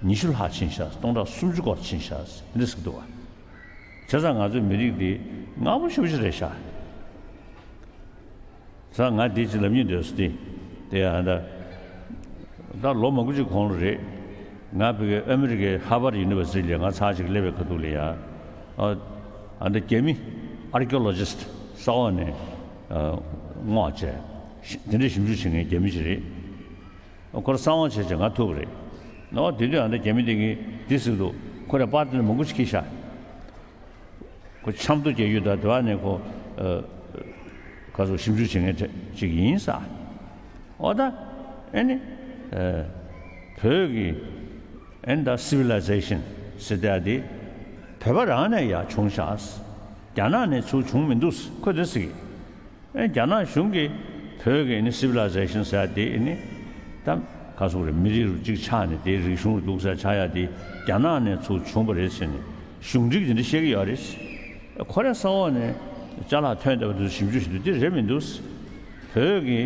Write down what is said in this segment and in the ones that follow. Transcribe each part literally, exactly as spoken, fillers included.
ཉི་ཤུ་ལྷག་ཕྱིན་ཤག་སྟོང་ཕྲག་སུམ་ཅུ་སྐོར་ཕྱིན་ཤག་འདི་ཟེར་གི་འདུག་བ། བྱས་ཙང་ང་ཚོའི་མི་རིགས་འདི་སྔ་པོ་ཞེ་པོ་ཅིག་རེད་ཤག་ད་ང་འདི་ཅིག་ལབ་སྙིང་འདོད་སོང་། དེ་དེ་ཡང་ད་ད་ལོ་མང་པོ་ཅིག་གོང་ལ་རེད། ང་ཕ་གི་ཨ་མི་རི་ཀའི་ཧར་ཝར་ཡུ་ནི་ཝར་སི་ཊི་ལ་ང་ཚར་ཅིག་སླེབས་པའི་ཁ་ཐུག་ལ་ཡ། ཨ་ཨ་འདི་རྒྱ་མི་ཨར་ཀི་ཡོ་ལོ་ཇི་སི་ཊི་ས་འོག་ནས་ཨ་སྔོག་བྱས་དེ་འདྲའི་ཞིབ་འཇུག་བྱེད་མཁན་རྒྱ་མི་ཅིག་རེད། ཁོ་རང་གསང་བ་བྱས་བྱས་ང་ཐུག་པ་རེད། ནོ་དེ་དུས་ཨ་འདི་རྒྱ་མི་དེ་གིས་འདི་ཟེར་གི་འདུག་ཁོ་རང་པར་དེ་ནས་མང་པོ་ཞིག་ཁྱེར་ཤག་ཁོ་ཆབ་མདོ་རྒྱག་ཡུལ་དང་དེ་བ་ནས་ཁོ་ཨ་ག་ཚོད་ཞིབ་འཇུག་བྱེད་མཁན་ཅིག་ཡིན་ས། འོ་ད་ཨེ་ནི་ཨ་བོད་ཀྱི་ཨེ་ནི་ད་སི་ཝི་ལའི་ཟེ་ཤན་ཟེར་དེ་དེ་བོད་པ་རང་ནས་ཡར་བྱུང་ཤག་རྒྱ་ནག་ནས་ཚུར་བྱུང་མི་འདུག་ཁོ་དེ་ཟེར་གི། ཨེ་རྒྱ་ནག་གཞུང་གིས་བོད་ཀྱི་ནི་སི་ཝི་ལའི་ཟེ་ཤན་ཟེར་ཡ་དེ་ནི་ད་ག་ཟེར་དགོས་རེད། མི་རིགས་རུ་གཅིག་ཆགས་ནས་དེའི་རིག་གཞུང་རུ་འདུག་ཟེར་ཆགས་ཡ་དེ་རྒྱ་ནག་ནས་ཚུར་བྱུང་བ་རེད་ཟེར་ནས་གཞུང་འབྲེལ་གྱིས་དེ་འདྲ་བཤད་ཀྱི་ཡོད་རེད། ཁོ་རང་ས་འོག་ནས་ཅ་ལག་ཐོན་བསྡད་པ་དེ་ཚོ་ཞིབ་འཇུག་བྱེད་དུས་དེ་རེད་མི་འདུག་བོད་ཀྱི་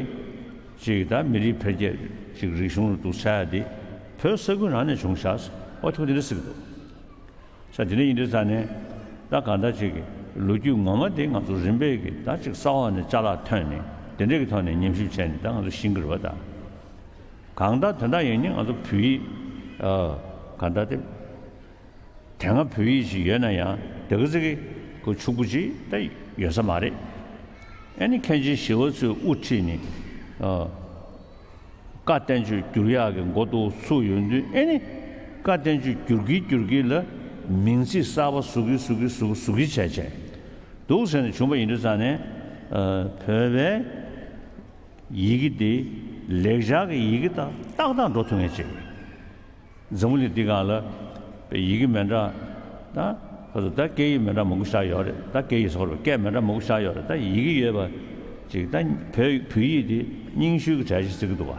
ཅིག་ད་མི་རིགས་འཕེལ་རྒྱས་ཅིག་རིག་གཞུང་རུ་འདུག་ཟེར་ཡ་དེ་བོད་ས་ཁུལ་རང་ནས་བྱུང་ཤག་ཨོ་ཐུག་དེ་འདྲ་ཟེར་གི་འདུག་ས་དེ་འདྲ་ཡིན་དུས་ཙང་ནས་ད་གང་ལྟར་ཅིག་གི་ལོ་རྒྱུས་ངོ་མ་དེ་ང་ཚོ་རིམ་པས་ཀྱི་ད་ཅིག་ས་འོག་ནས་ཅ་ལག་ཐོན་ནས་དེ་འདྲས་ཀྱི་ཐོག་ནས་ཉམས་ཞིབ་བྱས་ནས་ད་ང་ཚོ་ཤེས་ཀྱི་རེད་པ། ད་གང་ལྟར་དོན་དག་ཡིན་ནི་ང་ཚོ་བོད་ཡིག་ཨ་གང་ལྟར་དེ་དེ་སྔ་བོད་ཡིག་ཅིག་ཡོད་ན་ཡང་དེ་ག་ཚོད་ཀྱི་གོ་ཕྱུག་པོ་ཅིག་ད་ཡོད་ས་མ་རེད། ཨ་ནི་མཁན་ཆེན་ཞི་བ་འཚོས་དབུ་ཁྲིད་ནས་ཨ། བཀའ་བསྟན་བཅོས་བསྒྱུར་ཡག་གི་འགོ་ཐོག་ཚུགས་ཡོང་དུས་ཨེ་ནི་བཀའ་བསྟན་བཅོས་བསྒྱུར་གྱིན་བསྒྱུར་གྱིན་ལ་མིང་ཚིག་གསར་པ་ཟུག་གི་ཟུག་གི་ཟུག་གི་ཟུག་གི་བྱས་བྱས་འདུག་ཟེར་ནས་བྱུང་བ་ཡིན་དུས་ཙང་ནས་ཨ་བོད་པའི་ཡི་གེ་འདི་ལེགས་སྦྱར་གྱི་ཡི་གེ་དང་ཏག་ཏག་འགྲོ་ཐུབ་མཁན་ཅིག་འཛམ་བུ་གླིང་འདི་སྒང་ལ་ཡི་གེ་མི་འདྲ་ད་ཁོ་ཚོ་ད་སྐད་ཡིག་མི་འདྲ་མང་པོ་ཤར་ཡོད་རེད། ད་སྐད་ཡིག་སོགས་རེད། སྐད་མི་འདྲ་མང་པོ་ཤར་ཡོད་རེད། ད་ཡི་གེ་ཡོད་པ་ཅིག་ད་བོད་བོད་ཡིག་འདི་རྙིང་ཤོས་ཀྱི་གྲས་ཤིག་བརྩི་གི་འདུག་བ།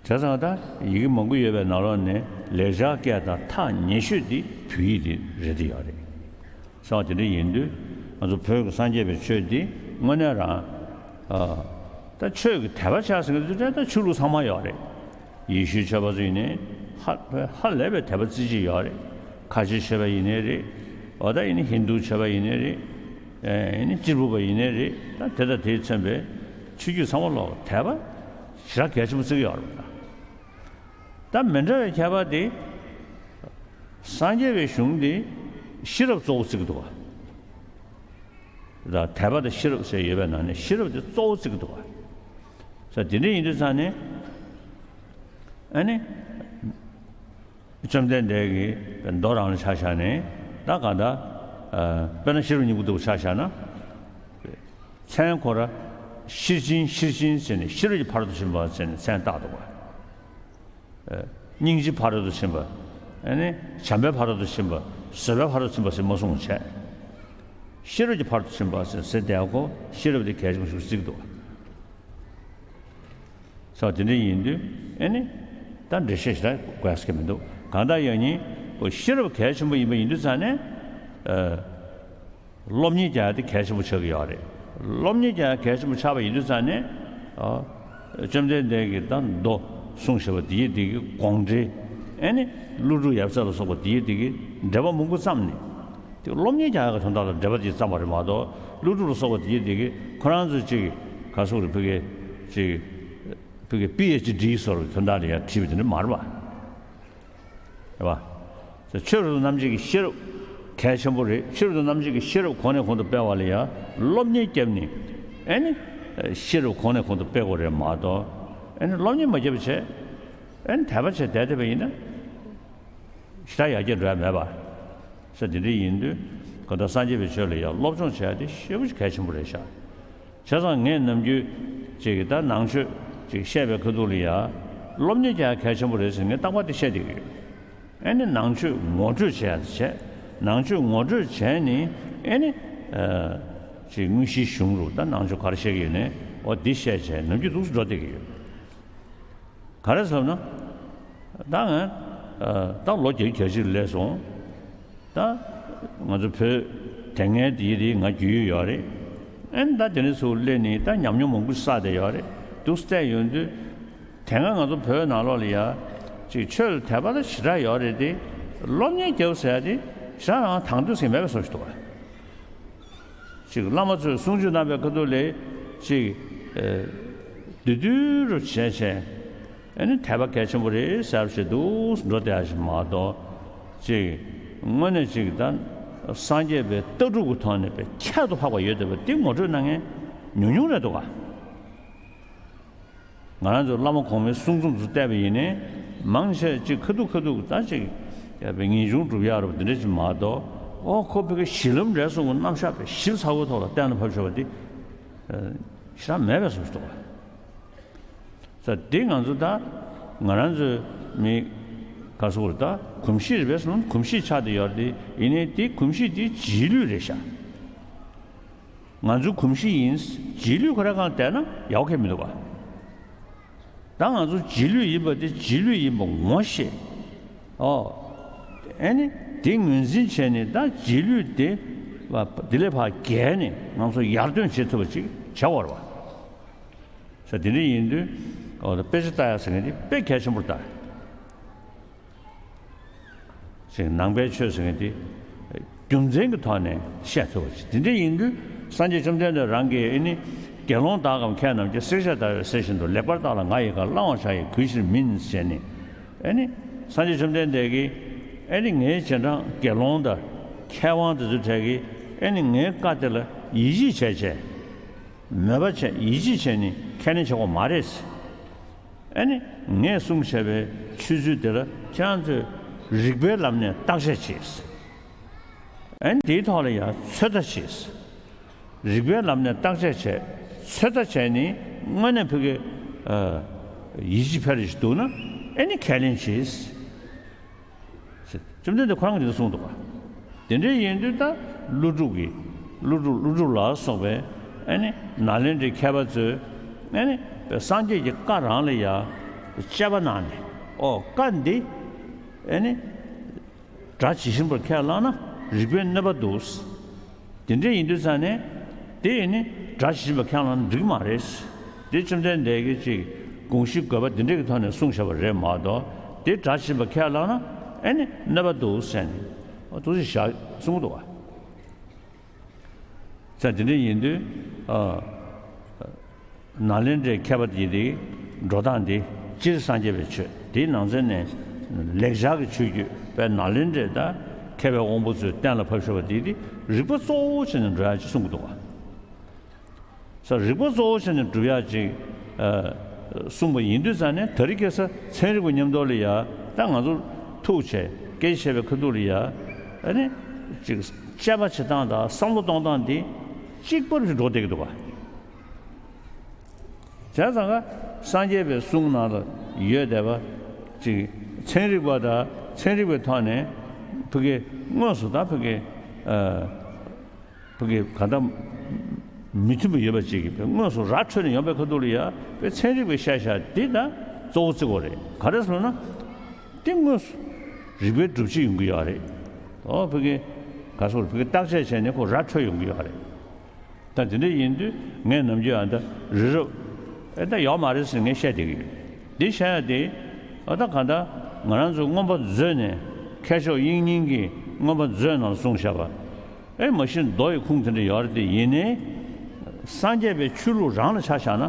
བྱས་ཙང་ད་ཡི་གེ་མང་པོ་ཡོད་པའི་ནང་ལོགས་ནས་ལེགས་སྦྱར་སྐད་དང་ཐག་ཉེ་ཤོས་འདི་བོད་ཡིག་འདི་རེད་དེ་ཡོད་རེད། སོང་དེ་འདྲ་ཡིན་དུས་ང་ཚོ་བོད་ཀྱི་སངས་རྒྱས་པའི་ཆོས་འདི་དངོས་གནས་རང་ཨ་ད་ཆོས་ཀྱི་དད་པ་ཆགས་ཟིན་གྱི་དུས་ད་ཆོས་ལུགས་ཚང་མ་ཡོད་རེད། ཡེ་ཤུའི་ཆོས་པ་ཚོ་ཡིན་ནའི་ཧ་ཧ་ལས་པའི་དད་པ་རྩེ་གཅིག་ཡོད་རེད། ཁ་ཆེའི་ཆོས་པ་ཡིན་ནའི་རེད། འོ་ད་ཡིན་ནའི་ཧིན་དུའི་ཆོས་པ་ཡིན་ནའི་རེད། ཨེ་ཡིན་ནའི་གཅེར་བུ་པ་ཡིན་ནའི་རེད། ད་དེ་དང་དེས་མཚོན་པའི་ཆོས་བརྒྱུད་ཚང་མ་ལོག་དད་པ་ཞེ་དྲག་གལ་ཆེན་པོ་བརྩི་གི་ཡོད་རེད་པ། ད་མི་འདྲ་བའི་ཁྱད་པར་དེ་སངས་རྒྱས་པའི་གཞུང་དེ་ཤེས་རབ་གཙོ་བོ་བརྩི་གི་འདུག་བ། ད་དད་པ་དང་ཤེས་རབ་ཟེར་ཡོད་པའི་ནང་ནས་ཤེས་རབ་དེ་གཙོ་བོ་བརྩི་གི་འདུག་བ། ས་དེ་འདྲ་ཡིན་དུས་ཙང་ནས་ཨ་ནི་བཅོམ་ལྡན་འདས་ཀྱིས་མདོ་རང་ལ་ཆ་བཞག་ནས་ད་གང་ལྟར་དཔེར་ན་ཤེས་རབ་སྙིང་པོ་འདུག་ཆ་བཞག་ན་མཚན་ཁོ་ར་ཤེར་ཕྱིན་ཤེར་ཕྱིན་ཟེར་ནས་ཤེས་རབ་ཀྱི་ཕ་རོལ་ཏུ་ཕྱིན་པ་ཟེར་ནས་མཚན་བཏགས་འདུག་བ། སྙིང་རྗེའི་ཕ་རོལ་ཏུ་ཕྱིན་པ། ཨ་ནི་བྱམས་པའི་ཕ་རོལ་ཏུ་ཕྱིན་པ། བཟོད་པའི་ཕ་རོལ་ཏུ་ཕྱིན་པ་ཟེར་མ་གསུངས་བྱས། ཤེས་རབ་ཀྱི་ཕ་རོལ་ཏུ་ཕྱིན་པ་ཟེར་ཟེར་བསྡད་ཁོ་ཤེས་རབ་དེ་གལ་ཆེན་པོ་ཞིག་བརྩི་གི་འདུག་ས་དེ་འདྲ་ཡིན་དུས་ཨ་ནི་ད་འགྲེལ་བཤད་ཞིག་ད་དགོས་ཀྱི་མི་འདུག་གང་ལྟར་ཡང་ཉིན་ཤེས་རབ་གལ་ཆེན་པོ་ཡིན་པ་ཡིན་དུས་ཙང་ནས། སློབ་གཉེར་རྒྱག་ཡ་དེ་གལ་ཆེན་པོ་ཆགས་ཀྱི་ཡོད་རེད། སློབ་གཉེར་རྒྱག་ཡ་གལ་ཆེན་པོ་ཆགས་པ་ཡིན་དུས་ཙང་ནས། ཨ། བཅོམ་ལྡན་འདས་ཀྱིས་ད་མདོ་གསུངས་བཞག་པ་དེའི་དེ་གི་དགོངས་འགྲེལ། ཨེ་ནི་ཀླུ་སྒྲུབ་ཡབ་སྲས་ལ་སོགས་པ་དེའི་དེ་གི་འགྲེལ་པ་མང་པོ་བརྩམས་ནས། དེ་སློབ་གཉེར་རྒྱག་ཡ་གི་དོན་དག་ལ་འགྲེལ་པ་དེ་བརྩམས་པ་རེད་མ་གཏོགས་ཀླུ་སྒྲུབ་ལ་སོགས་པ་དེའི་དེ་གི་ཁོ་རང་ཚོ་གཅིག་གི་ག་སོགས་རེད་ཕ་གི་གཅིག་ཕ་གི་པི་ཨེཆ་ཌི་སོགས་ཀྱི་དོན་དག་ལ་ཡང་བྲིས་པ་དེ་འདྲ་མ་རེད་པ། རེད་པ། ཆོས་རབ་ཏུ་རྣམ་འབྱེད་ཀྱི་ཤེས་རབ་གལ་ཆེན་པོ་རེད། ཆོས་རབ་ཏུ་རྣམ་འབྱེད་ཀྱི་ཤེས་རབ་གོང་ནས་གོང་དུ་སྤེལ་བ་ལ་ཡང་སློབ་གཉེར་བརྒྱབ་ནས་ཨེ་ནི་ཤེས་རབ་གོང་ནས་གོང་དུ་སྤེལ་དགོས་རེད་མ་གཏོགས་ཨེ་ནི་སློབ་གཉེར་མ་བརྒྱབ་བྱས་ཨེ་ནི་དད་པ་བྱས་བསྡད་བསྡད་པ་ཡིན་ན་ཞེ་དྲག་ཡར་རྒྱས་འགྲོ་ཡ་མེད་པ། ས་དེ་འདྲ་ཡིན་དུས་གང་ལྟར་སངས་རྒྱས་པའི་ཆོས་ལ་ཡང་སློབ་སྦྱོང་བྱས་ཏེ་ཤེས་པ་གལ་ཆེན་པོ་རེད་ཤག་བྱས་ཙང་ངས་ནམ་རྒྱུན་ཅིག་ད་ནང་ཆོས་ཅིག་བཤད་པའི་ཁ་ཐུག་ལ་ཡ་སློབ་གཉེར་རྒྱག་གལ་ཆེན་པོ་རེད་ཟེར་ངས་རྟག་པར་དེ་བཤད་བསྡད་ཀྱི་ཡོད། ཨེ་ནི་ནང་ཆོས་ངོ་སྤྲོད་བྱས་བྱས་ནང་ཆོས་ངོ་སྤྲོད་བྱས་ནི་ཨེ་ནི་ཅིག་དངོས་གཞིའི་གཞུང་རུ་ད་ནང་ཆོས་ག་རེ་བཤད་ཀྱི་ཡོད་ནས་འོ་འདི་བཤད་བྱས་ནམ་རྒྱུན་འདུག་སེ་འགྲོ་བསྡད་ཀྱི་ཡོད། ག་རེ་ཟེར་ན། ད་ང་ད་ལོ་བརྒྱད་ཅུ་གྱ་གཅིག་སླེབས་སོང་། ད་ང་ཚོ་བོད་དེ་སྔའི་དེའི་རིགས་ང་རྒྱུས་ཡོད་ཡོད་རེད། ཨེ་ད་དེ་ནས་ཚུར་སླེབས་ནས་ད་ཉམས་མྱོང་མང་པོ་བསགས་བསྡད་ཡོད་རེད། འདུག་སེ་བལྟས་ཡོང་དུས་དེ་སྔ་ང་ཚོ་བོད་ནང་ལོགས་ལ་ཡ་ ཅིག་ཆོས་ལ་དད་པ་ལ་ཞེ་དྲག་ཡོད་རེད་དེ། སློབ་གཉེར་རྒྱབ་ཟེར་ཡ་དེ་ཞེ་དྲག་རང་དང་དོད་ཟེར་མེད་པའི་བཟོ་ཞིག་འདུག་བ། ཅིག་བླ་མ་ཚོས་གསུང་ཆོས་གནང་བའི་ཁ་ཐུག་ལས་ཅིག་ཨེ་བདུད་བདུད་རུ་བྱས་བྱས། ཨ་ནི་དད་པ་གལ་ཆེན་པོ་རེད་ཟེར་བ་ཞིག་འདུག་འགྲོ་བསྡད་ཡ་ཞིག་མ་གཏོགས། ཅིག་དངོས་གནས་ཅིག་ད་སངས་རྒྱས་པའི་ལྟ་གྲུབ་ཀྱི་ཐོག་ནས་པའི་ཁྱད་དུ་འཕགས་པ་ཡོད་བསྡད་པ་འདི་ངོ་སྤྲོད་གནང་མཁན་ཉུང་ཉུང་རེད་འདུག་ག། ང་རང་ཚོ་བླ་མ་གོང་མའི་གསུང་རྩོམ་ཚོ་བལྟས་པ་ཡིན་ནའི། མང་ཆེ་ཅིག་ཁ་ཐུག་ཁ་ཐུག་ད་ཅིག་ཡ་པའི་ངེས་འབྱུང་སྒྲུབ་ཡག་རུ་འདི་འདྲ་ཅིག་མ་གཏོགས། ཨོ་ཁོ་བོད་ཀྱི་གཞི་ལམ་རེད་གསུང་གི་རྣམ་གཞག་པའི་ཞིབ་ཚགས་པོའི་ཐོག་ལ་གཏན་ལ་ཕབ་ཆོག་པ་འདི་ཞེ་དྲག་མེད་པའི་བཟོ་ཞིག་འདུག་བ། ས་འདི་ང་ཚོ་ད་ང་རང་ཚོའི་མི་ག་སོགས་ད་གོམས་གཤིས་རེད་པས་སོང་གོམས་གཤིས་ཆགས་བསྡད་ཡོད་རེད་དེ། ཡིན་ནའི་དེ་གོམས་གཤིས་དེ་རྗེས་ལུས་རེད་ཤག། ང་ཚོའི་གོམས་གཤིས་ཡིན། རྗེས་ལུས་ཁོ་རང་གང་བསྡད་ན་ཡག་གི་མི་འདུག་ག། ད་ང་ཚོ་རྗེས་ལུས་ཡིན་པ་དེ་རྗེས་ལུས་ཡིན་པ་ངོ་ཤེས། ཨོ། ཨེ་ནི་དེ་ངོས་འཛིན་བྱས་ནས་ད་རྗེས་ལུས་དེ་བ་དེ་ལས་ཕར་བརྒལ་ནས་ང་ཚོ་ཡར་ཐོན་བྱེད་ཐུབ་པ་ཅིག་བྱ་བར་བ། ས་དེ་འདྲ་ཡིན་དུས་ཨོ་ད་དཔེ་ཆ་ལྟ་ཡག་ཟེར་མཁན་དེ་དཔེ་གལ་ཆེན་པོར་ལྟ། ཅིག་ནང་པའི་ཆོས་ཟེར་མཁན་དེ་རྒྱུ་མཚན་གྱི་ཐོག་ནས་བཤད་ཐུབ་པ་ཅིག་དེ་འདྲ་ཡིན་དུས་སངས་རྒྱས་བཅོམ་ལྡན་འདས་རང་གིས་ཨེ་ནི་དགེ་སློང་དག་གམ་མཁས་རྣམས་ཀྱིས། བསྲེགས་བཅད་ལྟ་བས་ཟེར་བཞིན་དུ། ལེགས་པར་བརྟགས་ལ་ང་ཡི་བཀའ། བླང་བར་བྱ་ཡི་གུས་ཕྱིར་མིན། ཟེར་ནས་ཨེ་ནི་སངས་རྒྱས་བཅོམ་ལྡན་འདས་ཀྱིས་ཨེ་ནི་ངའི་རྗེས་འབྲང་དགེ་སློང་དང་མཁས་དབང་དེ་ཚོའི་གྲས་ཀྱིས་ཨེ་ནི་ངའི་བཀའ་དེ་ལ་ཡིད་ཆེས་བྱས་བྱས། མོས་པ་བྱས་ཡིད་ཆེས་བྱས་ནས་ཁས་ལེན་བྱེད་དགོས་མ་རེད། ཨ་ནི་ངས་གསུངས་བྱས་པའི་ཆོས་ཚུལ་དེ་ལ་ཁྱེད་རང་ཚོས་རིགས་པའི་ལམ་ནས་བརྟག་དཔྱད་བྱས། ཨ་ནི་དེའི་ཐོག་ལ་ཡང་ཚོད་ལྟ་བྱས། རིགས་པའི་ལམ་ནས་བརྟག་དཔྱད་བྱས། ཚོད་ལྟ་བྱས་ནས་དངོས་གནས་བོད་ཀྱི་ཨ་ཡིད་ཆེས་འཕེར་ཞིག་འདུག་ན་ཨ་ནི་ཁས་ལེན་བྱས། བཅོམ་ལྡན་འདས་ཁོ་རང་གིས་དེ་འདྲ་གསུངས་འདུག་ག། དེ་འདྲ་ཡིན་དུས་ད་ཀླུ་སྒྲུབ་ཀྱི་ཀླུ་སྒྲུབ་ཀླུ་སྒྲུབ་ལ་སོགས་པའི་ཨ་ནི་ནཱ་ལེནྡྲའི་མཁས་པ་ཚོས་ཨ་ནི་སངས་རྒྱས་ཀྱི་བཀའ་རང་ལ་ཡ་དཔྱད་པ་གནང་ནས། ཨོ་བཀའ་འདི་ཨ་ནི་སྒྲ་ཇི་བཞིན་པར་ཁས་བླངས་ན་རིགས་པའི་གནོད་པ་འདུག། དེ་འདྲ་ཡིན་དུས་ཙང་ནས་དེ་ཡིན་ནི་སྒྲ་ཇི་བཞིན་པ་ཁས་བླངས་ན་འགྲིག་མ་རེད། དེ་བཅོམ་ལྡན་འདས་ཀྱིས་ཅིག་དགོངས་གཞི་དགོས་པ་འདི་འདྲ་གི་ཐོག་ནས་གསུངས་བཞག་པ་རེད་མ་གཏོགས། དེ་སྒྲ་ཇི་བཞིན་པ་ཁས་བླངས་ན་ཨེ་ནི་གནོད་པ་འདུག་ཟེར་ནས་ཨོ་ཐུགས་རྗེ་ཆེ་གསུང་གི་འདུག་བ། ཙང་དེ་འདྲ་ཡིན་དུས་ཨ། ནཱ་ལེནྡྲའི་མཁས་པ་དེ་དེའི་འགྲོ་སྟངས་དེ་སྤྱིར་སངས་རྒྱས་པའི་ཆོས་དེའི་ནང་ཚན་ནས་ལེགས་སྦྱར་གྱི་ཆོས་བརྒྱུད་པའི་ནཱ་ལེནྡྲའི་ད་མཁས་པའི་དབང་པོ་ཚོས་གཏན་ལ་ཕབ་བཞག་པ་དེ་དེ་རིགས་པ་གཙོ་བོ་བྱས་ནས་འགྲོ་ཡག་ཅིག་གསུང་གི་འདུག་བ། ས་རིགས་པ་གཙོ་བོ་བྱས་ནས་སྒྲུབ་ཡག་ཅིག་ཨ་གསུངས་པ་ཡིན་དུས་ཙང་ནས་དེ་རིང་ཁ་སང་ཚན་རིག་པ་མཉམ་དུ་ལ་ཡ་ད་ང་ཚོ་ཐུག་བྱས་སྐད་ཆ་བཤད་པའི་ཁ་ཐུག་ལ་ཡ་ཨ་ནི་ཅིག་དཔྱད་པ་བྱེད་སྟངས་དང་བསམ་བློ་གཏོང་སྟངས་འདི་གཅིག་པ་རུ་འགྲོ་བསྡད་ཀྱི་འདུག་བ། བྱས་ཙང་ཀ་སངས་རྒྱས་པའི་གསུང་ནང་ལ་ཡོད་བསྡད་པ་ཅིག་ཚན་རིག་པ་དང་ཚན་རིག་པའི་ཐོག་ནས་ཕ་གི་དངོས་སུ་དང་ཕ་གི་ཨ་ཕ་གི་ག་ད་མི་མཐུན་པ་ཡོད་པ་ཅིག་གི་དངོས་སུ་ར་འཕྲོད་ནས་ཡོང་པའི་ཁ་ཐུག་ལ་ཡ་པའི་ཚན་རིག་པའི་བཤད་བྱ་འདི་ད་གཙོ་བོ་བརྩི་དགོས་རེད། ག་རེ་ཟེར་ན་འདི་དངོས་སུ་རིགས་པའི་སྒྲུབ་བྱེད་ཡོང་གི་ཡོད་རེད། ཨོ་ཕ་གི་ག་སོགས་ཕ་གི་བརྟག་དཔྱད་བྱས་ནས་ཁོ་ར་འཕྲོད་ཡོང་གི་ཡོད་རེད། ད་དེ་འདྲ་ཡིན་དུས་ངས་ནམ་རྒྱུན་ཨ་ད་རི་རབ་ཨེ་ད་ཡོག་མ་རེད་ཟེར་ངས་བཤད་བསྡད་ཀྱི་ཡོད། འདི་བཤད་ཡ་དེ་ཨ་ད་ག་ད་ང་རང་ཚོའི་མངོན་པ་མཛོད་ནས་མཁས་མཆོག་དབྱིག་གཉེན་གྱིས་མངོན་པ་མཛོད་ནང་གསུངས་བཞག་པ་ཨེ་མ་གཞི་མདོ་ཡི་ཁུངས་དེ་འདྲ་ཡོད་རེད། དེ་ཡིན་ནའི་སངས་རྒྱས་པའི་ཆོས་ལུགས་རང་ལ་ཆ་བཞག་ན་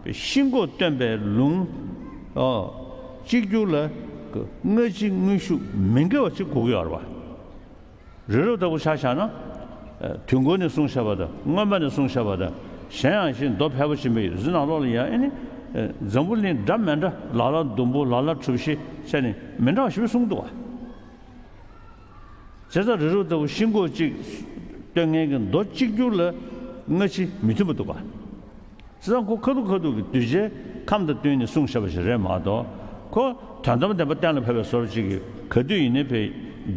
པའི་ཤིན་ལྐོག་སྟོན་པའི་ལུང་ཨོ་གཅིག་གྱུར་ལ་སྔ་ཕྱི་དངོས་ཤུགས་མི་འགལ་བ་ཅིག་དགོས་ཀྱི་ཡོད་རེད་བ། རི་རབ་ལྟ་བུ་ཆ་བཞག་ན། ཨ་དུས་འཁོར་ནས་གསུངས་བཞག་པ་དང་མངོན་པ་ནས་གསུངས་བཞག་པ་དང་གཞན་ཡང་ཞིག་མདོ་ཕལ་པོ་ཕྱིན་པ་ཡོད་ཚད་ནང་ལོགས་ལ་ཡང་ཨེ་ནི། ཨ་འཛམ་བུ་གླིང་འདྲ་མི་འདྲ་ལ་ལ་ཟླུམ་པོ་ལ་ལ་གྲུ་བཞི་བྱས་ནས་མི་འདྲ་བ་ཞིག་གསུངས་འདུག་བ། བྱས་ཙང་རི་རབ་ལྟ་བུ་ཤིན་ལྐོག་གཅིག་སྟོན་མཁན་གྱི་མདོ་གཅིག་གྱུར་ལ་སྔ་ཕྱི་མི་མཐུན་པ་འདུག་བ། བྱས་ཙང་ཁོ་ཁ་ཐུག་ཁ་ཐུག་གི་གདུལ་བྱའི་ཁམས་དང་བསྟུན་ནས་གསུངས་བཞག་པ་ཞིག་རེད་མ་གཏོགས། ཁོ་དོན་དམ་བདེན་པ་གཏན་ལ་ཕབ་པའི་བཟོ་འདྲ་ཅིག་གིས་ག་དུས་ཡིན་ནའི་ཕའི་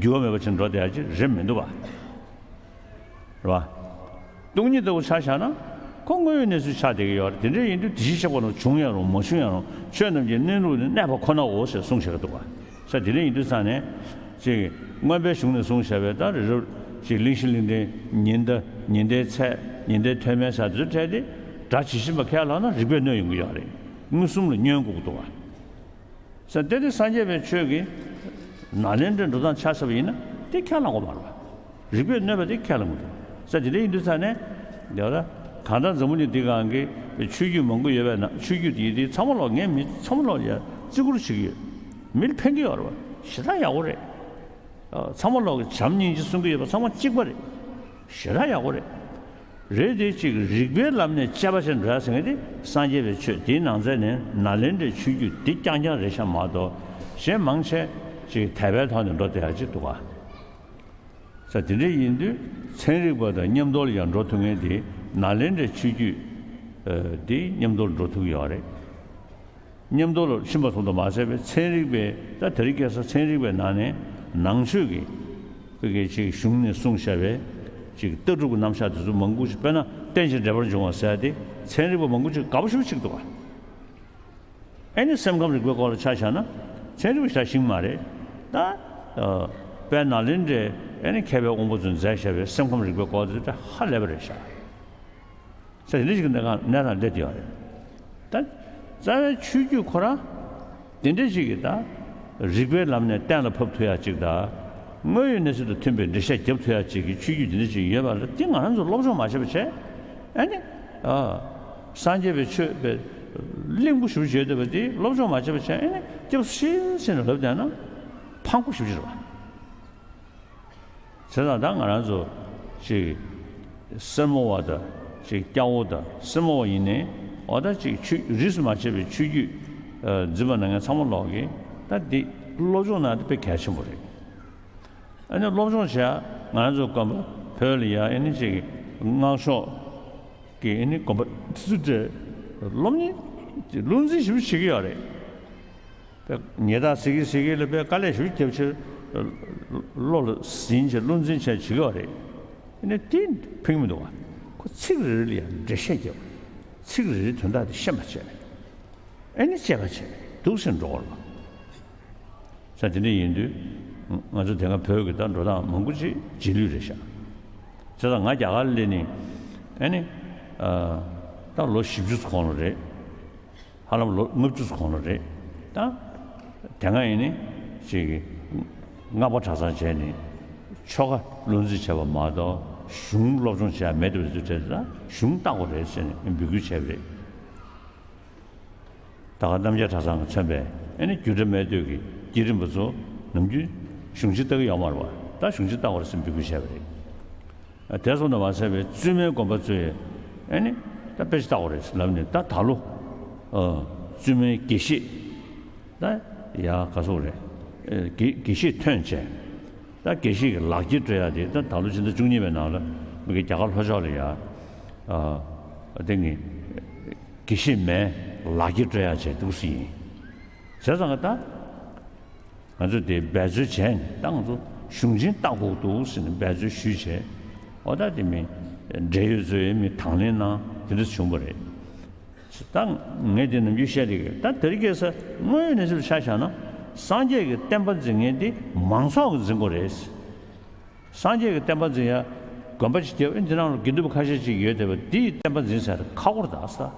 འགྱུར་བ་མེད་པ་ཅིག་འགྲོ་བསྡད་ཡ་ཅིག་རེད་མི་འདུག་བ། རེད་བ། སྟོང་ཉིད་ལྟ་བུ་ཆ་བཞག་ན་ཁོ་དངོས་ཡོད་གནས་ཚུལ་ཆགས་བསྡད་ཀྱི་ཡོད་རེད། དེ་འདྲ་ཡིན་དུས་དེ་བཞིན་གཤེགས་པ་རྣམས་བྱུང་ཡང་རུང་མ་བྱུང་ཡང་རུང་ཆོས་རྣམས་ཀྱི་གནས་ལུགས་ནི་གནས་པ་ཁོ་ནའོ་ཞེས་གསུངས་བཞག་གི་འདུག་བ། ས་དེ་འདྲ་ཡིན་དུས་ཙང་ནས་ཅིག་མངོན་པའི་གཞུང་ནས་གསུངས་བཞག་པའི་ད་རི་རབ་ཅིག་གླིང་བཞི་གླིང་ཕྲན་ཉི་ཟླ་ཉི་ཟླའི་ཚད་ཉི་ཟླའི་ཐོན་མའི་ས་དེ་ཚོ་ཕྲལ་ཏེ་སྒྲ་ཇི་བཞིན་པ་ཁས་བླངས་ན་རིགས་པས་གནོད་ཡོང་གི་ཡོད་རེད། མངོན་སུམ་ལ་བསྙོན་དགོས་ཀྱི་འདུག་བ། ས་དེ་དེ་སངས་རྒྱས་པའི་ཆོས་ཀྱི་ནཱ་ལེནྡྲའི་འགྲོ་སྟངས་ཆ་བཞག་པ་ཡིན་ན་དེ་ཁས་བླངས་དགོས་མ་རེད་པ། རིགས་པས་གནོད་པ་དེ་ཁས་བླངས་དགོས་འདུག་ས། དེ་འདྲ་ཡིན་དུས་ས་ནས་དེ་བ་ད་གང་ལྟར་འཛམ་བུ་གླིང་འདི་སྒང་གི་ཆོས་བརྒྱུད་མང་པོ་ཡོད་པས་ན། ཆོས་བརྒྱུད་དེ་དེ་ཚང་མ་ལོག་ངས་མི་ཚང་མ་ལོག་ཡ་བརྩི་བཀུར་བྱེད་ཀྱི་ཡོད། མི་ལ་ཕན་གྱི་ཡོད་རེད་པ། ཞེ་དྲག་ཡག་པོ་རེད། ཚང་མ་ལོག་གི་བྱམས་སྙིང་རྗེ་གསུང་གི་ཡོད་པ་ཚང་མ་གཅིག་པ་རེད། ཞེ་དྲག་ཡག་པོ་རེད། རེད་དེ་གཅིག་རིགས་པའི་ལམ་ནས་དཔྱད་པ་བྱས་འགྲོ་ཡ་ཟེར་མཁན་དེ་སངས་རྒྱས་པའི་ཆོས་དེའི་ནང་ཚན་ནས་ནཱ་ལེནྡྲའི་ཆོས་བརྒྱུད་འདི་རྐྱང་རྐྱང་རེད་ཤག་མ་གཏོགས་གཞན་མང་ཆེ་ཅིག་དད་པའི་ཐོག་ནས་འགྲོ་བསྡད་ཡ་ཅིག་འདུག་ག། ས་དེ་འདྲ་ཡིན་དུས་ཚན་རིག་པ་དང་མཉམ་དུ་ཡང་འགྲོ་ཐུབ་མཁན་དེ་ནཱ་ལེནྡྲའི་ཆོས་བརྒྱུད་དེ་མཉམ་དུ་འགྲོ་ཐུབ་ཀྱི་ཡོད་རེད། མཉམ་དུ་ལ་ཕྱིན་པ་ཙམ་དུ་མ་ཟད་པའི་ཚན་རིག་པའི་ད་དེ་རིང་ཁ་སང་ཚན་རིག་པའི་ནང་ནས་ནང་ཆོས་ཀྱི་ཀྱི་ཅིག་གཞུང་ནས་གསུངས་བཞག་པའི་ཅིག་ལྟ་གྲུབ་ཀྱི་རྣམ་གཞག་དེ་ཚོ་མང་པོ་ཞིག་དཔེར་ན་རྟེན་ཅིང་འབྲེལ་པར་འབྱུང་བ་ཟེར་ཏེ་ཚན་རིག་པ་མང་པོ་ཅིག་དགའ་པོ་ཞེ་པོ་ཅིག་འདུག་ག། ཨེ་ནི་སེམས་ཁམས་རིག་པའི་སྐོར་ལ་ཆ་བཞག་ན་ཚན་རིག་པ་ཞེ་དྲག་ཤེས་ཀྱི་མ་རེད། ད་དཔལ་ནཱ་ལེནྡྲའི་ཨེ་ནི་མཁས་པའི་དབང་པོ་ཚོས་མཛད་བཞག་པའི་སེམས་ཁམས་རིག་པའི་སྐོར་དེ་ཧ་ལས་པ་རེད་ཤག། ས་དེ་འདྲ་ཞིག་གི་གནས་སྟངས་སླེབས་བསྡད་ཡོད་རེད། ད་རྩ་བའི་ཆོས་བརྒྱུད་ཁོ་རང་དེ་འདྲ་ཞིག་གིས་ད་རིགས་པའི་ལམ་ནས་གཏན་ལ་ཕབ་ཐུབ་ཡ་ཅིག་དང་། དངོས་ཡོད་གནས་ཚུལ་དང་མཐུན་པའི་འགྲེལ་བཤད་རྒྱབ་ཐུབ་ཡ་ཅིག་གི་ཆོས་བརྒྱུད་དེ་འདྲ་ཞིག་ཡོད་པ་ལ་དེ་ང་རང་ཚོ་སློབ་སྦྱོང་མ་བྱས་པ་བྱས། ཨ་ནི་ཨ་སངས་རྒྱས་པའི་ཆོས་པའི་གླིང་བུ་ཞུ་བྱས་བསྡད་པ་དེ་སློབ་སྦྱོང་མ་བྱས་པ་བྱས། ཨ་ནི་སྐྱབས་སུ་མཆི་ཟེར་ནས་ལབ་བསྡད་ན་ཕངས་པོ་ཞེ་པོ་ཅིག་རེད་པ། བྱས་ཙང་ད་ང་རང་ཚོ་ཅིག་སེར་མོ་བ་དང་ཅིག་སྐྱ་བོ་དང་། སེར་མོ་བ་ཡིན་ནའི་འོ་ད་ཅིག་ཆོས་རིས་སུ་མ་ཆད་པའི་ཆོས་བརྒྱུད་ཨ་འཛིན་པ་གནང་མཁན་ཚང་མ་ལོག་གིས་ད་འདི་སློབ་སྦྱོང་གནང་དེ་དཔེ་གལ་ཆེན་པོ་རེད། ཨ་ནི་སློབ་སྦྱོང་བྱས་ང་རང་ཚོ་དགོན་པ་བོད་ལ་ཡ་ཨ་ནི་ཅིག་སྔགས་ཕྱོགས་ཀྱི་ཨ་ནི་དགོན་པ་དེ་ཚོ་འདྲ་སློབ་གཉེར་བློ་འཛིན་ཞིབ་ཞིབ་བྱེད་ཀྱི་ཡོད་རེད། པས་ཉེས་དག་གཟིགས་ཀྱི་གཟིགས་ཀྱི་ལ་པས་དཀའ་ལས་ཞེ་པོ་བརྒྱབ་ཕྱིར་བློ་ལ་ཟིན་བྱས་བློ་འཛིན་བྱས་བྱེད་ཀྱི་ཡོད་རེད། ཨ་ནི་དེ་ཕན་གྱི་མི་འདུག་ག། ཁོ་ཚིག་རེ་རེ་ལ་ཡང་འགྲེལ་བཤད་བརྒྱབ། ཚིག་རེ་རེའི་དོན་དག་དེ་ཤེས་པ་བྱས། ཨ་ནི་དཔྱད་པ་བྱས་འདུག་ཟེར་འགྲོ་བ་ལ། ས་དེ་འདྲ་ཡིན་དུས་ང་ཚོ་དེ་སྔ་བོད་ཀྱི་ད་འགྲོ་སྟངས་མང་པོ་ཅིག་རྗེས་ལུས་རེད་ཤག། བྱས་ཙང་ང་རྒྱ་གར་སླེབས་ནས་ཨ་ནི་ཨ་ད་ལོ་བཞི་བཅུ་ཙམ་གོང་ལ་རེད། ཧ་ལམ་ལོ་ལྔ་བཅུ་ཙམ་གོང་ལ་རེད། ད་དེ་སྔ་ཡིན་ནི་ཅིག་སྔགས་པ་གྲྭ་ཚང་བྱས་ནས་ཆོ་ག་བློ་འཛིན་བྱས་པ་མ་གཏོགས་གཞུང་སློབ་སྦྱོང་བྱས་མེད་འདུག་པའི་དུས་དྲན་ལ་གཞུང་བལྟ་དགོས་རེད་ཟེར་ནས་འབོད་སྐུལ་བྱས་པ་རེད། ད་ག་རྣམ་རྒྱལ་གྲྭ་ཚང་གིས་མཚོན་པའི་ཨ་ནི་རྒྱུད་གྲྭ་སྨད་སྟོད་ཀྱི་བསྐྱེད་རིམ་པ་ཚོ་ནམ་རྒྱུན་གཞུང་ཆེན་ལྟ་གི་ཡོད་མ་རེད་པ། ད་གཞུང་ཆེན་ལྟ་དགོས་རེད་ཟེར་འབོད་སྐུལ་བྱས་པ་རེད། དེ་ཙམ་དུ་མ་ཟད་པའི་བཙུན་མའི་དགོན་པ་ཚོས་ཨ་ནི་ད་དཔེ་ཆ་ལྟ་དགོས་རེད་ལབ་ནས་ད་ད་ལོ་བཙུན་མའི་དགེ་བཤེས་ད་ཡ་ག་ཚོད་རེད། དགེ་དགེ་བཤེས་ཐོན་བྱས། ད་དགེ་བཤེས་ཀྱི་ལག་འཁྱེར་སྤྲོད་ཡ་དེ་ད་ད་ལོ་ཕྱི་ཟླ་བཅུ་གཉིས་པའི་ནང་ལ་མི་གི་རྒྱ་གར་ལྷོ་ཕྱོགས་ལ་ཡ་དེ་ངས་དགེ་བཤེས་མའི་ལག་འཁྱེར་སྤྲོད་ཡ་བྱས་འདུག་སེ་ཡིན། བྱས་ཙང་ད། ང་ཚོས་དེ་འབད་རྩོལ་བྱས་ནས་ད་ང་ཚོ་གཞུང་ཆེན་ལྟ་དགོས་འདུག་ཟེར་ནས་འབད་རྩོལ་ཞུས་བྱས། འོ་ད་དེ་མི་འབྲེལ་ཡོད་ཚོས་མི་དང་ལེན་གནང་དེ་འདྲ་བྱུང་བ་རེད། ད་ངས་དེ་ནམ་རྒྱུན་བཤད་བསྡད་ཀྱི་ཡོད། ད་དེ་རིང་ཁ་སང་དངོས་ཡོད་གནས་ཚུལ་ཆ་བཞག་ན་སངས་རྒྱས་ཀྱི་བསྟན་པ་འཛིན་མཁན་དེ་མང་ཚོགས་ཀྱིས་འཛིན་དགོས་རེད། སངས་རྒྱས་ཀྱི་བསྟན་པ་འཛིན་ཡ་དགོན་པ་ཅིག་བརྒྱབ། འདི་ནང་ལ་དགེ་འདུན་པ་ཁ་ཤས་ཅིག་ཡོད་བསྡད་པ་འདིས་བསྟན་པ་འཛིན་ཟེར་ཁག་པོ་རེད་ད་ས།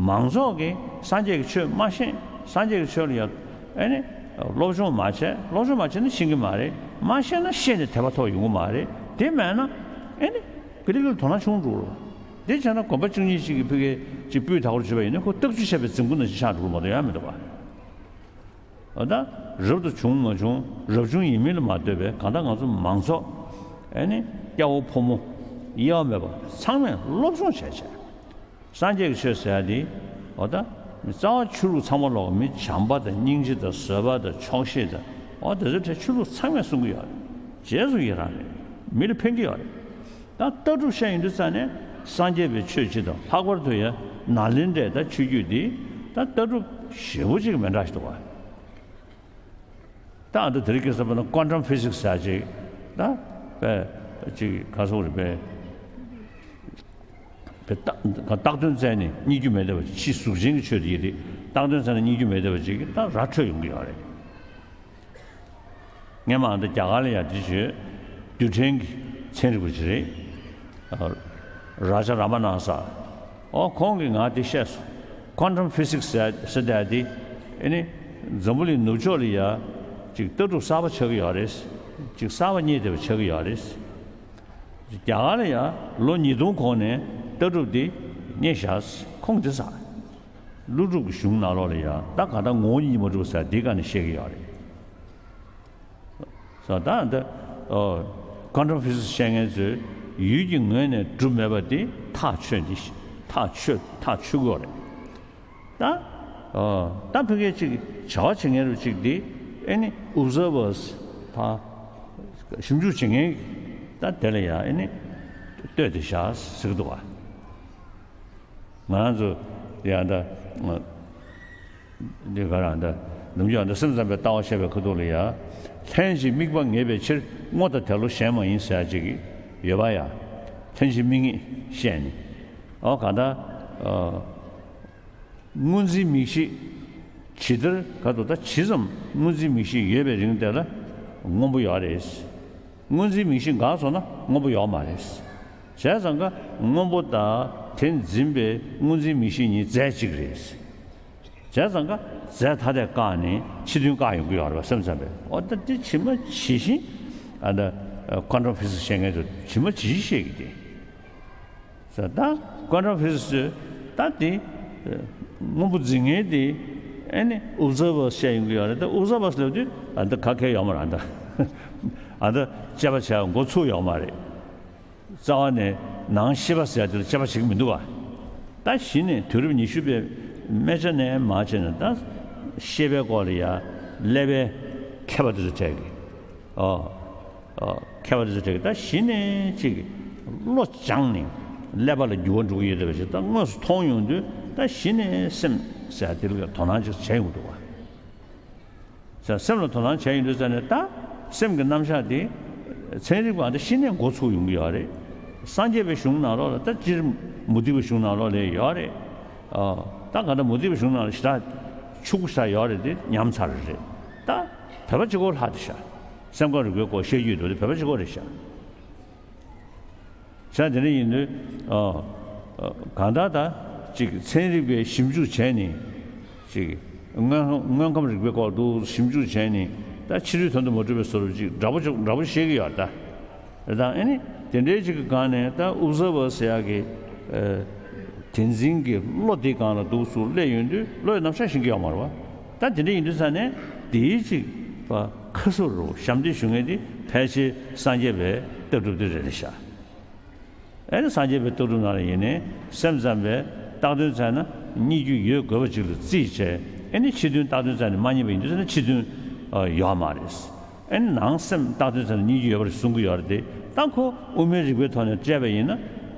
མང་ཚོགས་ཀྱིས་སངས་རྒྱས་ཀྱི་ཆོས་མ་ཤེས། སངས་རྒྱས་ཀྱི་ཆོས་ལ་ཡང་ཨེ་ནི་སློབ་སྦྱོང་མ་བྱས། སློབ་སྦྱོང་མ་བྱས་ན་ཤེས་ཀྱི་མ་རེད། མ་ཤེས་ན་ཤེས་ནས་དད་པ་ཐོག་ཡོང་གི་མ་རེད། དེ་མེད་ན་ཨེ་ནི་ཀི་ལི་ཀི་ལི་དོ་སྣང་ཆུང་འགྲོ་རོ། དེ་བྱས་ན་དགོན་པ་བཅུ་གཉིས་ཅིག་གི་ཕ་གི་ཅིག་སྤུས་དག་པོ་བྱེད་པ་ཡིན་ན་ཁོ་ལྟག་ཆུ་ཆད་པའི་རྫིང་བུ་ནང་བཞིན་ཆགས་འགྲོ་གི་མ་གཏོགས་ཡང་མི་འདུག་པ། འོ་ད་རབ་ཏུ་བྱུང་མ་བྱུང་། རབ་བྱུང་ཡིན་མིན་ལ་མ་ལྟོས་པའི་གང་ལྟར་ང་ཚོ་མང་ཚོགས་ཨེ་ནི་སྐྱ་བོ་ཕོ་མོ་དབྱེ་བ་མེད་པར་ཚང་མས་སློབ་སྦྱོང་བྱས་བྱས། སངས་རྒྱས་ཀྱི་ཆོས་ཟེར་ཡ་དེ་འོ་ད་རྩ་བ་ཆོས་ལུགས་ཚང་མ་ལོག་མི་བྱམས་པ་དང་སྙིང་རྗེ་དང་བཟོད་པ་དང་ཆོག་ཤེས་དང་འོ་དེ་ཚོའི་གྲས་ཆོས་ལུགས་ཚང་མས་གསུང་གི་ཡོད་རེད། རྗེས་སུ་ཡི་རང་རེད། མི་ལ་ཕན་གྱི་ཡོད་རེད། ད་ལྟ་གྲུབ་བཤད་ཡོང་དུས་ཙ་ནས་སངས་རྒྱས་པའི་ཆོས་སྤྱི་དང་ལྷག་པར་དུ་ཡང་ནཱ་ལེནྡྲའི་ད་ཆོས་བརྒྱུད་འདི་ད་ལྟ་གྲུབ་ཞེ་པོ་ཅིག་མི་འདྲ་ཞིག་འདུག་ག། ད་ཨ་ད་དེ་རིང་ཁ་སང་བྱས་ན་ཀོན་ཊམ་ཕི་སིག་སི་ཟེར་ཅིག་ད་པས་ཅིག་ག་སོགས་རེད་པས། པས་རྟགས་རྟགས་དོན་བཙལ་ནས་རྙེད་རྒྱུ་མེད་བསྡད་པ་ཅིག་ཕྱི་གཟུགས་ཅན་གྱི་ཆོས་དེ་ཡིན་ཏེ་རྟགས་དོན་བཙལ་ནས་རྙེད་རྒྱུ་མེད་བསྡད་པ་ཅིག་གིས་ད་ར་འཕྲོད་ཡོང་གི་ཡོད་རེད། སྔས་མ་འདི་རྒྱ་གར་ལ་ཡང་འདི་བྱོས། རྡུལ་ཕྲན་གྱི་ཚན་རིག་པ་ཅིག་རེད། ཨ་རཱ་ཇ་རཱ་མ་ནཱ་ས། ཨོ་ཁོང་གིས་ང་འདི་བཤད་སོང་། ཀོན་ཊམ་ཕི་སིག་སི་ཟེར་ཟེར་བསྡད་དེ། ཨེ་ནི། འཛམ་བུ་གླིང་ནུབ་ཕྱོགས་ལ་ཡ་ཅིག་ལྟ་གྲུབ་གསར་པ་ཆགས་ཀྱི་ཡོད་རེད། ཅིག་གསར་པ་རྙེད་བསྡད་པ་ཆགས་ཀྱི་ཡོད་རེད། རྒྱ་གར་ལ་ཡ་ལོ་ཉིས་སྟོང་གོང་ནས་ལྟ་གྲུབ་འདི་རྙེད་བཞག་ཁོང་དེ་ས། ཀླུ་སྒྲུབ་ཀྱི་གཞུང་ནང་ལོགས་ལ་ཡ་ད་ག་ད་ངོ་བོ་ཉིད་མ་གྲུབ་ཟེར་འདི་ག་ནས་བཤད་ཀྱི་ཡོད་རེད། ས་ད་འདི་ཀོན་ཊམ་ཕི་ཟིག་སི་བཤད་མཁན་ཚོས་ཡུལ་གྱི་ངོས་ནས་གྲུབ་མེད་པ་འདི་ཐག་ཆོད་འདི་ཐག་ཆོད་ཐག་ཆོད་དགོས་རེད། ད་ཨོ། ད་ཕ་གིའི་ཅིག་བྱ་བ་བྱེད་མཁན་རུ་ཅིག་འདི་ཨེ་ནི་ཨོབ་ཟར་བར་སི་ཕ་ཞིབ་འཇུག་བྱེད་མཁན་ད་དེ་ལ་ཡ་ཨེ་ནི་ལྟོས་དེ་བཞག་ཟེར་གི་འདུག་བ། ང་རང་ཚོ་ཡ་ད་འདི་ག་རང་ད་ནམ་རྒྱུན་ད་སེམས་ཙམ་པའི་ལྟ་བ་བཤད་པའི་ཁ་ཐུག་ལ་ཡ་ལྷན་ཅིག་དམིགས་པ་ངེས་པའི་ཕྱིར་སྔོ་དང་དལ་བློ་གཞན་མ་ཡིན་ཟེར་ཡ་ཅིག་ཡོད་པ་ཡ། ལྷན་ཅིག་དམིགས་ངེས་བཤད་ནི་ཨོ་ག་ད་ཨོ། སྔོ་འཛིན་མིག་ཤེས་ཇི་ལྟར་ག་དོ་ད་ཇི་ཙམ་སྔོ་འཛིན་མིག་ཤེས་ཡོད་པའི་རིང་དེ་ལ་སྔོན་པོ་ཡོད་རེད། སྔོ་འཛིན་མིག་ཤེས་འགག་སོང་ན་སྔོན་པོ་ཡོད་མ་རེད། བྱས་ཙང་ཀ་སྔོན་པོ་དང་དེ་འཛིན་པའི་སྔོ་འཛིན་མིག་ཤེས་གཉིས་རྫས་གཅིག་རེད། བྱས་ཙང་ཀ་རྫས་ཐ་དད་བཀག་ནས་ཕྱི་དོན་བཀག་ཡོང་གི་ཡོད་རེད་བ་སེམས་ཙམ་པས། ཨོ་ད་དེ་ཇི་མ་ཇི་བཞིན་ཨ་ད་ཀོན་ཊམ་ཕི་ཟིག་སི་བཤད་མཁན་ཚོ་ཇི་མ་ཇི་བཞིན་བཤད་གི་དེ། ཟེར་ད་ཀོན་ཊམ་ཕི་ཟིག་སི་ད་དེ་སྔོན་པོ་འཛིན་མཁན་དེ་ཨེ་ནི་ཨོབ་ཟར་བར་སི་བཤད་ཡོང་གི་ཡོད་རེད། ད་ཨོབ་ཟར་བར་སི་ལབ་དུས་ཨ་ད་ཁ་ཁེལ་ཡོད་མ་རེད། ཨ་ད་ཨ་ད་དཔྱད་པ་བྱས་འགོ་ཚུགས་ཡོད་མ་རེད། རྩ་བ་ནས་ནང་ཤེས་པ་ཟེར་ཡ་དེ་ལ་དཔྱད་པ་བྱེད་ཀྱི་མི་འདུག་བ། ད་གཞི་ནས་དུས་རབས་ཉི་ཤུ་པའི་སྨད་ཆ་ནས་མར་བྱས་ནས་ད་ཤེས་པའི་སྐོར་ལ་ཡ་ཀླད་པའི་མཁས་པ་དེ་ཚོ་འཕྲད་གི། ཨོ། ཨོ། མཁས་པ་དེ་ཚོ་འཕྲད་གི། ད་གཞི་ནས་ཅིག་བློ་སྦྱངས་ནས་ཀླད་པ་ལ་འགྱུར་བ་འགྲོ་གི་ཡོད་བསྡད་པ་ཞིག་ད་དངོས་སུ་མཐོང་ཡོང་དུས་ད་གཞི་ནས་སེམས་ཟེར་ཡ་དེ་ལ་དོ་སྣང་ཅིག་བྱས་ཡོང་གི་འདུག་བ། ཟེར་སེམས་ལ་དོ་སྣང་བྱས་ཡོང་དུས་ཙ་ནས་ད་སེམས་ཀྱི་རྣམ་གཞག་དེ་ཚན་རིག་པ་འདི་གཞི་ནས་འགོ་ཚུགས་ཡོང་གི་ཡོད་རེད། སངས་རྒྱས་པའི་གཞུང་ནང་ལོགས་ལ་ད་སྤྱིར་མུ་སྟེགས་པའི་གཞུང་ནང་ལོགས་ལ་ཡོད་རེད། ཨ། ད་ག་ད་མུ་སྟེགས་པའི་གཞུང་ནང་ལ་ཞེ་དྲག་ཕྱུག་པོ་ཞེ་དྲག་ཡོད་རེད་དེ་ཉམས་ཚར་རེད། ད་བོད་པ་གཅིག་པོ་ལྷག་དེ་ཤག་སེམས་ཁམས་རིག་པའི་སྐོར་བཤད་རྒྱུ་ཡོད་དེ་བོད་པ་གཅིག་པོ་རེད་ཤག་བྱས་དེ་འདྲ་ཡིན་དུས་ཨ། ཨ། གང་ལྟར་ད་ཅིག་ཚན་རིག་པའི་ཞིབ་འཇུག་བྱས་ནས་ཅིག་དངོས་དངོས་ཁམས་རིག་པའི་སྐོར་དུ་ཞིབ་འཇུག་བྱས་ནས་ད་ཕྱི་རོལ་དོན་དུ་མ་གྲུབ་པའི་བཟོ་འདྲ་ཅིག་འདྲ་པོ་ཅིག་འདྲ་པོ་བཤད་ཀྱི་ཡོད་ད། རེད་དང་ཨེ་ནི་དེ་འདྲའི་ཅིག་གི་སྒང་ནས་ད་ཨོབ་ཟར་བར་ཟེར་ཡག་གི་ཨ། དེ་འཛིན་གྱི་བློ་དེ་སྒང་ལ་འདུག་སུ་སླེབས་ཡོང་དུས་བློ་ཡི་རྣམ་གཞག་ཤེས་ཀྱི་ཡོད་མ་རེད་བ། ད་དེ་འདྲ་ཡིན་དུས་ཙ་ནས་དེའི་ཅིག་པ་ཁ་གསབ་རུ་ཞབས་འདེགས་ཞུ་མཁན་དེ་ཕལ་ཆེར་སངས་རྒྱས་པའི་ལྟ་གྲུབ་དེ་རེད་ཤག་ཨེ་ནི་སངས་རྒྱས་པའི་ལྟ་གྲུབ་ནང་ལ་ཡིན་ནའི་སེམས་ཙམ་པས་བཏགས་དོན་བཙལ་ན་རྙེད་རྒྱུ་ཡོད་དགོས་པ་ཅིག་ལ་རྩིས་བྱས། ཨེ་ནི་ཕྱི་དོན་བཏགས་དོན་བཙལ་ནས་མ་རྙེད་པ་ཡིན་དུས་ཙ་ན་ཕྱི་དོན་ཨ། ཡོད་མ་རེད། ཨེ་ནི་ནང་སེམས་བཏགས་དོན་བཙལ་ན་རྙེད་རྒྱུ་ཡོད་པ་རེད་གསུང་གི་ཡོད་རེད་དེ། ད་ཁོ་དབུ་མའི་རིགས་པའི་ཐོག་ནས་དཔྱད་པ་ཡིན་ན་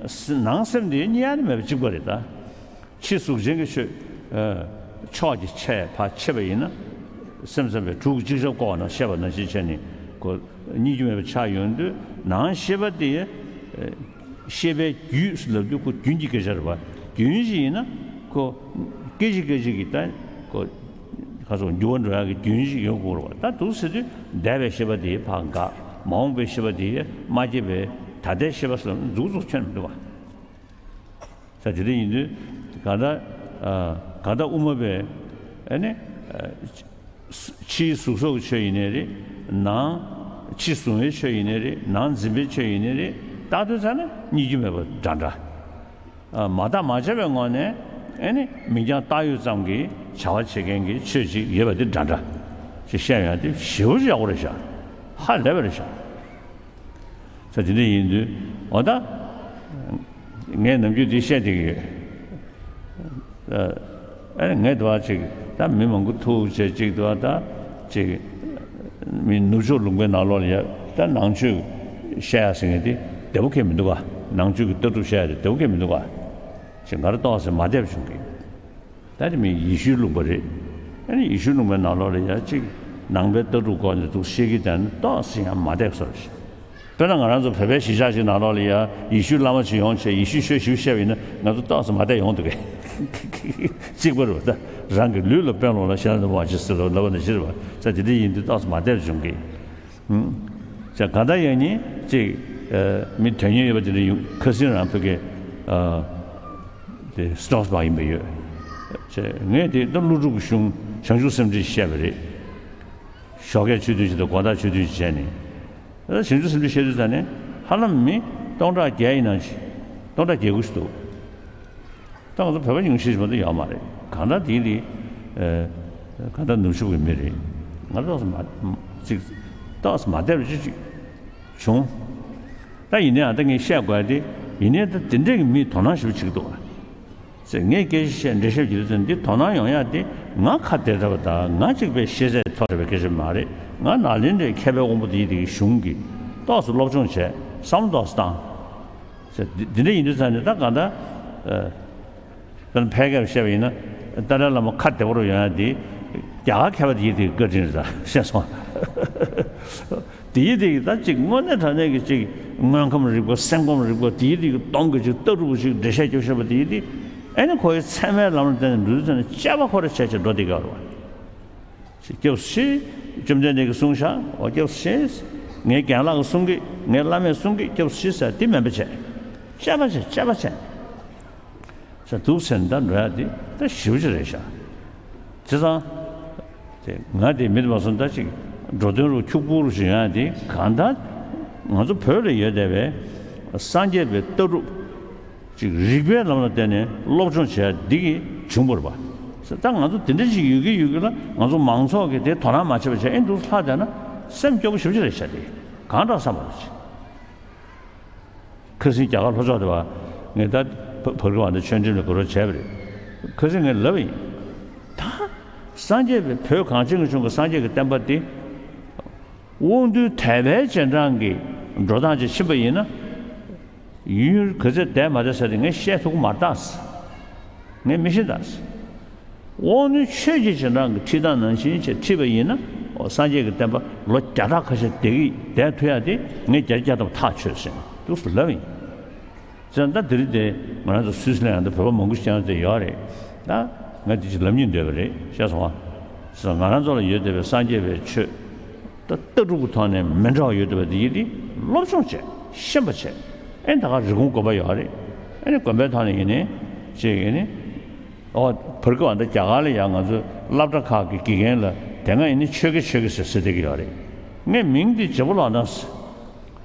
ནང་སེམས་དེ་རྙེད་ཡ་ནི་མེད་པ་གཅིག་པ་རེད་ད། ཕྱི་གཟུགས་ཅན་གྱི་ཆོས་ཨ། ཕྱོགས་ཀྱི་ཆས་ཕར་ཕྱེ་བ་ཡིན་ན། སེམས་ཙམ་པས་དྲུག་གཅིག་ཞབས་བསྐོར་བ་ན་བཤད་པ་ནང་བཞིན་བྱས་ནས་ཁོ་རྙེད་རྒྱུ་མེད་པ་ཆགས་ཡོང་དུས་ནང་ཤེས་པ་དེ་ཨ། ཤེས་པའི་རྒྱུད་ལབ་དུས་ཁོ་རྒྱུན་གྱི་སྐད་ཆ་རེད་བ། རྒྱུན་ཞིག་ཡིན་ན་ཁོ་སྐད་ཅིག་སྐད་ཅིག་གིས་ད་ཁོ་ཁ་སོགས་འགྱུར་བ་འགྲོ་ཡག་གི་རྒྱུན་ཞིག་ཡོང་དགོས་རེད་བ། ད་འདུག་ཟེར་དུས་འདས་པའི་ཤེས་པ་དེ་ཕར་འགག་མ་འོངས་པའི་ཤེས་པ་དེ་མ་སྐྱེས་པའི་ད་ལྟའི་ཤེས་པ་སོགས་འཛུགས་འཛུགས་ཁྱོན་མི་འདུག་བ། ས་དེ་འདྲ་ཡིན་དུས་གང་ལྟར་ཨ། གང་ལྟར་དབུ་མ་པས་ཨ་ནི་ཨ། ཕྱིའི་གཟུགས་སོགས་ཀྱི་ཆོས་ཡིན་ནའི་རེད། ནང་ཕྱི་གཟུང་བའི་ཆོས་ཡིན་ནའི་རེད། ནང་འཛིན་པའི་ཆོས་ཡིན་ནའི་རེད། བཏགས་དོན་བཙལ་ན་རྙེད་རྒྱུ་མེད་པ་འདྲ་འདྲ། ཨ། མ་བརྟགས་མ་དཔྱད་པའི་ངོས་ནས་ཨེ་ནི་མིང་རྐྱང་བཏགས་ཡོད་ཙམ་གྱིས་བྱ་བ་བྱེད་མཁན་གྱི་ཆོས་ཅིག་ཡོད་པ་འདི་འདྲ་འདྲ་ཞེས་བཤད་ཡོང་དེ་ཞེ་པོ་ཅིག་ཡག་པོ་རེད་ཤག་ཧ་ལས་པ་རེད་ཤག་ས་དེ་འདྲ་ཡིན་དུས་འོ་ད་ངས་ནམ་རྒྱུན་འདི་བཤད་བསྡད་ཀྱི་ཡོད། ཨ་ནི་ངས་འདུག་བ་ཅིག་ད་མི་མང་པོ་ཐུག་བྱས་ཅིག་འདུག་བ་ད་ཅིག་མི་ནུབ་ཕྱོགས་ལུང་པའི་ནང་ལོགས་ལ་ཡ་ད་ནང་ཆོས་བཤད་ཡ་ཟེར་མཁན་དེ་བདེ་པོ་ཁེལ་མི་འདུག་བ། ནང་ཆོས་ཀྱི་ལྟ་གྲུབ་བཤད་ཡ་དེ་བདེ་པོ་ཁེལ་མི་འདུག་བ། ཅིག་ང་རང་ཏོག་ཙམ་མ་བདེ་བ་བྱུང་གི། ད་དེ་མིན་ཡེ་ཤུའི་ལུང་པ་རེད། ཨ་ནི་ཡེ་ཤུའི་ལུང་པའི་ནང་ལོགས་ལ་ཡ་གཅིག་ནང་པའི་ལྟ་གྲུབ་སྐོར་ནས་འདུག་བཤད་ཀྱི་དེ་ནི་ཏོག་ཙམ་ཡང་མ་བདེ་བཟོ་རེད། དཔེར་ན་ང་རང་ཚོ་བོད་པའི་གཞིས་ཆགས་ཤིག་ནང་ལོགས་ལ་ཡ་ཡེ་ཤུའི་བླ་མ་ཞིག་ཡོང་བྱས་ཡེ་ཤུའི་ཆོས་ཞིག་བཤད་པ་ཡིན་ན་ང་ཚོ་ཏོག་ཙམ་མ་བདེ་ཡོང་འདུག་གས། གཅིག་པ་རེད་པ། ད་རང་གི་ལུས་ལ་དཔོན་སློང་ལ་ཞེ་ན་འདུག་མ་ཅི་ཟེར་ལོ་ལབ་པ་ནང་བཞིན་རེད་པ། ས་དེ་འདྲ་ཡིན་དུས་ཏོག་ཙམ་མ་བདེ་བྱུང་གི། ཧུམ། ཅག་ག་ད་ཡང་ནི་ཅིག་ཨ། མི་དོན་གཉེར་ཡོད་པ་དེ་འདྲ་ཡོང་ཁ་སང་རང་ཕ་གི་ཨ། དེ་སི་ཊོག་སི་བར་ཡིན་པ་ཡོད། ཅེས་ངས་དེ་ད་ཀླུ་སྒྲུབ་ཀྱི་གཞུང་ བྱང་ཆུབ་སེམས་ཁྲིད་བཤད་པ་རེད། ཞོགས་ཀས་ཆོས་ཐུན་ཞིག་དང་དགོང་དག་ཆོས་ཐུན་ཞིག་བྱས་ནས། ད་བྱང་ཆུབ་སེམས་ཁྲིད་བཤད་དུས་ཙ་ནས་ཧ་ལམ་མི་སྟོང་ཕྲག་བརྒྱད་ཡིན་ན་ཞིག་སྟོང་ཕྲག་བརྒྱད་དགུ་ཞིག་འདུག་ད་ང་ཚོ་བོད་པ་ཉུང་ཤས་ཤིག་མ་གཏོགས་ཡོད་མ་རེད། གང་ལྟར་དེའི་རིགས་ཨ་གང་ལྟར་ནུབ་ཕྱོགས་ཀྱི་མི་རེད། ང་ཏོག་ཙམ་མ་ཅིག་ཏོག་ཙམ་མ་བདེ་བ་ཅིག་ཅིག་བྱུང་། ད་ཡིན་ནའང་ད་ངས་བཤད་དགོས་ཡ་དེ་ཡིན་ནའི་ད་དེ་འདྲས་ཀྱི་མིས་དོ་སྣང་ཞེ་པོ་བྱེད་ཀྱི་འདུག་བ། ཟེར་ངས་སྐད་ཆ་བཤད་འགྲེལ་བཤད་བྱེད་དུས་ཙམ་འདི་དོ་སྣང་ཡོང་ཡ་དེ་ང་ཁ་བདེ་དྲགས་པ་དང་ང་གཅིག་པའི་ཤེས་ཚད་མཐོ་དྲགས་པའི་སྐད་ཆ་མ་རེད། ང་ནཱ་ལེནྡྲའི་མཁས་པའི་དབང་པོ་དེ་ཡི་དེ་གི་གཞུང་གི་ཏོག་ཙམ་སློབ་སྦྱོང་བྱས་བསམ་བློ་ཏོག་ཙམ་བཏང་། ཟེར་འདི་འདི་འདྲ་ཡིན་དུས་ཙང་ནས་ད་གང་ལྟར་ཨ་དཔེར་ན་ཕལ་སྐད་བཤད་པ་ཡིན་ན་ཏཱ་ལའི་བླ་མ་ཁ་བདེ་པོ་རུ་ཡོང་ཡ་དེ་རྒྱ་གར་མཁས་པ་དེ་ཡི་དེ་གི་བཀའ་དྲིན་རེད་ད་ཤེས་སོང་། དེ་ཡི་དེ་ཡི་ད་ཅིག་དངོས་གནས་དྲང་གནས་ཀྱི་ཅིག་དངོས་ཁམས་རིག་པ་སེམས་ཁམས་རིག་པ་དེ་ཡི་དེ་ཡི་སྟོང་གི་ཅིག་ལྟ་གྲུབ་ཅིག་འགྲེལ་བཤད་རྒྱབ་ཤེས་པ་དེ་ཡི་དེ་ཨེ་ནི་ཁོ་ཡི་ཚད་མའི་ལམ་ལ་བརྟེན་ནས་འགྲོ་དུས་ཙང་ནས་དཔྱད་པ་ཁོ་ར་བྱས་བྱས་འགྲོ་བསྡད་ཀྱི་ཡོད་རེད་བ། སྐྱབས་སུ་མཆི། བཅོམ་ལྡན་འདས་ཀྱིས་གསུངས་ཤག་འོ་སྐྱབས་སུ་མཆི། ངའི་རྒན་ལགས་ཀྱིས་གསུང་གི། ངའི་བླ་མས་གསུང་གི། སྐྱབས་སུ་མཆི་ཟེར་དེ་མིན་པ་བྱས། དཔྱད་པ་བྱས་དཔྱད་པ་བྱས། ཟེར་འདུག་ཟེར་ནས་ད་འགྲོ་ཡ་དེ་ད་ཞེ་པོ་ཅིག་རེད་ཤག་བྱས་ཙང་། དེ་ང་དེ་མི་དེ་མ་སོང་ད་ཅིག་འགྲོ་དོན་རུ་འཁྱུག་པོ་རུ་ཞིག་ཡོང་ཡ་དེ་གང་ལྟར་ང་ཚོ་བོད་ལ་ཡོད་བསྡད་པའི་སངས་རྒྱས་པའི་ལྟ་གྲུབ། ཅིག་རིགས་པའི་ལམ་ལ་བརྟེན་ནས་སློབ་སྦྱོང་བྱས་འདི་གིས་བྱུང་བ་རེད་པ། ད་ང་ཚོ་དེ་འདྲ་ཞིག་ཡོད་ཀྱི་ཡོད་ཀྱི་ལ་ང་ཚོ་མང་ཚོགས་ཀྱིས་དེ་དོ་སྣང་མ་བྱས་པ་བྱས་ཨེ་འདུག་ལྷག་བསྡད་ན་སེམས་སྐྱོ་པོ་ཞེ་པོ་ཅིག་རེད་ཤག་དེ་གང་དྲག་བསམ་པ་རེད། ཁ་སང་རྒྱ་གར་ལྷོ་ཕྱོགས་དེ་བ་ངས་ད་བར་སྐབས་ཨ་འདྲ་ཆོས་འབྲེལ་ལ་གོ་རོགས་བྱས་པ་རེད། ཁ་སང་ངས་ལབ་པ་ཡིན། ད་སངས་རྒྱས་པའི་བོད་གངས་ཅན་གྱི་ལྗོངས་ཀྱི་སངས་རྒྱས་ཀྱི་བསྟན་པ་འདི། དབང་རྟུལ་དད་པའི་རྗེས་འབྲང་གི་འགྲོ་སྟངས་ཅིག་ཕྱིན་པ་ཡིན་ན། ཡུན་ག་ཚོད་བསྡད་མ་བསྡད་ཟེར་ཏེ་ངས་བཤད་ཐུབ་ཀྱི་མ་རེད་ད། ངས་མི་ཤེས་ད། དབང་རྟུལ་ཆོས་ཀྱི་རྗེས་འབྲང་གི་ཁྲིད་སྟངས་ནང་བཞིན་བྱས་ཁྲིད་པ་ཡིན་ན། འོ་སངས་རྒྱས་ཀྱི་བསྟན་པ་ལོ་བརྒྱ་ཕྲག་ཁ་ཤས་བསྡད་ཀྱི་བསྡད་ཐུབ་ཡ་དེ་ངས་བརྒྱ་ཆ་བརྒྱ་ཐམ་པ་ཐག་ཆོད་ཟེར་ནས་འདུག་སེ་ལབ་ཡིན། བྱས་ཙང་ད་དེ་རིང་དེ་ང་རང་ཚོ་སུད་སི་ལ་ཡང་ད་བོད་པ་མང་པོ་ཞིག་ཡང་དེ་ཡོད་རེད། ད་ང་དེ་ཅིག་ལབ་སྙིང་འདོད་པ་རེད་ཤེས་སོང་ཨ། བྱས་ཙང་ང་རང་ཚོ་ལ་ཡོད་བསྡད་པའི་སངས་རྒྱས་པའི་ཆོས། ད་ལྟ་གྲུབ་ཀྱི་ཐོག་ནས་མི་འདྲ་བ་ཡོད་བསྡད་པ་དེ་ཡིན་དེ་སློབ་སྦྱོང་བྱས་ཤེས་པ་བྱས། ཨེ་ད་ག་རི་ཀོན་དགོན་པ་ཡོད་རེད། ཨེ་ནི་དགོན་པའི་ཐོག་ནས་ཡིན་ནི་ཅིག་ཡིན་ནི། ཨོ་བར་སྐབས་ཨ་ད་རྒྱ་གར་ལ་ཡང་ང་ཚོའི་སློབ་གྲྭ་ཁག་གི་དགེ་རྒན་ལ་དེ་སྔ་ཡིན་ནི་ཆོས་དགེ་ཆོས་དགེ་ཟེར་ཟེར་བསྡད་ཀྱི་ཡོད་རེད། ངས་མིང་དེ་བརྗེ་པོ་ལབ་ན།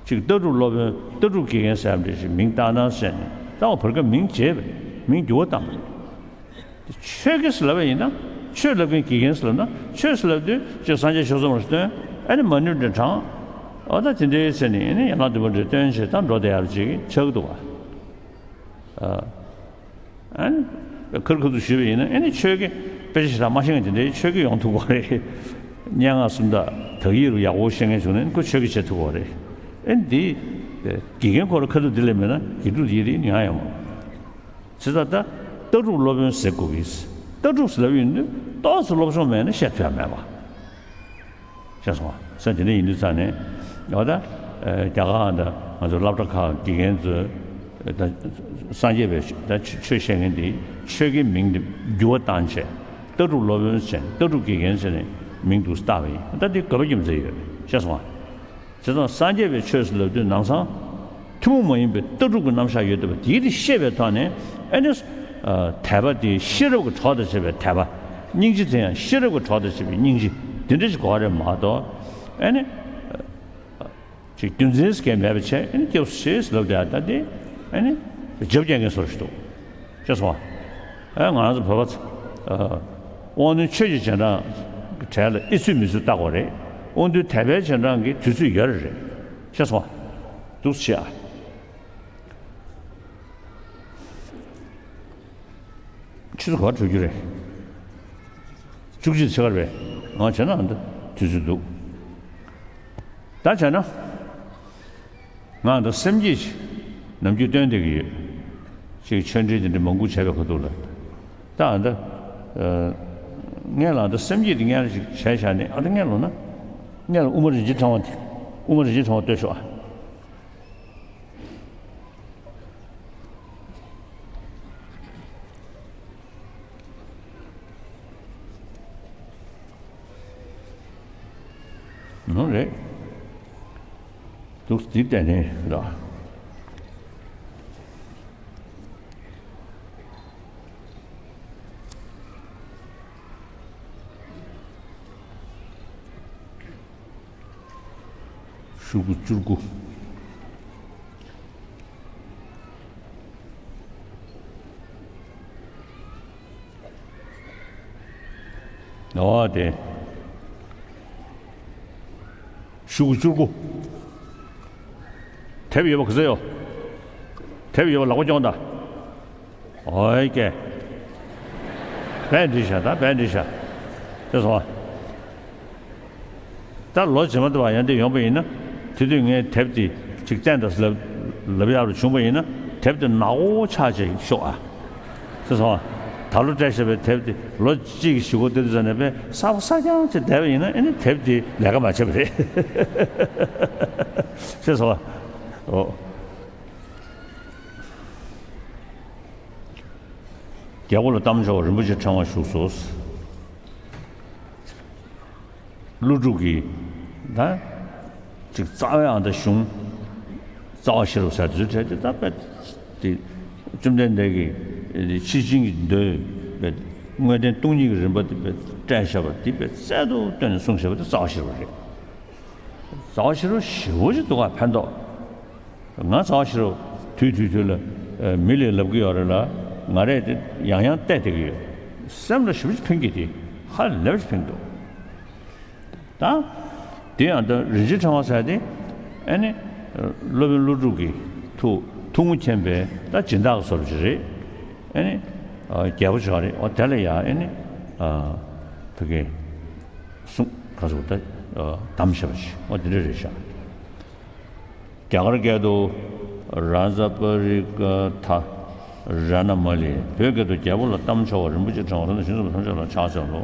ཅིག་ལྟ་གྲུབ་སློབ་དཔོན་ལྟ་གྲུབ་དགེ་རྒན་ཟེར་ཡ་འདྲ་ཞིག་མིང་བཏགས་ན་ཟེར་ནས་ད་འོ་བར་སྐབས་མིང་བརྗེས་པ་རེད། མིང་འགྱུར་བ་བཏང་བ་རེད། ཆོས་དགེ་ཟེར་ལབ་པ་ཡིན་ན་ཆོས་ལབ་མཁན་དགེ་རྒན་ཟེར་ལབ་ན་ཆོས་ཟེར་ལབ་དུས་ཅིག་སངས་རྒྱས་ཆོས་ཚོགས་མར་སྟོན་ཨ་ནི་མ་ཎི་འདྲ་བགྲང་། འོ་ད་དེ་འདྲའི་ཟེར་ནས་ཨ་ནི་ཡན་ལག་བདུན་པ་འདྲ་སྟོན་བྱས་ད་འགྲོ་བསྡད་ཡ་ཅིག་ཆགས་ཀྱི་འདུག་བ། ཨ་ནི་ཁར་ཁ་ཐུག་ཞུས་པ་ཡིན་ན་ཨ་ནི་ཆོས་དགེ་དཔེ་ཆ་ཞེ་དྲག་མ་ཤེས་མཁན་དེ་འདྲའི་ཆོས་དགེ་ཡོང་ཐུབ་ཀྱི་རེད། སྙན་ངག་སུམ་རྟགས་དག་ཡིག་རུ་ཡག་པོ་ཤེས་མཁན་བྱུང་ན་ཁོ་ཆོས་དགེ་བྱེད་ཐུབ་ཀྱི་རེད། ཨ་ནི་འདི་དགེ་རྒན་ཁོ་ར་ཁ་ཐུག་འདི་ལས་མེད་ན་དགེ་ཕྲུག་འདི་ཡི་རིགས་ཉོ་ཡ་ཡོང་མ་རེད། བྱས་ཙང་ད་ལྟ་གྲུབ་སློབ་དཔོན་ཟེར་དགོས་ཀྱི། ལྟ་གྲུབ་ཟེར་ལབ་ཡོང་དུས་ཏོག་ཙམ་སློབ་སྦྱོང་མེད་ན་བཤད་ཐུབ་ཡ་མེད་པ། ཤེས་སོང་ང་། ས་དེ་འདྲ་ཡིན་དུས་ཙང་ནས་འོ་ད་རྒྱ་གར་ད་ང་ཚོ་སློབ་གྲྭ་ཁག་དགེ་རྒན་ཚོས་ད་སངས་རྒྱས་པའི་ད་ཆོས་བཤད་མཁན་དེ་ཆོས་ཀྱི་མིང་དེ་འགྱུར་བ་བཏང་བྱས་ལྟ་གྲུབ་སློབ་དཔོན་བྱས་ལྟ་གྲུབ་དགེ་རྒན་བྱས་ནས་མིང་འདུག་བཏགས་པ་ཡིན། ད་དེ་དགོས་པ་རྒྱུ་མཚན་ཡོད་རེད། ཤེས་སོང་ང་། བྱས་ཙང་སངས་རྒྱས་པའི་ཆོས་སུ་ལབ་དུས་ནང་སང་ཐུན་མོང་མ་ཡིན་པའི་ལྟ་གྲུབ་ཀྱི་རྣམ་གཞག་ཡོད་བསྡད་པ་དེའི་དེ་ཤེས་པའི་ཐོག་ནས་ཨ་ནི་དད་པ་དེ་ཤེས་རབ་ཀྱི་གྲོགས་དང་བཅས་པའི་དད་པ། སྙིང་རྗེ་དེ་ཡང་ཤེས་རབ་ཀྱི་གྲོགས་དང་བཅས་པའི་སྙིང་རྗེ་དེ་འདྲ་ཞིག་དགོས་རེད་མ་གཏོགས་ཨ་ནི་ཅིག་རྒྱུ་མཚན་ཟེར་མཁན་མེད་པ་བྱས་ཨ་ནི་སྐྱབས་སུ་མཆི་ཟེར་ལབ་བསྡད་ཡ་ད་དེ་ཨ་ནི་རྒྱབ་རྒྱག་མཁན་བཟོ་འདྲ་ཞིག་འདུག་ཤེས་སོང་ང་། ཨ་ང་རང་ཚོ་བོད་པ་ཚོ་དབང་རྣོན་ཆོས་ཀྱི་རྗེས་འབྲང་གི་གྲས་ལ་ཨེ་ཚུད་མི་ཚུད་ལྟ་དགོས་རེད། དབང་རྣོན་དད་པའི་རྗེས་འབྲང་གི་དུས་ཚོད་ཡོད་རེད་རེད། ཤེས་སོང་ང་། འདུག་སེ་བྱེད་ཨ། ཆུ་ཚོད་ག་པར་གྲོལ་རྒྱུ་རེད། བཅུ་གཅིག་ཕྱེད་ཀ་རེད་པས། ང་བྱས་ན་ཨ་འདི་དུས་ཚོད་འདུག་ད་བྱས་ན། ང་འདི་སེམས་བསྐྱེད་ཅིག་ནམ་རྒྱུན་བཏོན་བསྡད་ཀྱི་ཡོད། ཅིག་ཆོས་འབྲེལ་དེ་འདྲ་མང་པོ་བྱས་པའི་ཁ་ཐུག་ལ། ད་ཨ་འདི། ཨ། སྔོན་ལ་ཨ་འདི་སེམས་བསྐྱེད་དེ་སྔོན་ལ་ཅིག་བྱས་བཞག་ནས་ཨ་འདི་སྔོན་ལ་ན། སྔོན་ལ་དབུ་མ་རིན་ཆེན་ཕྲེང་བ་དེ། དབུ་མ་རིན་ཆེན་ཕྲེང་བ་བཏོན་ཤོག་ཨ། ནོ་རེད། འདུག་འདི་བལྟས་ནས་ལ། ཤོག་གུ་བཅུ་དགུ། ཨོ་དེ། ཤོག་གུ་བཅུ་དགུ། དེབ་ཡོད་པ་ག་ཚོད་ཡོད། དེབ་ཡོད་པ་ལག་པ་རྐྱོང་དང་། ཨོའི་ཀེ། བས་འགྲིག་ཤག་ད་བས་འགྲིག་ཤག་ཅེས་སོ། ད་ལོ་རྗེས་མ་དུ་བ་ཡང་དེ་ཡོང་པ་ཡིན་ན། དེ་དུས་ངས་དེབ་དེ་ཅིག་བསྟན་དང་ལབ་ལབ་ཡག་རུ་བྱུང་པ་ཡིན་ན། དེབ་དེ་ནག་པོ་ཆགས་བྱས་ཤོག་ཨ། ཅེས་སོ། ད་ལོ་སྤྲད་བཞག་པའི་དེབ་དེ་ལོ་གཅིག་གི་གཞུག་གུ་དེ་དུས་ཙམ་ནས་པས་གསར་པ་གསར་རྐྱང་བྱས་བསྡད་པ་ཡིན་ན། ཨ་ནི་དེབ་དེ་ལས་ཀ་མ་བྱས་པ་རེད། ཅེས་སོ། ཨོ། རྒྱལ་པོ་ལ་གཏམ་འཆོལ་བ་རིན་པོ་ཆེ་ཕྲེང་བ་བཞུགས་སོ། ཀླུ་སྒྲུབ་ཀྱིས་ད་ཅིག་རྩ་བའི་ཨ་མདའ་གཞུང་རྩ་བ་ཤེས་རབ་ཟེར་དུས་ཚོད་དེ་ད་དཔེ་དེ་བཅོམ་ལྡན་འདས་ཀྱིས་ཕྱི་བྱིན་གྱིས་མདོའི་དཔེ་དངོས་བསྟན་སྟོང་ཉིད་ཀྱི་རིམ་པ་དེ་དཔེ་བཀྲལ་བཞག་པ་དེ་དཔེ་རྩལ་དུ་བཏོན་ནས་གསུངས་བཞག་པ་དེ་རྩ་བ་ཤེས་རབ་རེད། རྩ་བ་ཤེས་རབ་ཞེ་པོ་ཅིག་འདུག་ག་ཕན་ཐོགས། ང་རྩ་བ་ཤེས་རབ་དུས་དུས་དུས་ལ་ཨ་མི་ལ་ལབ་ཀྱི་ཡོད་རེད་ལ། ང་རས་དེ་ཡང་ཡང་བལྟས་བསྡད་ཀྱི་ཡོད། སེམས་ལ་ཞེ་པོ་ཅིག་ཕན་གྱི་དེ་ཧ་ལས་པ་ཅིག་ཕན་འདུག་ད་དེ་ཡང་ད་རིན་ཆེན་ཕྲེང་བ་ཟེར་དེ་ཨ་ནི་སློབ་དཔོན་ཀླུ་སྒྲུབ་ཀྱི་ཐུགས་ཐུགས་མོ་མཁྱེན་པའི་ད་སྦྱིན་བདག་གི་བཟོ་འདྲ་ཅིག་རེད། ཨ་ནི་ཨ་རྒྱལ་པོ་ཅིག་རེད། འོ་དེ་ལ་ཡང་ཨ་ནི་ཨ་ཕ་གི་གསུང་ག་ཚོད་ད་གདམས་བྱས་པ་ཞིག་འོ་དེ་འདྲ་རེད་ཤག་རྒྱ་གར་སྐད་དུ། རཱ་ཛ་པ་རི་ཀ་ཐ་ར་ཎ་མ་ལི། བོད་སྐད་དུ། རྒྱལ་པོ་ལ་གཏམ་འཆོལ་བ་རིན་པོ་ཆེ་ཕྲེང་བ་རེད་ན། ཞིང་རྣམས་ཐམས་ཅད་ལ་ཕྱག་འཚལ་ལོ།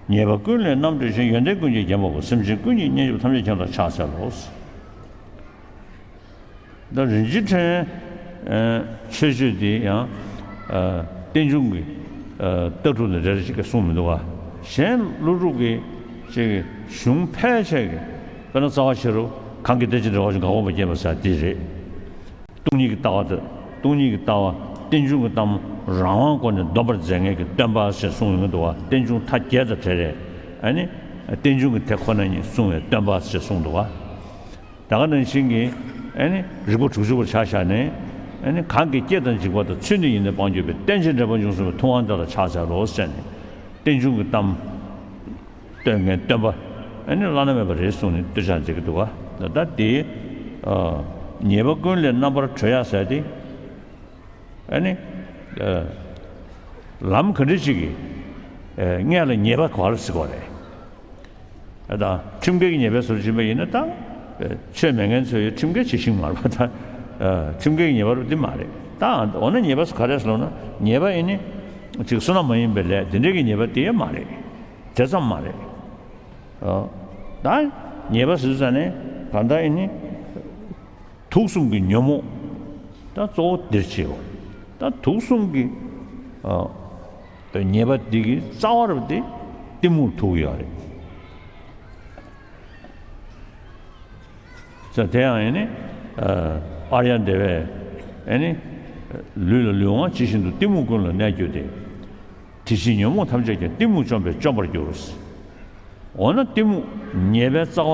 ཉེས་པ་ཀུན་ལས་རྣམ་གྲོལ་ཞིང་། ཡོན་ཏན་ཀུན་གྱིས་བརྒྱན་པ་པོ། སེམས་ཅན་ཀུན་གྱི་གཉེན་གྱུར་ཐམས་ཅད་ཁྱེད་ལ་ཕྱག་འཚལ་ལོ། ད་རིན་ཆེན་ཕྲེང་ཆོས་སྤྱོད་འདི་ཡང་རྟེན་འབྱུང་གི་ལྟ་གྲུབ་ལ་རེ་རེ་ཞིག་གིས་གསུངས་མི་འདུག་ག་གཞན་ཀླུ་སྒྲུབ་ཀྱི་ཅིག་གཞུང་ཕལ་ཆེར་གྱི་དཔེར་ན་རྩ་བ་ཤེས་རབ་གང་གི་བདེ་ཆེན་འབྲེལ་བ་ཞིག་འགག་པ་སྐྱེས་པ་ཟེར་འདི་རེད། སྟོང་ཉིད་ཀྱི་ལྟ་བ་དང་། སྟོང་ཉིད་ཀྱི་ལྟ་བ་རྟེན་འབྱུང་གི་གཏམ་རང་དབང་སྒོ་ནས་སྡོམ་པར་མཛད་མཁན་གྱི་སྟོན་པ་ཞེས་གསུངས་ཡོང་གི་འདུག་ག་རྟེན་འབྱུང་མཐའ་བརྒྱད་དང་བྲལ་བའི་ཨ་ནི་རྟེན་འབྱུང་གི་དེ་ཁོ་ན་ཉིད་གསུངས་པའི་སྟོན་པ་ཞེས་གསུངས་འདུག་ག་ད་ག་ནང་བཞིན་གྱི་ཨ་ནི་རིག་པ་དྲུག་ཅུ་པར་ཆ་བཞག་ནས། ཨ་ནི་གང་གིས་བསྐྱེད་དང་འཇིག་པ་དང་། ཚུལ་འདི་ཡིས་ནི་སྤང་གྱུར་པའི། རྟེན་ཅིང་འབྲེལ་པར་འབྱུང་གསུངས་པའི། ཐུབ་དབང་དེ་ལ་ཕྱག་འཚལ་ལོ་ཟེར་ནས་རྟེན་འབྱུང་གི་གཏམ་སྟོན་མཁན་སྟོན་པ་ཨ་ནི་བླ་ན་མེད་པ་རེད་གསུངས་ནས་སྟོད་ཆ་མཛད་ཀྱི་འདུག་ག་ད་ལྟ་དེ་ཉེས་པ་ཀུན་ལས་རྣམ་པར་གྲོལ་ཡག་ཟེར་ཏེ། ཨ་ནི་ལམ་ག་འདྲ་ཞིག་གིས་སྔོན་ལ་ཉེས་པ་ག་རེ་སྲིད་དགོས་རེད། ད་ཁྲིམས་འགལ་གྱི་ཉེས་པའི་ཟུར་ཕྱིན་པ་ཡིན་ན། ད་ཆོས་མེད་མཁན་ཚོས་ཁྲིམས་འགལ་བྱེད་ཤིང་མ་རེད་པ། ད་ཁྲིམས་འགལ་གྱི་ཉེས་པ་རུ་འདི་མ་རེད། ད་འོ་ན་ཉེས་པ་ག་རེ་ཟེར་ལབ་ན། ཉེས་པ་ཨ་ནི་ཅིག་བསོད་ནམས་མ་ཡིན་པའི་ལས་དེ་འདྲའི་གི་ཉེས་པ་དེ་ཡང་མ་རེད། དེ་ཙམ་མ་རེད། ད་ཉེས་པ་ཟེར་ཙ་ནས་གང་ལྟར་ཨ་ནི། དུག་གསུམ་གྱི་ཉོན་མོངས། ད་གཙོ་བོ་འདིར་བྱེད་འོ། ད་དུག་གསུམ་གྱི་ཨ་ཉེས་པ་འདི་གི་རྩ་བ་རུ་དེ་གཏི་མུག་ཐུག་ཡོད་རེད། ས་དེ་ཡང་ཨ་ནི་ཨ་ཨཱརྱ་དེ་བས་ཨ་ནི་ལུས་ལ་ལུས་དབང་ཇི་བཞིན་དུ། གཏི་མུག་ཀུན་ལ་གནས་གྱུར་ཏེ། དེ་བཞིན་ཉོན་མོངས་ཐམས་ཅད་ཀྱང་། གཏི་མུག་བཅོམ་པས་བཅོམ་པར་འགྱུར། འོ་ན་གཏི་མུག་ཉེས་པའི་རྩ་བ་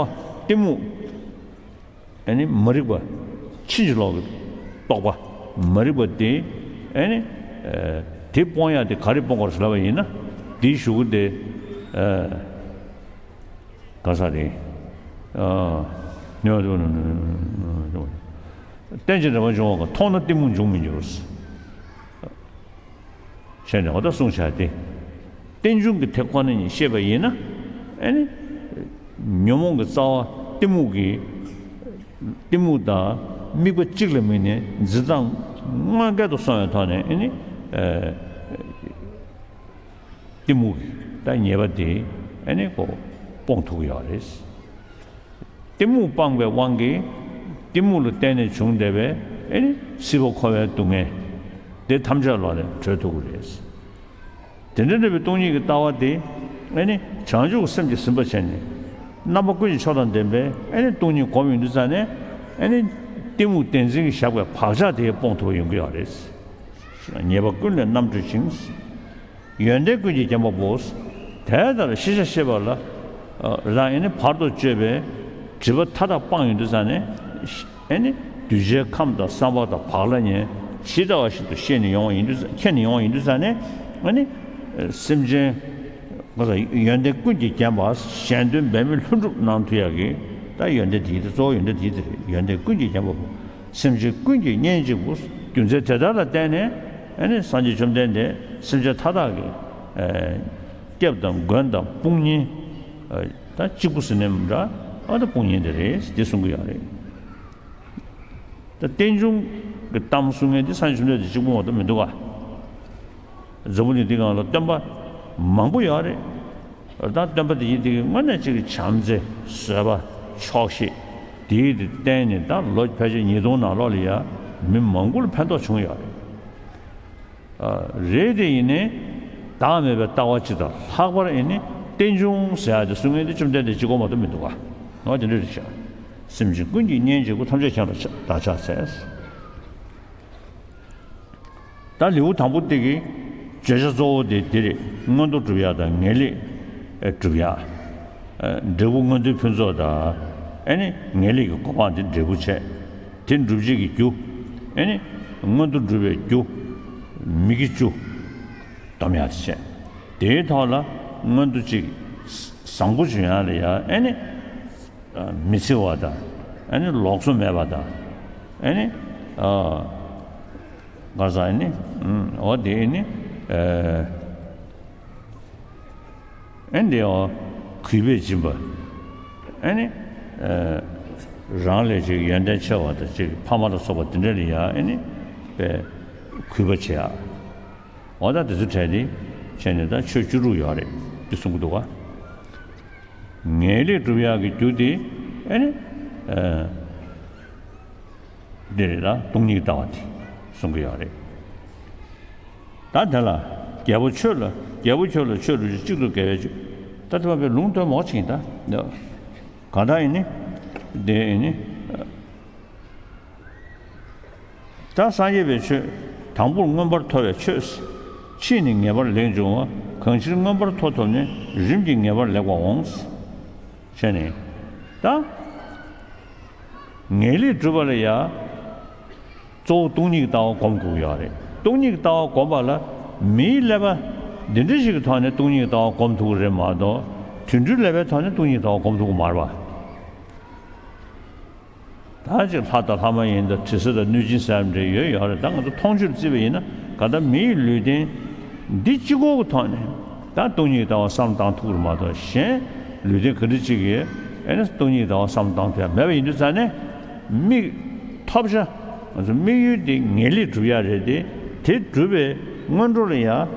གཏི་མུག་ཨ་ནི་མ་རིག་པ། ཕྱིན་ཅི་ལོག་གི་རྟོག་པ་མ་རིག་པ་དེ་ཨ་ནི་ཨ་དེ་སྤོང་ཡག་དེ་ག་རེ་སྤོང་དགོས་ཟེར་ལབ་པ་ཡིན་ན། དེའི་གཞུག་གུ་དེ་ཨ་ག་ས་རེད། ཨ་རྟེན་ཅིང་འབྲེལ་པར་འབྱུང་བ་གང་། མཐོང་ན་གཏི་མུག་འབྱུང་མི་འགྱུར། བྱས་ནས་འོ་ད་གསུངས་བཞག་སྟེ། རྟེན་འབྱུང་གི་དེ་ཁོ་ན་ཉིད་ཤེས་པ་ཡིན་ན། ཨ་ནི་ཉོན་མོངས་ཀྱི་རྩ་བ་གཏི་མུག་གི་གཏི་མུག་དང་དམིགས་པ་གཅིག་ལ་དམིགས་ནས་འཛིན་སྟངས་དངོས་འགལ་དུ་སོང་བའི་ཐོག་ནས་ཨ་ནི་ཨ་གཏི་མུག་གི་ད་ཉེས་པ་དེ་ཨ་ནི་ཁོ་སྤོང་ཐུབ་ཀྱི་ཡོད་རེད། གཏི་མུག་སྤངས་པའི་དབང་གིས་གཏི་མུག་ལ་བརྟེན་ནས་བྱུང་བསྡད་པའི་ཨེ་ནི་སྲིད་པ་འཁོར་བའི་སྡུག་བསྔལ་དེ་ཐམས་ཅད་ལོག་ནས་གྲོལ་ཐུབ་ཀྱི་རེད། དེ་འདྲ་འདྲ་བའི་སྟོང་ཉིད་ཀྱི་ལྟ་བ་དེ་ཨེ་ནི་བྱང་ཆུབ་སེམས་ཀྱིས་ཟིན་པ་བྱས་ནས། རྣམ་པ་ཀུན་གྱི་མཆོག་དང་ལྡན་པའི་ཨེ་ནི་སྟོང་ཉིད་སྒོམ་ཡོང་དུས་ཙ་ནས། ཨེ་ནི་གཏི་མུག་བདེན་འཛིན་གྱིས་བཞག་པའི་བག་ཆགས་དེ་སྤོང་ཐུབ་པ་ཡོང་གི་ཡོད་རེད། ཉེས་པ་ཀུན་ལས་རྣམ་གྲོལ་ཞིང་། ཡོན་ཏན་ཀུན་གྱིས་བརྒྱན་པ་པོ། དེ་ལྟར་ཤེས་བྱ་ཤེས་པ་ལ། རང་ཨེ་ནི་བར་དུ་གཅོད་པའི་ སྒྲིབ་པ་མཐའ་དག་སྤངས་ཡོང་དུས་ཙ་ནས། ཨེ་ནི། གདུལ་བྱའི་ཁམས་དང་བསམ་པ་དང་བག་ལ་ཉལ་ཇི་ལྟ་བ་བཞིན་དུ་ཤེས་ནས་ཡོང་བ་ཡིན་དུས། མཁྱེན་ནས་ཡོང་བ་ཡིན་དུས་ཙ་ནས། ཨེ་ནི། སེམས་ཅན། ཡོན་ཏན་ཀུན་གྱིས་བརྒྱན་པ་གཞན་དོན་འབད་མེད་ལྷུན་གྲུབ་གནང་ཐུབ་ཡག་གི། ད་ཡོན་ཏན་དེ་ཡིན་ཏེ། གཙོ་བོ་ཡོན་ཏན་དེ་ཡིན་ཏེ། ཡོན་ཏན་ཀུན་གྱིས་བརྒྱན་པ་པོ། སེམས་ཅན་ཀུན་གྱི་གཉེན་གཅིག་པུ། རྒྱུ་མཚན་དེ་དག་ལ་བརྟེན་ནས། ཨེ་ནི། སངས་རྒྱས་བཅོམ་ལྡན་འདས་སེམས་ཅན་མཐའ་དག་གི། ཨེ། སྐྱབས་དང་མགོན་དང་དཔུང་གཉེན། ཨེ། ད་གཅིག་པུ་ཟེར་ནའང་འདྲ། ཨ། ད་དཔུང་གཉེན་དེ་རེད་ཟེར་གསུང་གི་ཡོད་རེད། ད་རྟེན་འབྱུང་གི་གཏམ་གསུང་མཁན་དེ་སངས་རྒྱས་བཅོམ་ལྡན་འདས་གཅིག་པུ་མ་གཏོགས་མི་འདུག་ག། འཛམ་བུ་གླིང་འདིའི་སྒང་ལ་སྟོན་པ་མང་པོ་ཡོད་རེད། ད་སྟོན་པ་དེ་ཡིན་དེ་གི་དངོས་གནས་གཅིག་གི་བྱམས་བརྩེ། བཟོད་པ། ཆོག་ཤེས། དེའི་དེ་བརྟེན་ནས་ད་ལོ་ཕལ་ཆེར་ཉིས་སྟོང་ནང་ལོགས་ལ་ཡ་མི་མང་པོ་ལ་ཕན་ཐོགས་བྱུང་ཡོད་རེད། ཨ། རེད་དེ། ཡིན་ནའི་བདག་མེད་པའི་ལྟ་བ་སྤྱི་དང་། ལྷག་པར་ཨེ་ནི་རྟེན་འབྱུང་ཟེར་ཡ་དེ་གསུང་མཁན་དེ་བཅོམ་ལྡན་འདས་གཅིག་པོ་མ་གཏོགས་མི་འདུག་ག། འོ་དེ་འདྲ་རེད་ཤག། སེམས་ཅན་ཀུན་གྱི་གཉེན་གཅིག་པུ། ཐམས་ཅད་མཁྱེན་པར་བདག་ཕྱག་འཚལ། ད་ལེའུ་དང་པོ་དེ་གི་བརྗོད་བྱ་གཙོ་བོ་དེ་འདི་རེད། མངོན་མཐོ་སྒྲུབ་ཡ་དང་ངེས་ལེགས་སྒྲུབ་ཡ། ཨ། འབྲས་བུ་མངོན་མཐོའི་ཕུན་ཚོགས་དང་། ཨེ་ནི། ངེས་ལེགས་ཀྱི་གོ་འཕང་དེ་འབྲས་བུ་བྱས། དེ་འགྲུབ་བྱེད་ཀྱི་རྒྱུ། ཨེ་ནི། མངོན་མཐོ་སྒྲུབ་པའི་རྒྱུ། མི་དགེ་བཅུ་སྡོམ་ཡ་དེ་བྱས། དེའི་ཐོག་ལ་མངོན་མཐོ་གཅིག་བཟང་པོ་བྱུང་ཡ་ལ་ཡ། ཨེ་ནི། ཨ། མི་འཚེ་བ་དང་། ཨེ་ནི། ལོགས་སུ་མེད་པ་དང་། ཨེ་ནི། ཨ། ག་རེ་ཟེར། ཨེ་ནི། ཨུམ། འོ་དེ། ཨེ་ནི། ཨ། ཨེ་ནི། འོ། གུས་པས་སྦྱིན་པ། ཨེ་ནི། ཨ། རང་ལས་ཅིག་ཡོན་ཏན་ཆེ་བ་དང་། ཅིག་ཕ་མ་ལ་སོགས་པ་དེ་འདྲ་ལ་ཡ། ཨེ་ནི། དཔེ་གུས་པ་བྱེད་ཡ། འོ། ད་དེ་ཚོ་གྲས་དེ་བྱས་ནས་ད་ཆོས་བཅུ་དྲུག་ཡོད་རེད། དེ་གསུང་གི་འདུག་ག། ངེས་ལེགས་སྒྲུབ་ཡག་གི་རྒྱུ་དེ། ཨེ་ནི། ཨ། འདི་རེད། ད་སྟོང་ཉིད་ལྟ་བ་དེ་གསུང་གི་ཡོད་རེད། ད་དེ་ལ་རྒྱལ་པོ་ཁྱོད་ལ། རྒྱལ་པོ་ཁྱོད་ལ་ཆོས་སྒྲུབ་ཕྱིར་གཅིག་ཏུ་དགེ་བའི་ཆོས། ད་དེ་མ་དཔེ་ལུང་སྟོན་མོ་ཆིང་། ད་གང་ལྟར་ཨེ་ནི། དེ་ཨེ་ནི། ད་སངས་རྒྱས་པའི་ཆོས། དང་པོར་མངོན་པར་མཐོ་བའི་ཆོས། ཕྱིས་ནི་ངེས་པར་ལེགས་འབྱུང་བ། གང་ཕྱིར་མངོན་པར་མཐོ་ཐོབ་ནས། རིམ་གྱིས་ངེས་པར་ལེགས་པར་འོང་། བྱས་ནས། ད་ངེས་ལེགས་སྒྲུབ་པ་ལ་ཡ། གཙོ་བོ་སྟོང་ཉིད་ཀྱི་ལྟ་བ་སྒོམ་དགོས་ཀྱི་ཡོད་རེད། སྟོང་ཉིད་ཀྱི་ལྟ་བ་སྒོམ་པ་ལ་མིའི་ཀླད་པ་འདི་འདྲ་ཞིག་གི་ཐོག་ནས་སྟོང་ཉིད་ཀྱི་ལྟ་བ་སྒོམ་ཐུབ་ཀྱི་རེད་མ་གཏོགས། དུད་འགྲོའི་ཀླད་པའི་ཐོག་ནས་སྟོང་ཉིད་ཀྱི་ལྟ་བ་སྒོམ་ཐུབ་ཀྱི་མ་རེད་པ། ད་ཅིག་ལྷ་དང་ལྷ་མ་ཡིན་དང་། དྲི་ཟ་དང་གནོད་སྦྱིན་ཟེར་ཡ་འདྲ་ཡོད་ཡོད་རེད། ད་ང་ཚོ་མཐོང་ཆོས་ལ་བརྩིས་པ་ཡིན་ན། གང་ལྟར་མིའི་ལུས་རྟེན་འདི་གཅིག་པོ་གི་ཐོག་ནས་ད་སྟོང་ཉིད་ཀྱི་ལྟ་བ་བསམ་བློ་བཏང་ཐུབ་ཀྱི་རེད་མ་གཏོགས། གཞན་ལུས་རྟེན་ག་འདྲ་ཅིག་གིས་ཨེ་ནི་སྟོང་ཉིད་ཀྱི་ལྟ་བ་བསམ་བློ་བཏང་ཐུབ་ཡ་མེད་པ་ཡིན་དུས་ཙ་ནས། དམིགས། ཐོབ་བྱ། ང་ཚོ་དམིགས་ཡུལ་དེ་ངེས་ལེགས་སྒྲུབ་ཡ་རེད་དེ། དེ་སྒྲུབ་པའི་སྔོན་འགྲོ་ལ་ཡ་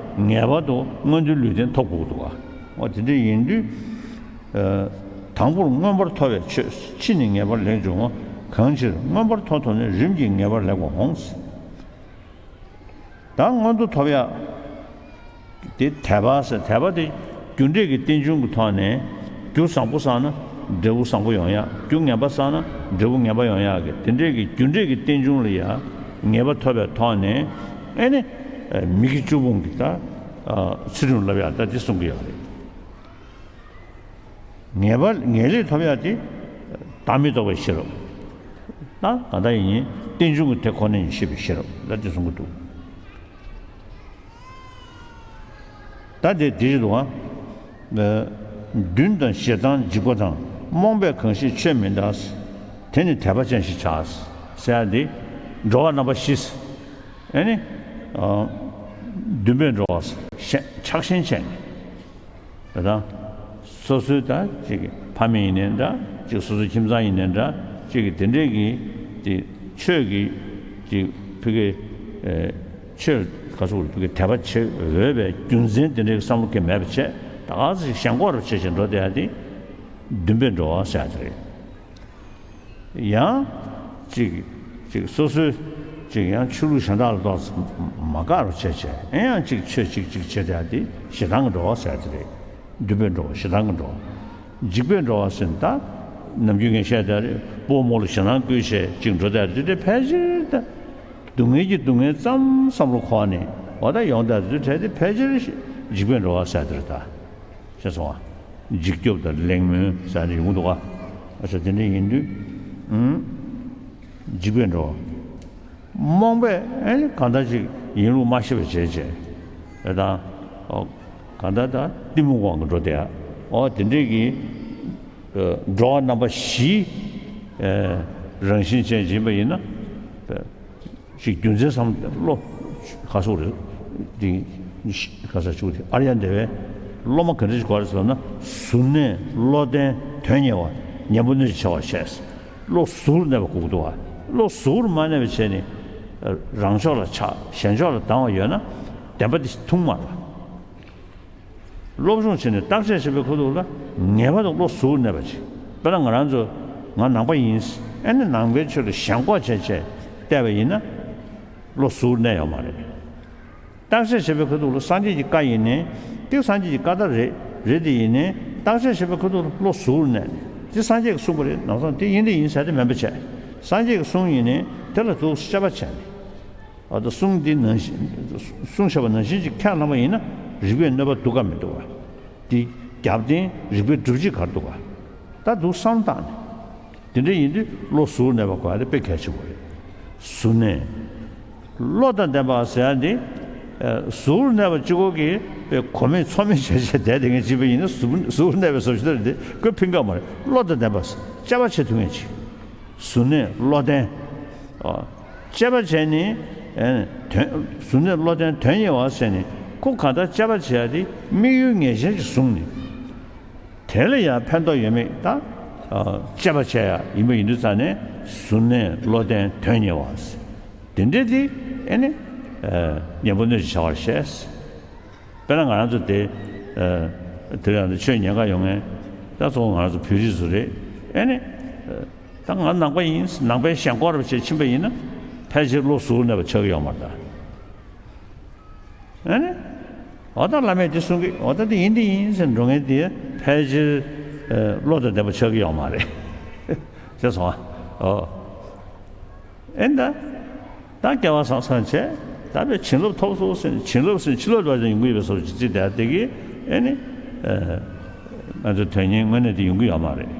ངེས་པར་དུ་མངོན་མཐོའི་ལུས་རྟེན་ཐོབ་དགོས་ཀྱི་འདུག་ག། འོ། དེ་འདྲ་ཡིན་དུས། ཨ། དང་པོར་མངོན་པར་མཐོ་བའི་ཆོས། ཕྱིས་ནི་ངེས་པར་ལེགས་འབྱུང་བ། གང་ཕྱིར་མངོན་པར་མཐོ་ཐོབ་ནས། རིམ་གྱིས་ངེས་པར་ལེགས་པར་འོང་། ད་མངོན་མཐོ་ཐོབ་ཡ་དེ་དད་པ་ཟེར། དད་པ་དེ་རྒྱུ་འབྲས་ཀྱི་རྟེན་འབྱུང་གི་ཐོག་ནས། རྒྱུ་བཟང་པོ་བསགས་ན་འབྲས་བུ་བཟང་པོ་ཡོང་ཡ། རྒྱུ་ངན་པ་བསགས་ན་འབྲས་བུ་ངན་པ་ཡོང་ཡ་གི། དེ་འདྲའི་གི་རྒྱུ་འབྲས་ཀྱི་རྟེན་འབྱུང་ལ་ཡ་ངེས་པ་ཐོབ་པའི་ཐོག་ནས། ཨེ་ནི། ཨ། མི་དགེ་བཅུ་སྤོང་གི་ད། ཨ། ཚུལ་ཁྲིམས་བསླབ་ཡ། ད་དེ་གསུང་གི་ཡོད་རེད། ངེས་པ། ངེས་ལེགས་ཐོབ་ཡ་དེ་བདག་མེད་རྟོགས་པའི་ཤེས་རབ། ད་གང་ལྟར་ཡིན་ནའི་རྟེན་འབྱུང་གི་དེ་ཁོ་ནས་ཤེས་པའི་ཤེས་རབ། ད་དེ་གསུང་གི་འདུག། ད་དེ་དེ་བཞིན་དུ། ཨ། བདུད་དང་ཞེ་སྡང་འཇིགས་པ་དང་། རྨོངས་པས་གང་ཞིག་ཆོས་མི་འདའ། དེ་ནི་དད་པ་ཅན་ཞེས་བྱ། ཟེར་ཡ་དེ་འགྲོ་བ་རྣམ་པ་བཞི། ཨེ་ནི། ཨ། འདུན་པས་འགྲོ་བ་ཞེན། ཆགས་ཞེན་བྱས་ནས། དེ་དང་། སོ་སོའི་ད་ཅིག་ཕ་མེས་ཡིན་ནའི་འདྲ། ཅིག་སོ་སོའི་ཁྱིམ་ཚང་ཡིན་ནའི་འདྲ། ཅིག་གི་དེ་འདྲས་ཀྱི་དེ་ཆོས་ཀྱི་ཅིག་ཕ་གི། ཨེ། ཆོས་ག་ཚོད་ཕ་གི་དད་པ་བྱེད་འོས་པའི་རྒྱུ་མཚན་དེ་འདྲའི་བསམ་བློ་གང་མེད་པ་བྱས། ད་ག་ཚོད་ཞེན་ཁོག་རུ་བྱེད་བྱེད་འགྲོ་བསྡད་ཡ་དེ་འདུན་པས་འགྲོ་བ་ཟེར་ཡ་དེ་རེད། ཡང་ཅིག་ཅིག་སོ་སོའི་ཅིག་ཡང་ཆོས་ལུགས་གཞན་དག་ལ་ཏོག་ཙམ་མ་དགའ་རུ་བྱས་བྱས། ཨེ་ཡང་ཅིག་ཆོས་ཅིག་ཅིག་བྱེད་བསྡད་ཡ་དེ་ཞེ་སྡང་གི་འགྲོ་བ་ཟེར་ཡ་དེ་རེད། འདུན་པས་འགྲོ་བ། ཞེ་སྡང་གི་འགྲོ་བ། འཇིགས་པས་འགྲོ་བ་ཟེར་ན། ད་ནམ་རྒྱུན་ངས་བཤད་བསྡད་རེད། སྤོ་རྨོ་ལ་ཞེ་སྡང་བསྐུལ་བྱས་ཅིག་འགྲོ་བསྡད་རེད། དེ་འདྲ་ཕལ་ཆེར་ད་སྡུག་བསྔལ་གྱི་སྡུག་བསྔལ་ཙམ་བསམ་བློ་འཁོར་ནས་འོ་ད་ཡོང་བསྡད་རེད། དེ་ཕལ་ཆེར་འཇིགས་པས་འགྲོ་བ་ཟེར་དེ་རེད་ད། ཤེས་སོང་ང་། འཇིགས་སྐྱོབ་དང་གླེང་མོལ་ཟེར་ནས་ཡོང་གི་འདུག་ག། ཨ་ཙི། དེ་འདྲ་ཡིན་དུས། ཨུམ། འཇིགས་པས་འགྲོ། རྨོངས་པས་ཨེ་ནི་གང་ལྟར་ཅིག་ཡིན་ལུགས་མ་ཤེས་པ་བྱས་བྱས། ཨེ་དང་། ཨོ། གང་ལྟར་ད་གཏི་མུག་དབང་གིས་འགྲོ་བསྡད་ཡ། ཨོ་དེ་འདྲས་ཀྱི། ཨ། འགྲོ་བ་རྣམ་པ་བཞིའི། ཨ། རང་བཞིན་ཅན་ཅིག་ཡིན་པ་ཡིན་ན། ཨ། ཅིག་རྒྱུ་མཚན་བསམ་བློ་ག་སོགས་རེད། འདི་ག་ས་བཅུག་དེ། ཨཱརྱ་དེ་བས་སློབ་མ་ག་འདྲ་ཞིག་དགོས་རེད་ཟེར་ན། གཟུར་གནས་བློ་ལྡན་དོན་གཉེར་བ། ཉན་པ་སྣོད་ཀྱི་ཆེ་བ་ཞེས། བློ་གཟུར་གནས་པ་དགོས་ཀྱི་འདུག་བ། བློ་གཟུར་མ་གནས་པ་བྱས་ནས་རང་ཕྱོགས་ལ་ཆགས། གཞན་ཕྱོགས་ལ་སྡང་བ་ཡོད་ན་བདེན་པ་དེ་ཐུང་མ་རེད་བ། སློབ་སྦྱོང་བྱས་ནས་བརྟག་དཔྱད་བྱེད་པའི་ཁ་ཐུག་ལ་ངེས་པར་དུ་བློ་གཟུར་གནས་པ་བྱེད། དཔེར་ན་ང་རང་ཚོ་ང་ནང་པ་ཡིན། ཨེ་ནི་ནང་པའི་ཆོས་ལ་ཞེན་ཁོག་བྱས་བྱས་བལྟས་པ་ཡིན་ན། བློ་གཟུར་གནས་ཡོད་མ་རེད། བརྟག་དཔྱད་བྱེད་པའི་ཁ་ཐུག་ལ་སངས་རྒྱས་ཀྱི་བཀའ་ཡིན་ནའི། དེ་སངས་རྒྱས་ཀྱི་བཀའ་ལྟར་རེད་རེད་དེ་ཡིན་ནའི། བརྟག་དཔྱད་བྱེད་པའི་ཁ་ཐུག་ལ་བློ་གཟུར་གནས་ནས། དེ་སངས་རྒྱས་ཀྱིས་གསུངས་པ་རེད། ནམ་སང་དེ་ཡིན་དེ་ཡིན་ཟེར་དེ་མིན་པ་བྱས། སངས་རྒྱས་ཀྱིས་གསུངས་ཡིན་ནའི་དེ་ལ་འདུག་སེ་དཔྱད་པ་བྱས་ནས། ཨ། ད་གསུང་འདི་ནང་བཞིན། གསུང་བྱས་པ་ནང་བཞིན་ཅིག་ཁས་བླངས་པ་ཡིན་ན་རིགས་པས་གནོད་པ་འདུག་ག་མི་འདུག་ག། དེ་རྒྱབ་རྟེན་རིགས་པའི་སྒྲུབ་བྱེད་ག་རེ་འདུག་ག། ད་འདུག་བསམ་བཏང་ནས། དེ་འདྲ་ཡིན་དུས་བློ་གཟུར་གནས་པ་དགོས་ཡ་དེ་དཔེ་གལ་ཆེན་པོ་རེད། གཟུར་གནས། བློ་དང་ལྡན་པ་ཟེར་ཡ་འདི། ཨ། གཟུར་གནས་པ་གཅིག་པོ་གིས་དཔེ་གོ་མེད་ཚོར་མེད་བྱས་བྱས་བསྡད་དེ་ངས་བྱས་པ་ཡིན་ན་གཟུར་གཟུར་གནས་པའི་བཟོ་ཞིག་ད་རེད་དེ། ཁོས་ཕན་གི་མ་རེད། བློ་དང་ལྡན་པ། དཔྱད་པ་བྱེད་ཐུབ་མཁན་ཅིག། གཟུར་གནས་བློ་ལྡན། ཨ། དཔྱད་པ་བྱས་ནས། ཨེ། དོན། གཟུར་གནས་བློ་ལྡན་དོན་གཉེར་བ་ཟེར་ནས་ཁོ་གང་ལྟར་དཔྱད་པ་བྱེད་ཡ་དེ་དམིགས་ཡུལ་ངེས་ཅན་ཅིག་བཟུང་ནས། དེ་ལ་ཡང་ཕན་ཐོགས་ཡོད་མེད་ད། ཨ། དཔྱད་པ་བྱེད་ཡ་ཡིན་པ་ཡིན་དུས་ཙང་ནས་གཟུར་གནས་བློ་ལྡན་དོན་གཉེར་བ་ཟེར། དེ་འདྲས་དེ་ཨེ་ནི། ཨ། ཉན་པ་སྣོད་ཀྱི་ཆེ་བ་ཞེས། དཔེར་ན་ང་རང་ཚོ་དེ། ཨ། དེ་རིང་ད་ཆོས་ཉན་ག་ཡོང་མཁན་ད་གཙོ་བོ་ང་རང་ཚོ་བོད་རིགས་ཚོ་རེད། ཨེ་ནི། ཨ། ད་ང་ནང་པ་ཡིན། ནང་པའི་ཞེན་ཁོག་རབ་བྱས་ཕྱིན་པ་ཡིན་ན་ཕལ་ཆེར་བློ་གཟུར་གནས་པ་ཆགས་ཀྱི་ཡོད་མ་རེད་ད། ཨེ་ནི། འོ་ད་བླ་མས་འདི་གསུང་གི། འོ་ད་འདི་ཡིན་འདི་ཡིན་ཟེར་འགྲོ་མཁན་དེ་ཕལ་ཆེར། ཨ། བློ་དང་ལྡན་པ་ཆགས་ཀྱི་ཡོད་མ་རེད། ཤེས་སོང་ཨ། ཨོ། ཨེ་ད། ད་སྐལ་བ་བཟང་བཟང་བྱས། ད་དཔེ་བྱིན་རླབས་ཐོབ་སོང་ཟེར་ནས་བྱིན་རླབས་ཟེར་ནས་ཕྱི་ལོགས་ལ་ཡོང་གི་ཡོད་པའི་བཟོ་ཅིག་བརྩིས་བསྡད་དེ་གི། ཨེ་ནི། ཨ། ང་ཚོ་དོན་གཉེར་དངོས་གནས་དེ་ཡོང་གི་ཡོད་མ་རེད་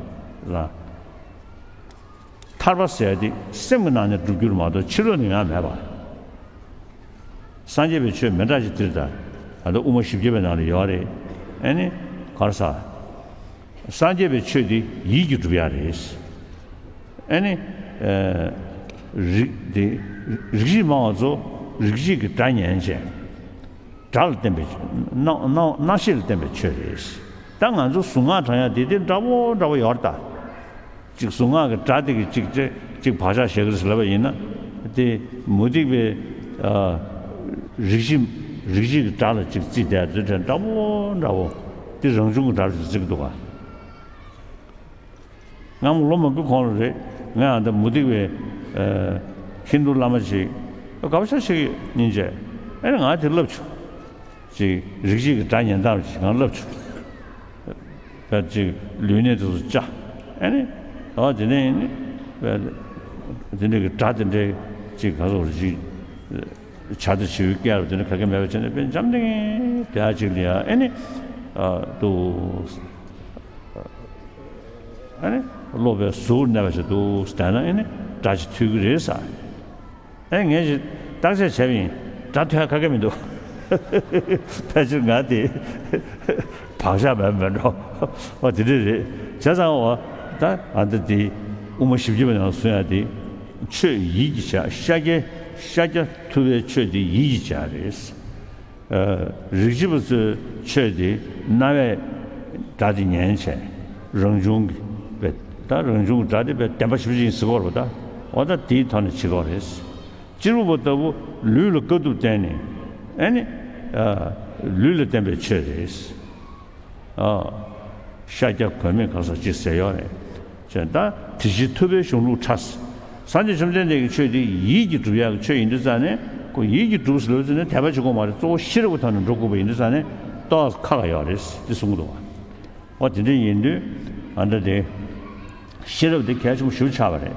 ལ། ཐར་པ་ཟེར་ཡ་དེ་སེམས་ཀྱི་ནང་ནས་འགྲུབ་རྒྱུ་རེད་མ་གཏོགས་ཕྱི་ལོགས་ནས་ཡོང་ཡ་མེད་པ། སངས་རྒྱས་པའི་ཆོས་མི་འདྲ་ཞིག་འདིར་ད། ད་ལྟ་དབུ་མ་བཞི་བརྒྱ་པའི་ནང་ལ་ཡོད་རེད། ཨེ་ནི། ག་རེ་ཟ། སངས་རྒྱས་པའི་ཆོས་འདི་ཡིད་ཀྱིས་སྒྲུབ་ཡ་རེད། ཨེ་ནི། ཨ། རིགས་དེ། རིགས་བཞི་སྨྲ་བ་ཚོ་རིགས་བཞི་གི་སྒྲ་ཉན་བྱས། སྒྲ་ལ་བརྟེན་པའི། རྣམ་རྣམ་རྣམ་ཤེས་ལ་བརྟེན་པའི་ཆོས་རེད། ད་ང་ཚོ་གཟུངས་སྔགས་བགྲང་ཡ་དེ་དེ་འདྲ་བོ་འདྲ་བོ་ཡོད་རེད་ད། གཅིག་གཟུངས་སྔགས་ཀྱི་སྒྲ་དེ་གི་གཅིག་གཅིག་གཅིག་བག་ཆགས་བཞག་གི་རེད་ཟེར་ལབ་པ་ཡིན་ན། དེ་མུ་སྟེགས་པའི། ཨ། རིགས་བཞི། རིགས་བཞི་གི་སྒྲ་ལ་གཅིག་བརྩིས་བསྡད་དེ་འདྲ་འདྲ་བོ་འདྲ་བོ། དེ་རང་བྱུང་གི་སྒྲ་ལ་གཅིག་བརྩི་གི་འདུག་ག། ང་མོ་ལོ་མང་པོའི་གོང་ལ་རེད། ང་ཡང་ད་མུ་སྟེགས་པའི། ཨ། ཧིན་རྡུ་བླ་མ་ཅིག་དགའ་པོ་ཤ་ཤིག་སྙིང་རྗེ། ཨེ་ནི་ང་དེ་བསླབ་བྱུང་། ཅིག་རིགས་གཅིག་གི་སྒྲ་ཉན་སྟངས་ཅིག་ང་བསླབ་བྱུང་། ད་ཅིག་ལུས་གནད་དེ་ཚོ་བཅའ། ཨེ་ནི། ཨ། དེ་ནས་ཨེ་ནི། དེ་འདྲ་གི་སྒྲ་དེ་འདྲའི་ཅིག་ག་ཚོད་ཅིག་བྱ་དང་བྱིའུའི་སྐད་རུ་དེ་འདྲ་ག་གེ་མེད་པ་བྱས་ནས་དཔེ་འཇམ་ཐིང་ཐིང་དེ་ཅིག་ལ་ཡ། ཨེ་ནི། ཨ། འདུག། ཨེ་ནི། བློ་དཔེ་གཟུར་གནས་པ་ཞིག་འདུག་བསྡད་ན་ཨེ་ནི་སྒྲ་ཅིག་ཐོས་ཀྱི་རེད་ཟེར། ཨེ། ངས་ཅིག་བརྟག་དཔྱད་བྱས་པ་ཡིན། སྒྲ་ཐོས་ཡ་ག་གེ་མི་འདུག། ཕལ་ཆེར་ང་དེ་བག་ཆགས་མེད་མེད་འགྲོ། འོ་དེ་འདྲ་རེད། བྱས་ཙང་འོ། ད་ཨ། ད་དེ་དབུ་མ་བཞི་བརྒྱ་པའི་ནང་གསུང་ཡ་དེ། ཆོས་ཡིད་ཀྱིས་བྱ། ཤཱཀྱ། ཤཱཀྱ་ཐུབ་པའི་ཆོས་དེ་ཡིད་ཀྱིས་བྱ་རེད། ཨ། རིགས་བཞི་པ་ཚོའི་ཆོས་དེ་རྣ་བས་སྒྲ་དེ་ཉན་བྱས། རང་བྱུང་གི་དཔེ། ད་རང་བྱུང་གི་སྒྲ་དེ་དཔེ་བདེན་པ་ཞེ་པོ་ཅིག་ཡིན་ཟེར་གྱི་ཡོད་རེད་པ། ད་འོ་ད་དེའི་ཐོག་ནས་བྱེད་ཀྱི་ཡོད་རེད། གཅེར་བུ་པ་ལྟ་བུ་ལུས་ལ་དཀའ་ཐུབ་བསྟན་ནས། ཨེ་ནི། ཨ། ལུས་ལ་བརྟེན་པའི་ཆོས་རེད། ཨ། ཤཱཀྱ་གོས་མེད་གང་ཟག་ཅེས་ཟེར་ཡོད་རེད། བྱས་ད་དེ་བཞིན་ཐུབ་པའི་གཞུང་ལུགས་ཕྲ། སངས་རྒྱས་བཅོམ་ལྡན་འདས་ཀྱི་ཆོས་དེ་ཡིད་ཀྱིས་སྒྲུབ་ཡག་གི་ཆོས་ཡིན་དུས་ཙང་ནས། ཁོ་ཡིད་ཀྱིས་སྒྲུབ་ཟེར་ལབ་ཙང་ནས་དད་པ་བྱེད་དགོས་མ་རེད། གཙོ་བོ་ཤེས་རབ་ཀྱི་ཐོག་ནས་འགྲོ་དགོས་པ་ཡིན་དུས་ཙང་ནས་ཏོག་ཙམ་ཁག་ཁག་ཡོད་རེད་དེ་གསུང་གི་འདུག་བ། འོ་དེ་འདྲ་ཡིན་དུས་ཨ་འདྲ་དེ་ཤེས་རབ་དེ་གལ་ཆེན་པོ་ཞེ་པོ་ཆགས་པ་རེད།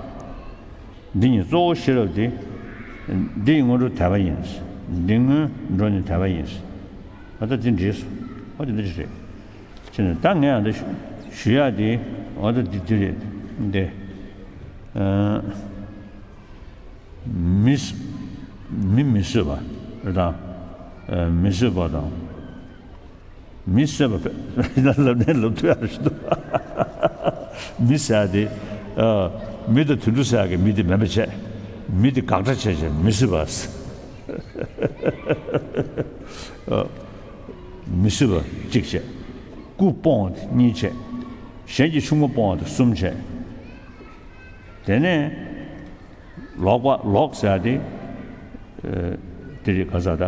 འདི་ཉིད་གཙོ་བོ་ཤེས་རབ་དེ། འདི་ཡི་སྔོན་འགྲོ་དད་པ་ཡིན། འདི་སྔོན་འགྲོ་ནི་དད་པ་ཡིན། ཨ་ད་འདི་འགྲིག་སོང་། ཨ་ད་འདི་འདྲ་རེད། ཅེས་ནས་ད་ངས་ཨ་ད་ཞུ་ཡག་དེ། ཨ་ད་འདི་འདི་རེད། འདི། ཨ། མི་སུ། མི་མི་བཟོད་པ་རེད་དང་། ཨ། མི་བཟོད་པ་དང་། མི་བཟོད་པ་ལབ་ནས་ལབ་ཐུབ་ཡག་རེད་འདུག་མི་ཟེར་ཡག་དེ། ཨ། མི་དང་དུད་འགྲོ་ཟེར་ཡག་གི་མི་དེ་མིན་པ་བྱས། མི་དེ་དགག་སྒྲ་བྱས་བྱས་མི་བཟོད་པ། ཨ། མི་བཟོད་པ་གཅིག་བྱས། སྐུ་སྤོང་བ་དེ་གཉིས་བྱས། གཞན་གྱི་ཆུང་མ་སྤོང་བ་དེ་གསུམ་བྱས། དེ་ནས་ལོག་པ། ལོག་ཟེར་ཡག་དེ། ཨ། དེ་རིགས་ག་ས་ད།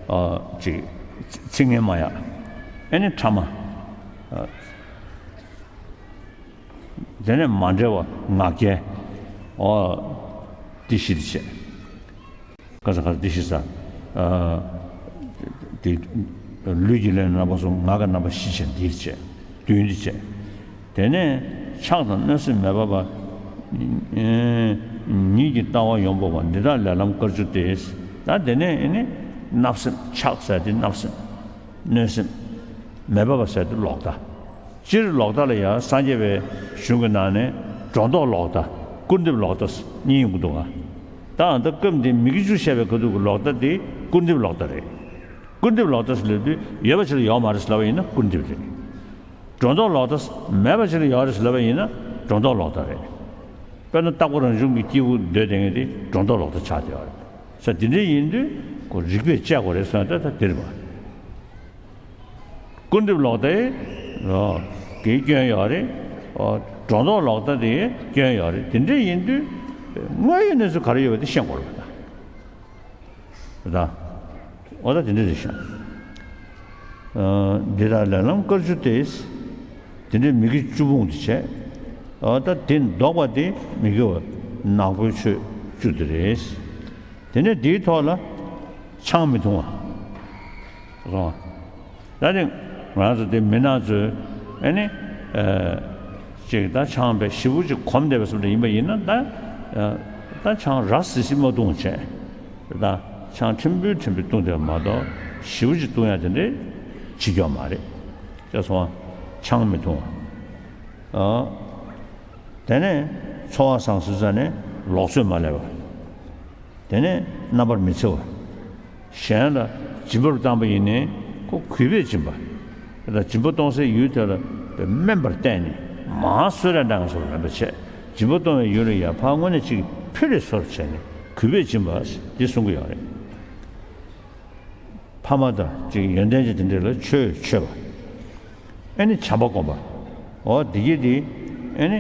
ཨ། ཅིག་ཚིག་ངན་སྨྲ་ཡག་ཨེ་ནི་ཕྲ་མ། ཨ། དེ་ནས་མ་འབྲེལ་བ། ངག་འཁྱལ། ཨོ། དེ་བཞི་དེ་བྱས། ག་ས་ག་ས་དེ་བཞི་ས། ཨ། དེ་ལུས་ཀྱི་ལས་རྣམ་པ་གསུམ། ངག་གི་རྣམ་པ་བཞི་བྱས། འདི་བྱས། བདུན་འདི་བྱས། དེ་ནས་ཆགས་དང་གནོད་སེམས་མེད་པ་པ། ཉིད་ཀྱི་ལྟ་བ་ཡོངས་སྤོབས་པ། འདི་དག་ལས་ལམ་དཀར་སྦྱོར་ཏེ། ད་དེ་ནས་ཨེ་ནི་བརྣབ་སེམས། ཆགས་ཟེར་དེ་བརྣབ་སེམས། གནོད་སེམས་མེད་པ་པ་ཟེར་དེ་ལོག་ལྟ། སྤྱིར་ལོག་ལྟ་ལ་ཡང་སངས་རྒྱས་པའི་གཞུང་གི་ནང་ནས་སྒྲོ་འདོགས་ལོག་ལྟ། སྐུར་འདེབས་ལོག་ལྟ་གཉིས་ཡོང་གི་འདུག་ག་ད་ཨ་ད་སྐབས་འདི་མི་དགེ་བཅུ་བཤད་པའི་ཁ་ཐུག་གི་ལོག་ལྟ་འདི་སྐུར་འདེབས་ལོག་ལྟ་རེད། སྐུར་འདེབས་ལོག་ལྟ་ཟེར་ལབ་དུས་ཡོད་པ་ཅིག་ལ་ཡོག་མ་རེད་ཟེར་ལབ་པ་ཡིན་ན་སྐུར་འདེབས་རེད། སྒྲོ་འདོགས་ལོག་ལྟ་མེད་པ་ཅིག་ལ་ཡོག་རེད་ཟེར་ལབ་པ་ཡིན་ན་སྒྲོ་འདོགས་ལོག་ལྟ་རེད། དཔེར་ན་རྟག་པ་རང་བྱུང་གི་སྐྱེས་བུ་འདོད་དེ་ངེས་དེ་སྒྲོ་འདོགས་ལོག་ལྟ་ཆགས་བསྡད་ཡོད་རེད། ས་དེ་འདྲ་ཡིན་དུས་ཁོ་རིགས་པས་དཔྱད་དགོས་རེད་ཟེར་ན་ད་ད་དེ་རེད་པ། སྐུར་འདེབས་ལོག་ལྟའི་གི་སྐྱོན་ཡོད་རེད། སྒྲོ་འདོགས་ལོག་ལྟ་དེ་སྐྱོན་ཡོད་རེད། དེ་འདྲ་ཡིན་དུས་དངོས་ཡོད་གནས་ཚུལ་ག་རེ་ཡོད་པ་དེ་ཤེས་དགོས་རེད་པ་ད། ད། འོ་ད་དེ་འདྲ་རེད་ཤག་འདི་དག་ལས་ལམ་དཀར་སྦྱོར་ཏེ། དེ་འདྲའི་མི་དགེ་བཅུ་སྤོང་དུ་བྱས། འོ་ད་དེ་ལྡོག་པ་དེ་མི་དགེ་བ་ནག་པོའི་ཆོས་བཅུ་དེ་རེད། དེ་ནས་དེའི་ཐོག་ལ་ཆང་མི་འཐུང་བ། སོང་བ། ད་ནི་ང་ཚོ་དེ་མི་ནག་ཚོས་ཨེ་ནི། ཨ། ཅིག་ད་ཆང་དཔེ་ཞེ་པོ་ཅིག་གོམས་བསྡད་པ་བཟོ་འདྲ་ཡིན་པ་ཡིན་ན་ད། ཨ། ད་ཆང་ར་བཟི་བཟི་མ་འཐུང་བྱས། ད་ཆང་ཕྲན་བུ་ཕྲན་བུ་འཐུང་བསྡད་པ་མ་གཏོགས་ཞེ་པོ་ཅིག་འཐུང་ཡ་དེ་འདྲ་བྱེད་ཀྱི་ཡོད་མ་རེད། ཅེས་སོང་བ། ཆང་མི་འཐུང་བ། ཨ། དེ་ནས་འཚོ་བ་བཟང་ཟེར་ཙ་ནས་ལོག་འཚོས་མ་ལས་པ། དེ་ནས་རྣམ་པར་མི་འཚེ་བ། གཞན་ལ་སྦྱིན་པར་བཏང་པ་ཡིན་ནའི་ཁོ་གུས་པས་སྦྱིན་པ། དེ་ལ་སྦྱིན་པ་གཏོང་སའི་ཡུལ་དེ་ལ་དམན་པར་བལྟས་ནས་མར་གསོལ་རས་བཏང་བ་སོགས་མེད་པ་བྱས། སྦྱིན་པ་གཏོང་བའི་ཡུལ་ལ་ཡར་ཕར་དངོས་གནས་ཅིག་ཕུལ་རེ་སོར་བྱས་ནས་གུས་པས་སྦྱིན་པ་འདི་གསུང་གི་ཡོད་རེད། ཕ་མ་དང་ཅིག་ཡོན་ཏན་ཅན་དེ་འདྲ་ལ་ཆོས་མཆོད་པ། ཨེ་ནི་བྱམས་པ་སྒོམ་པ། འོ་འདི་གྱིས་འདི་ཨེ་ནི།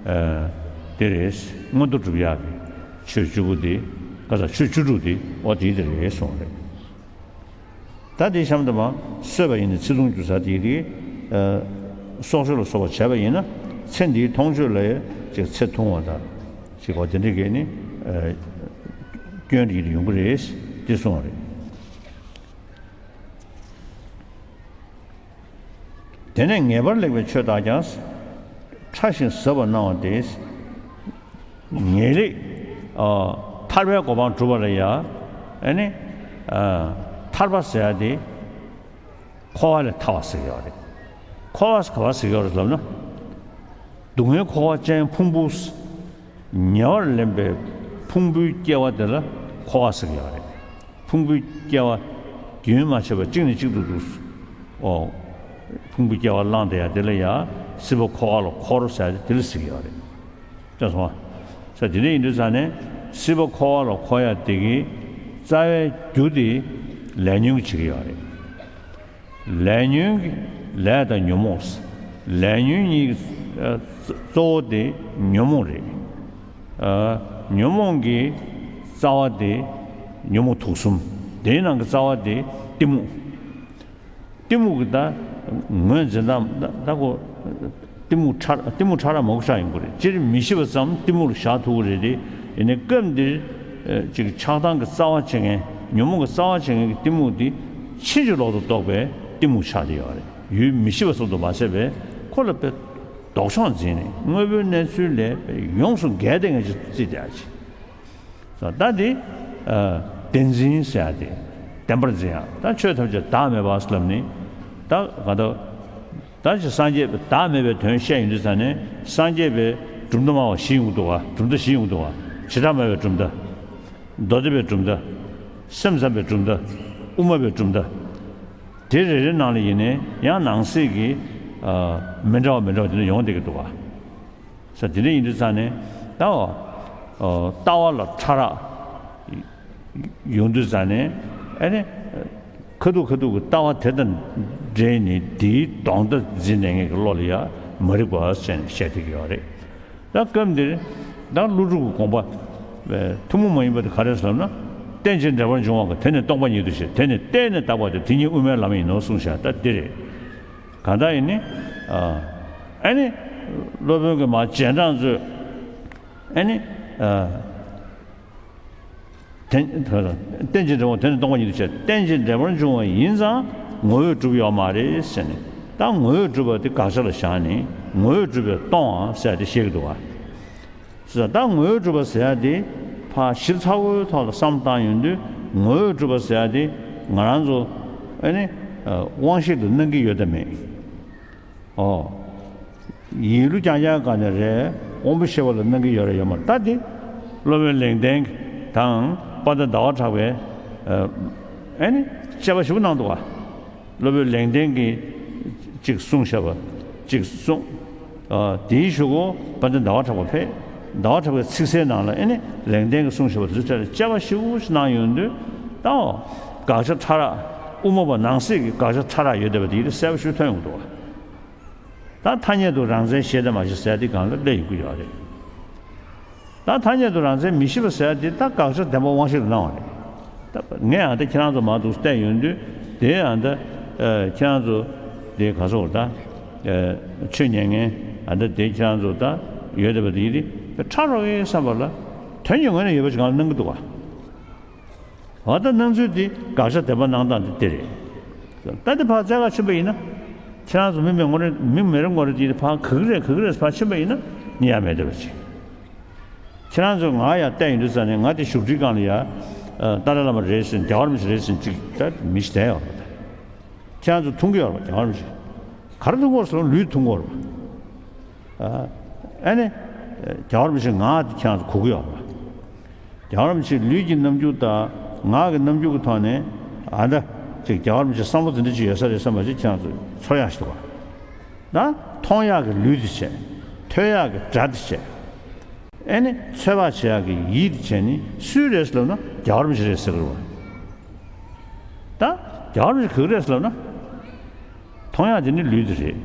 ཨ། དེ་རེད། མངོན་མཐོ་སྒྲུབ་ཡག་གི་ཆོས་བཅུ་པོ་འདི། ག་ས་ཆོས་བཅུ་དྲུག་འདི་འོ་འདི་དེ་རེད་གསུངས་རེད། ད་འདི་གཤམ་དུ་མ་གསོད་པ་ཡིན་ནི་ཚེ་ཐུང་རྒྱུ་ཟ་དེ་རེད། ཨ། སྲོག་ཆགས་ལ་སོགས་པ་བྱས་པ་ཡིན་ན་ཚེ་འདིའི་མཐོང་ཆོས་ལ་ཡང་ཅིག་ཚེ་ཐུང་བ་དང་ཅིག་འོ་དེ་འདྲ་གི་ནི། ཨ། སྐྱོན་དེ་ཡོང་གི་རེད། འདི་གསུངས་རེད། དེ་ནས་ངེས་པར་ལེགས་པའི་ཆོས་དག་ཀྱང་། ཕྲ་ཞིང་ཟབ་པར་སྣང་བ་སྟེ། ངེས་ལེགས། ཨ། ཐར་པའི་གོ་འཕང་སྒྲུབ་པ་ལ་ཡ། ཨ་ནི། ཨ། ཐར་པ་ཟེར་ཡ་དེ། འཁོར་བ་ལས་ཐར་བ་ཟེར་གྱི་ཡོད་རེད། འཁོར་བ་ཟེར་ག་པར་ཟེར་གྱི་ཡོད་རེད་ལབ་ན། སྡུག་བསྔལ་འཁོར་བ་ཅན་ཕུང་པོ། ཉེ་བར་ལེན་པའི་ཕུང་པོའི་སྐྱེ་བ་དེ་ལ་འཁོར་བ་ཟེར་གྱི་ཡོད་རེད། ཕུང་པོའི་སྐྱེ་བ་རྒྱུན་མ་ཆད་པར་གཅིག་ནས་གཅིག་ཏུ་འདུག་ཨོ། ཕུང་པོའི་སྐྱེ་བ་བླངས་བསྡད་ཡ་དེ་ལ་ཡ་སྲིད་པ་འཁོར་བ་ལ་འཁོར་ཟེར་ཏེ་དེ་ལ་ཟེར་གྱི་ཡོད་རེད། ཅེས་སོང་བ། ས་དེ་འདྲ་ཡིན་དུས་ཙང་ནས་སྲིད་པ་འཁོར་བ་ལ་འཁོར་ཡ་དེ་གི་རྩ་བའི་རྒྱུ་དེ་ལས་ཉོན་གྱིས་བྱེད་ཀྱི་ཡོད་རེད། ལས་ཉོན་གྱི་ལས་དང་ཉོན་མོངས། ལས་ཉོན་གཉིས་ཀྱི་ཨ་གཙོ་བོ་དེ་ཉོན་མོངས་རེད། ཨ། ཉོན་མོངས་ཀྱི་རྩ་བ་དེ་ཉོན་མོངས་དུག་གསུམ། དེའི་ནང་གི་རྩ་བ་དེ་གཏི་མུག་གཏི་མུག་གི་ད་ངོས་འཛིན་སྟངས་ད་ད་ཁོ། གཏི་མུག་ཕྲ་གཏི་མུག་ཕྲ་རགས་མང་པོ་ཞིག་ཡོང་གི་རེད། སྤྱིར་མི་ཤི་བ་ཙམ་གཏི་མུག་ལ་བཞག་ཐུབ་ཀྱི་རེད་དེ། ཡིན་ནའི་སྐབས་འདིར་ཨ་ཅིག་ཆགས་སྡང་གི་རྩ་བ་བྱེད་མཁན། ཉོན་མོངས་ཀྱི་རྩ་བ་བྱེད་མཁན་གྱི་གཏི་མུག་འདི་ཕྱིན་ཅི་ལོག་ཏུ་རྟོགས་པའི་གཏི་མུག་ཆགས་བསྡད་ཡོད་རེད། ཡུལ་མི་ཤི་བ་ཙམ་དུ་མ་ཟད་པའི་ཁོ་ལ་དཔེ་ལྡོག་ཕྱོགས་འཛིན་ནས་དངོས་པོའི་གནས་ཚུལ་ལས་དཔེ་ཡོངས་སུ་འགལ་ཏེ་ངེས་ཅིག་བརྩིས་བསྡད་ཡ་ཅིག་ད་འདི། ཨ། བདེན་འཛིན་ཟེར་ཡ་དེ། བདེན་པར་འཛིན་ཡ། ད་ཆོས་ཐམས་ཅད་བདག་མེད་པ་ཟེར་ལབ་ནི། ད་ག་ད། ད་ཅི་སངས་རྒྱས་པའི་བདག་མེད་པའི་དོན་བཤད་ཡོང་དུས་ཙ་ནས་སངས་རྒྱས་པའི་ གྲུབ་མཐའ་སྨྲ་བ་བཞི་ཡོང་གི་འདུག་བ། གྲུབ་མཐའ་བཞི་ཡོང་གི་འདུག་བ། བྱེ་བྲག་སྨྲ་བའི་གྲུབ་མཐའ། མདོ་སྡེ་པའི་གྲུབ་མཐའ། སེམས་ཙམ་པའི་གྲུབ་མཐའ། དབུ་མ་པའི་གྲུབ་མཐའ། དེ་རེ་རེ་ནང་ལ་ཡིན་ནའི་ཡང་ནང་གསེས་ཀྱི་ཨ་མི་འདྲ་བ་མི་འདྲ་བ་དེ་འདྲ་ཡོང་བསྡད་ཀྱི་འདུག་བ། ས་དེ་འདྲ་ཡིན་དུས་ཙང་ནས་ད་ཨ་ལྟ་བ་ལ་ཕྲ་རགས་ཡོང་དུས་ཙང་ནས་ཨ་ནི་ཁ་ཐུག་ཁ་ཐུག་གི་ལྟ་བ་དེ་དང་འབྲེལ་ནས་དེའི་ལྡོག་ཟླ་འཛིན་གནས་མཁན་གྱི་བློ་ལ་ཡང་མ་རིག་པ་ཟེར་ནས་བཤད་བསྡད་ཀྱི་ཡོད་རེད། ད་སྐབས་འདིར་ད་ཀླུ་སྒྲུབ་ཀྱི་དགོངས་པ་ཐུན་མོང་མ་ཡིན་པ་དེ་ག་རེ་ཟེར་ན། རྟེན་ཅིང་འབྲེལ་པར་འབྱུང་བ་གི་དེ་ནི་སྟོང་པ་ཉིད་དུ་བྱས། དེ་ནི་བརྟེན་ནས་བཏགས་པ་སྟེ་དེ་ཉིད་དབུ་མའི་ལམ་ཡིན་ནོ་གསུངས་བཞག་ད་འདི་རེད། གང་ལྟར་ཡིན་ནི། ཨ་ནི་སློབ་དཔོན་གྱི་མ་རྗེས་འབྲང་ཚོས་ཨ་ནི། རྟེན་ཅིང་འབྲེལ་པར་དེ་ནི་སྟོང་པ་ཉིད་དུ་བྱས། རྟེན་ཅིང་འབྲེལ་པར་འབྱུང་བ་ཡིན་ཙང་ངོ་བོས་གྲུབ་ཡོད་མ་རེད་ཟེར་ནས། ད་ངོ་བོས་གྲུབ་པ་དེ་དགག་བྱ་ལ་བཞག་ནས་ངོ་བོས་གྲུབ་པས་སྟོང་ཟེར་ཏེ་བཤད་ཀྱི་འདུག་བ། ཟེར་ད་ངོ་བོས་གྲུབ་པ་ཟེར་ཡ་དེ་ཕར་ཞིབ་ཚགས་པོའི་ཐོག་ལ་བསམ་བློ་བཏང་ཡོང་དུས་ངོ་བོས་གྲུབ་པ་ཟེར་ཡ་དེ་ང་རང་ཚོ་ཨ་ནི་དབང་ཤེས་ལ་སྣང་གི་ཡོད་དམ་མེད། ཨོ། ཡིད་བློ་རྐྱང་རྐྱང་ག་ནས་རེད། དབང་པོ་ཤེས་པ་ལ་སྣང་གི་ཡོད་རེད་ཡོད་མ་རེད། ད་དེ་སློབ་དཔོན་ལེགས་ལྡན་དང་དཔལ་ལྡན་ཟླ་བ་གྲགས་པས་ཨ་ནི་དཔྱད་པ་ཞིབ་པོ་གནང་འདུག་བ། སློབ་དཔོན་ལེགས་ལྡན་གྱིས་གཅིག་གསུངས་བཞག་པ་གཅིག་གསུངས། ཨ་དེའི་གཞུག་གུ་དཔལ་ལྡན་ཟླ་བ་གྲགས་པ་ཕེབས། ཟླ་བ་གྲགས་པའི་ཚིག་གསལ་ནང་ལ་ཨེ་ནི་ལེགས་ལྡན་གྱིས་གསུངས་བཞག་པ་དེ་ཚོ་དཔྱད་པ་ཞིབ་པོ་ཞིག་གནང་ཡོང་དུས་ད་དགག་བྱ་ཕྲ་རགས་དབུ་མ་པ་ནང་གསེས་ཀྱི་དགག་བྱ་ཕྲ་རགས་ཡོད་བསྡད་པ་དེ་ཡིད་གསལ་པོ་ཞིག་ཐོན་ཡོང་གི་འདུག་བ། ད་ཐ་སྙད་དུ་རང་མཚན་ཤེས་དང་མ་ཤེས་ཟེར་དེ་སྒང་ལ་སླེབས་ཡོང་གི་ཡོད་རེད། ད་ཐ་སྙད་དུ་རང་མཚན་མི་ཤེས་པ་ཟེར་དེ་ད་དགག་བྱ་བདེན་པ་དབང་ཤེས་ལ་སྣང་བ་རེད། ད་ངས་ཨ་ད་ཁྱེད་རང་ཚོ་མར་འདུག་བལྟས་ཡོང་དུས་དེ་ཨ་ད་ཁྱེད་རང་ཚོ་དེ་ག་སོགས་ད་ཆོས་ཉན་མཁན་ཨ་ད་དེ་ཁྱེད་རང་ཚོ་ད་ཡོད་བསྡད་པ་དེ་ཡིན་དུས་ཕྲ་རགས་ཡིན་བསམ་པ་ལ་དོན་གྱི་ངོས་ནས་ཡོད་པ་ཞིག་སྒང་ལ་སྣང་གི་འདུག་བ། འོ་ད་སྣང་ཚུལ་དེ་དགག་བྱ་བདེན་པ་སྣང་སྟངས་དེ་དེ་རེད། ད་དེ་ཕར་བཙལ་ག་ཕྱིན་པ་ཡིན་ན། ཁྱེད་རང་ཚོ་མི་མེད་ངོ་རེད། མི་མེད་རེད་ངོ་རེད་དེ་ཕར་ག་གི་རེད་ག་གི་རེད་ཕར་ཕྱིན་པ་ཡིན་ན་རྙེད་ཡ་མེད་བསྡད་པ་ཅིག་ཁྱེད་རང་ཚོ་ང་ཡར་བལྟས་ཡོང་དུས་ཙ་ནས་ང་དེ་བཞུགས་ཁྲིའི་སྒང་ལ་ཡ། ཏཱ་ལའི་བླ་མ་རེད་ཟེར་རྒྱལ་བ་རིན་པོ་ཆེ་རེད་ཟེར་ཅིག་ད་མི་ཞིག་བསྡད་ཡོད་རེད། ཁྱེད་རང་ཚོ་མཐོང་གི་ཡོད་རེད་པ། རྒྱལ་བ་རིན་པོ་ཆེ་ག་རེ་མཐོང་གི་ཡོད་རེད་ཟེར་ན་ལུས་མཐོང་གི་ཡོད་རེད་པ། ཨ་ནི། རྒྱལ་བ་རིན་པོ་ཆེ་ངག་དེ་ཁྱེད་རང་ཚོ་གོ་གི་ཡོད་རེད་པ། རྒྱལ་བ་རིན་པོ་ཆེའི་ལུས་ཀྱི་རྣམ་འགྱུར་དང་ངག་གི་རྣམ་འགྱུར་གྱི་ཐོག་ནས་ཨ་ད་ཅིག་རྒྱལ་བ་རིན་པོ་ཆེ་བསམ་བློ་དེ་འདྲ་ཅིག་ཡོད་ས་རེད་བསམ་པ་ཅིག་ཁྱེད་རང་ཚོ་ཚོར་ཡག་ཞིག་འདུག་ག་ད་མཐོང་ཡག་གི་ལུས་དེ་བྱས། ཐོས་ཡག་གི་སྒྲ་དེ་བྱས། ཨེ་ནི་ཚོད་དཔག་བྱེད་ཡག་གི་ཡིད་དེ་བྱས་ནི་སུའི་རེད་ཟེར་ལབ་ན་རྒྱལ་བ་རིན་པོ་ཆེ་རེད་ཟེར་གི་རེད་པ། ད་རྒྱལ་བ་རིན་པོ་ཆེ་ག་གི་རེད་ཟེར་ལབ་ན། མཐོང་ཡག་དེ་ནི་ལུས་དེ་རེད།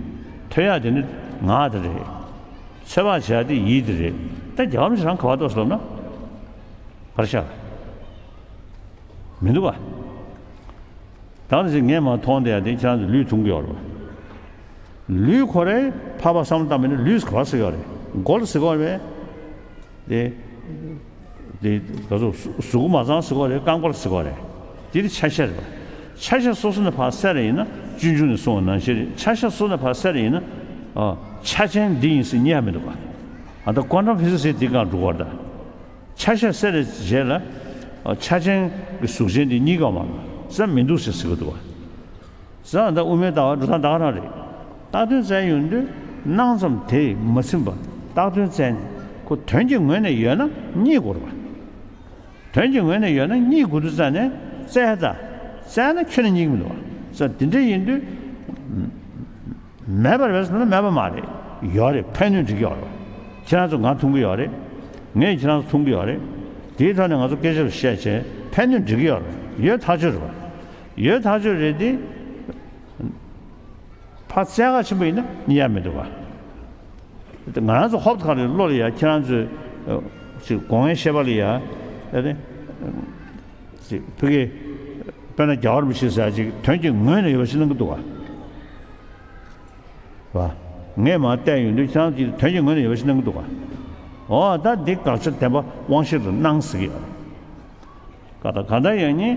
ཐོས་ཡག་དེ་ནི་ངག་དེ་རེད། ཚོད་དཔག་བྱེད་ཡག་དེ་ཡིད་དེ་རེད། ད་རྒྱལ་བ་རིན་པོ་ཆེ་རང་ག་པར་འདུག་ཟེར་ལབ་ན། ག་རེ་ཤར། མི་འདུག་ག་ད་ནི་ཅིག་ངས་མར་མཐོང་བསྡད་ཡག་དེ་ཁྱེད་རང་ཚོ་ལུས་མཐོང་གི་ཡོད་རེད་པ། ལུས་ཁོ་རའི་ཕར་ཕར་བསམ་བློ་བཏང་བ་ཡིན་ན་ལུས་ག་པར་ཟེར་གི་ཡོད་རེད། མགོ་ལ་ཟེར་གི་ཡོད་རེད་པས། དེ། དེ་ག་ཚོད་གཟུགས་པོ་མ་ཚང་ཟེར་གི་ཡོད་རེད། རྐང་པ་ལ་ཟེར་གི་ཡོད་རེད། དེ་ནི་ཆ་ཤས་རེད་པ། ཆ་ཤས་སོ་སོ་ནས་ཕར་བསལ་རེ་ཡིན་ན་སྤྱོད་འཇུག་ནས་གསུངས་པ་ནང་བཞིན་རེད། ཆ་ཤས་སོ་སོ་ནས་ཕར་བསལ་རེ་ཡིན་ན། ཨ། ཆ་ཅན་འདི་ཡིན་ཟེར་རྙེད་ཡག་མི་འདུག་ག་ཨ་ད་ཀོན་ཊམ་ཕི་ཟིག་སི་དེའི་སྒང་འགྲོ་གི་ཡོད་རེད་ད། ཆ་ཤས་བསལ་རེ་བྱས་ལ། ཨ། ཆ་ཅན་གྱི་གཟུགས་ཅན་འདི་རྙེད་ཀྱི་ཡོད་མ་རེད་ཟེར་མི་འདུག་ཟེར་ཟེར་གི་འདུག་ག་ཟེར་ད་དབུ་མའི་ལྟ་བ་འགྲོ་སྟངས་ད་ག་རང་རེད། བཏགས་དོན་བཙལ་ཡོང་དུས་སྣང་ཙམ་དེས་མ་ཚིམ་པར་བཏགས་དོན་བཙལ་ནས་ཁོ་དོན་གྱི་ངོས་ནས་ཡོད་ན་རྙེད་དགོས་རེད་པ། དོན་གྱི་ངོས་ནས་ཡོད་ན་རྙེད་དགོས་དུས་ཙ་ནས་བཙལ་ད། བཙལ་ན་ཁྱོན་ནས་རྙེད་ཀྱི་མི་འདུག་པ། ཟེར་དེ་འདྲ་ཡིན་དུས། མེད་པ་རེད་ཟེར་ན་མེད་པ་མ་རེད། ཡོད་རེད། ཕན་གནོད་འགྲིག་གི་ཡོད་རེད་པ། ཁྱེད་རང་ཚོ་ང་མཐོང་གི་ཡོད་རེད། ངས་ཁྱེད་རང་ཚོ་མཐོང་གི་ཡོད་རེད། དེའི་ཐོག་ནས་ང་ཚོ་སྐད་ཆ་བཤད་བྱས་ཕན་གནོད་འགྲིག་གི་ཡོད་རེད། ཡོད་ཐག་ཆོད་རེད་པ། ཡོད་ཐག་ཆོད་རེད་དེ། ཕར་བཙལ་ག་ཕྱིན་པ་ཡིན་ན་རྙེད་ཡག་མི་འདུག་ག་ང་རང་ཚོ་ཧོབ་ཁ་རེ་བློ་ལ་ཡ་ཁྱེད་རང་ཚོའི་ཅིག་སྒོ་ལྔའི་ཤེས་པ་ལ་ཡ་ཨ་ནི་ཅིག་ཕ་གི་དཔེར་ན་རྒྱལ་བ་རིན་པོ་ཆེ་ཟེར་ཡག་ཅིག་དོན་གྱི་ངོས་ནས་ཡོད་པ་ཞིག་སྣང་གི་འདུག་ག་བ། ངས་མར་བལྟས་ཡོང་དུས་ཁྱེད་རང་ཚོ་དོན་གྱི་ངོས་ནས་ཡོད་པ་ཞིག་སྣང་གི་འདུག་ག་འོ་ད་འདི་དགག་བྱ་བདེན་པ་དབང་ཤེས་ལ་སྣང་ཟེར་གི་ཡོད་རེད། ག་ད་ག་ད་ཡང་ནི།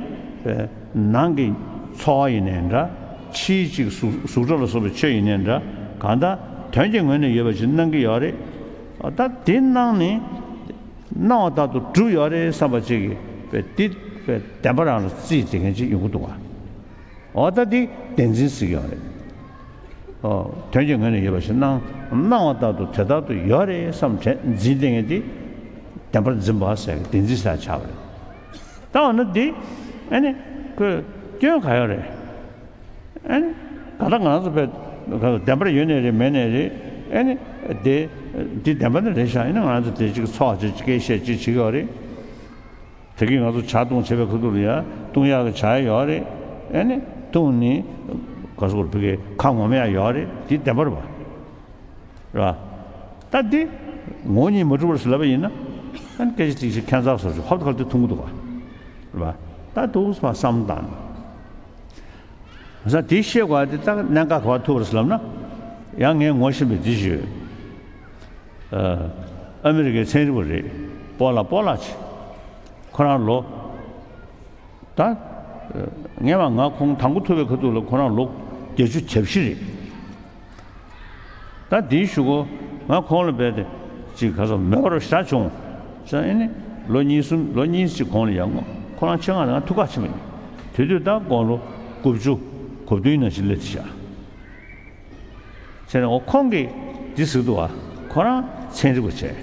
ནང་གི་ཚོར་བ་ཡིན་ནའི་འདྲ། ཕྱིའི་ཅིག་གཟུགས་གཟུགས་སྒྲ་ལ་སོགས་པའི་ཆོས་ཡིན་ནའི་འདྲ། གང་ལྟར་དོན་གྱི་ངོས་ནས་ཡོད་པ་ཞིག་སྣང་གི་ཡོད་རེད། ད་དེ་སྣང་ནས། སྣང་བ་ལྟར་དུ་གྲུབ་ཡོད་རེད་བསམ་པ་ཅིག་གིས་དཔེ་དེ་དཔེ་བདེན་པ་རང་ལ་བརྩིས་བསྡད་མཁན་ཅིག་ཡོང་གི་འདུག་ག་འོ་ད་དེ་བདེན་འཛིན་ཟེར་གྱི་ཡོད་རེད། ཨོ། དོན་གྱི་ངོས་ནས་ཡོད་པ་ཞིག་སྣང་། སྣང་བ་ལྟར་དུ་དེ་ལྟར་དུ་ཡོད་རེད་བསམ་དྲན་འཛིན་བསྡད་མཁན་དེ་བདེན་པར་འཛིན་པ་ཟེར་བདེན་འཛིན་ཟེར་ཆགས་པ་རེད། ད་འོ་ན་འདི་ཨ་ནི་ཁོས་སྐྱོན་ག་ཡོད་རེད། ཨ་ནི་ག་ད་ང་རང་ཚོ་བས་བདེན་པར་ཡོད་ནའི་རེད་མེད་ནའི་རེད། ཨ་ནི་དེ་འདི་བདེན་པ་ནི་རེད་ཤག་ཡིན་ན་ང་རང་ཚོ་དེ་གཅིག་ཚོགས་གཅིག་སྐད་བཤད་གཅིག་བྱེད་ཀྱི་ཡོད་རེད། དེ་གིས་ང་ཚོ་ཇ་བཏུང་བྱེད་པའི་ཁ་ཐུག་ལ་ཡ་བཏུང་ཡག་གི་ཇ་ཡ་ཡོད་རེད། ཨེ་ནི་བཏུང་ནི་ག་སོགས་ཕ་གི་ཁ་ངོ་མ་ཡ་ཡོད་རེད། དེ་བདེན་པ་རེད་པ། རེད་པ། ད་འདི་ངོ་བོ་ཉིད་མ་གྲུབ་པར་ལབ་པ་ཡིན་ན། ཨ་ནི་སྐད་ཆ་དེ་ཞིག་ཁྱད་མཚར་བཟོ་ཞིག་ཧོབ་ཏེ་ཁ་ལ་དེ་འཐུང་གི་འདུག་ག་རེད་པ། ད་འདུག་སེ་ཕར་བསམ་བློ་བཏང་ན། ས་དེ་ཤེས་དགོས་དེ་ད་གནད་འགག་ག་པར་ཐུག་པ་རེད་ལབ་ན། ཡང་ངས་ངོ་ཤེས་པའི་དེ་ཞུས། ཨ་ཨ་མི་རི་ཀའི་ཚན་རིག་པ་རེད། སྤོ་ལགས་སྤོ་ལགས་ཆེ། ཁོ་རང་ལོ། ད། ངས་མ་ང་ཁོང་དང་པོ་ཐུག་པའི་ཁ་ཐུག་ལ་ཁོ་རང་ལོ་བརྒྱད་ཅུ་གྱ་བཞི་རེད། ད་འདིའི་གཞུག་གུ་ང་ཁོང་ལ་རྦད་དེ་ཅིག་ག་ཚོད་མོས་པ་རུ་ཞེ་དྲག་བྱུང་། ས་ཨེ་ནི་ལོ་གཉིས་གསུམ་ལོ་གཉིས་ཅིག་གོང་ལ་ཡང་ངོ་ཁོ་རང་ཆེད་མངགས་ནས་ང་ཐུག་ག་ཕྱིན་པ་ཡིན། དེ་དུས་ད་དགུང་ལོ་དགུ་བཅུ་གོ་བདུན་ནང་བཞིན་སླེབས་ཤག་བྱས་ནས་འོ་ཁོང་གིས་འདི་ཟེར་འདུག་པ། ཁོ་རང་ཚན་རིག་པ་བྱས།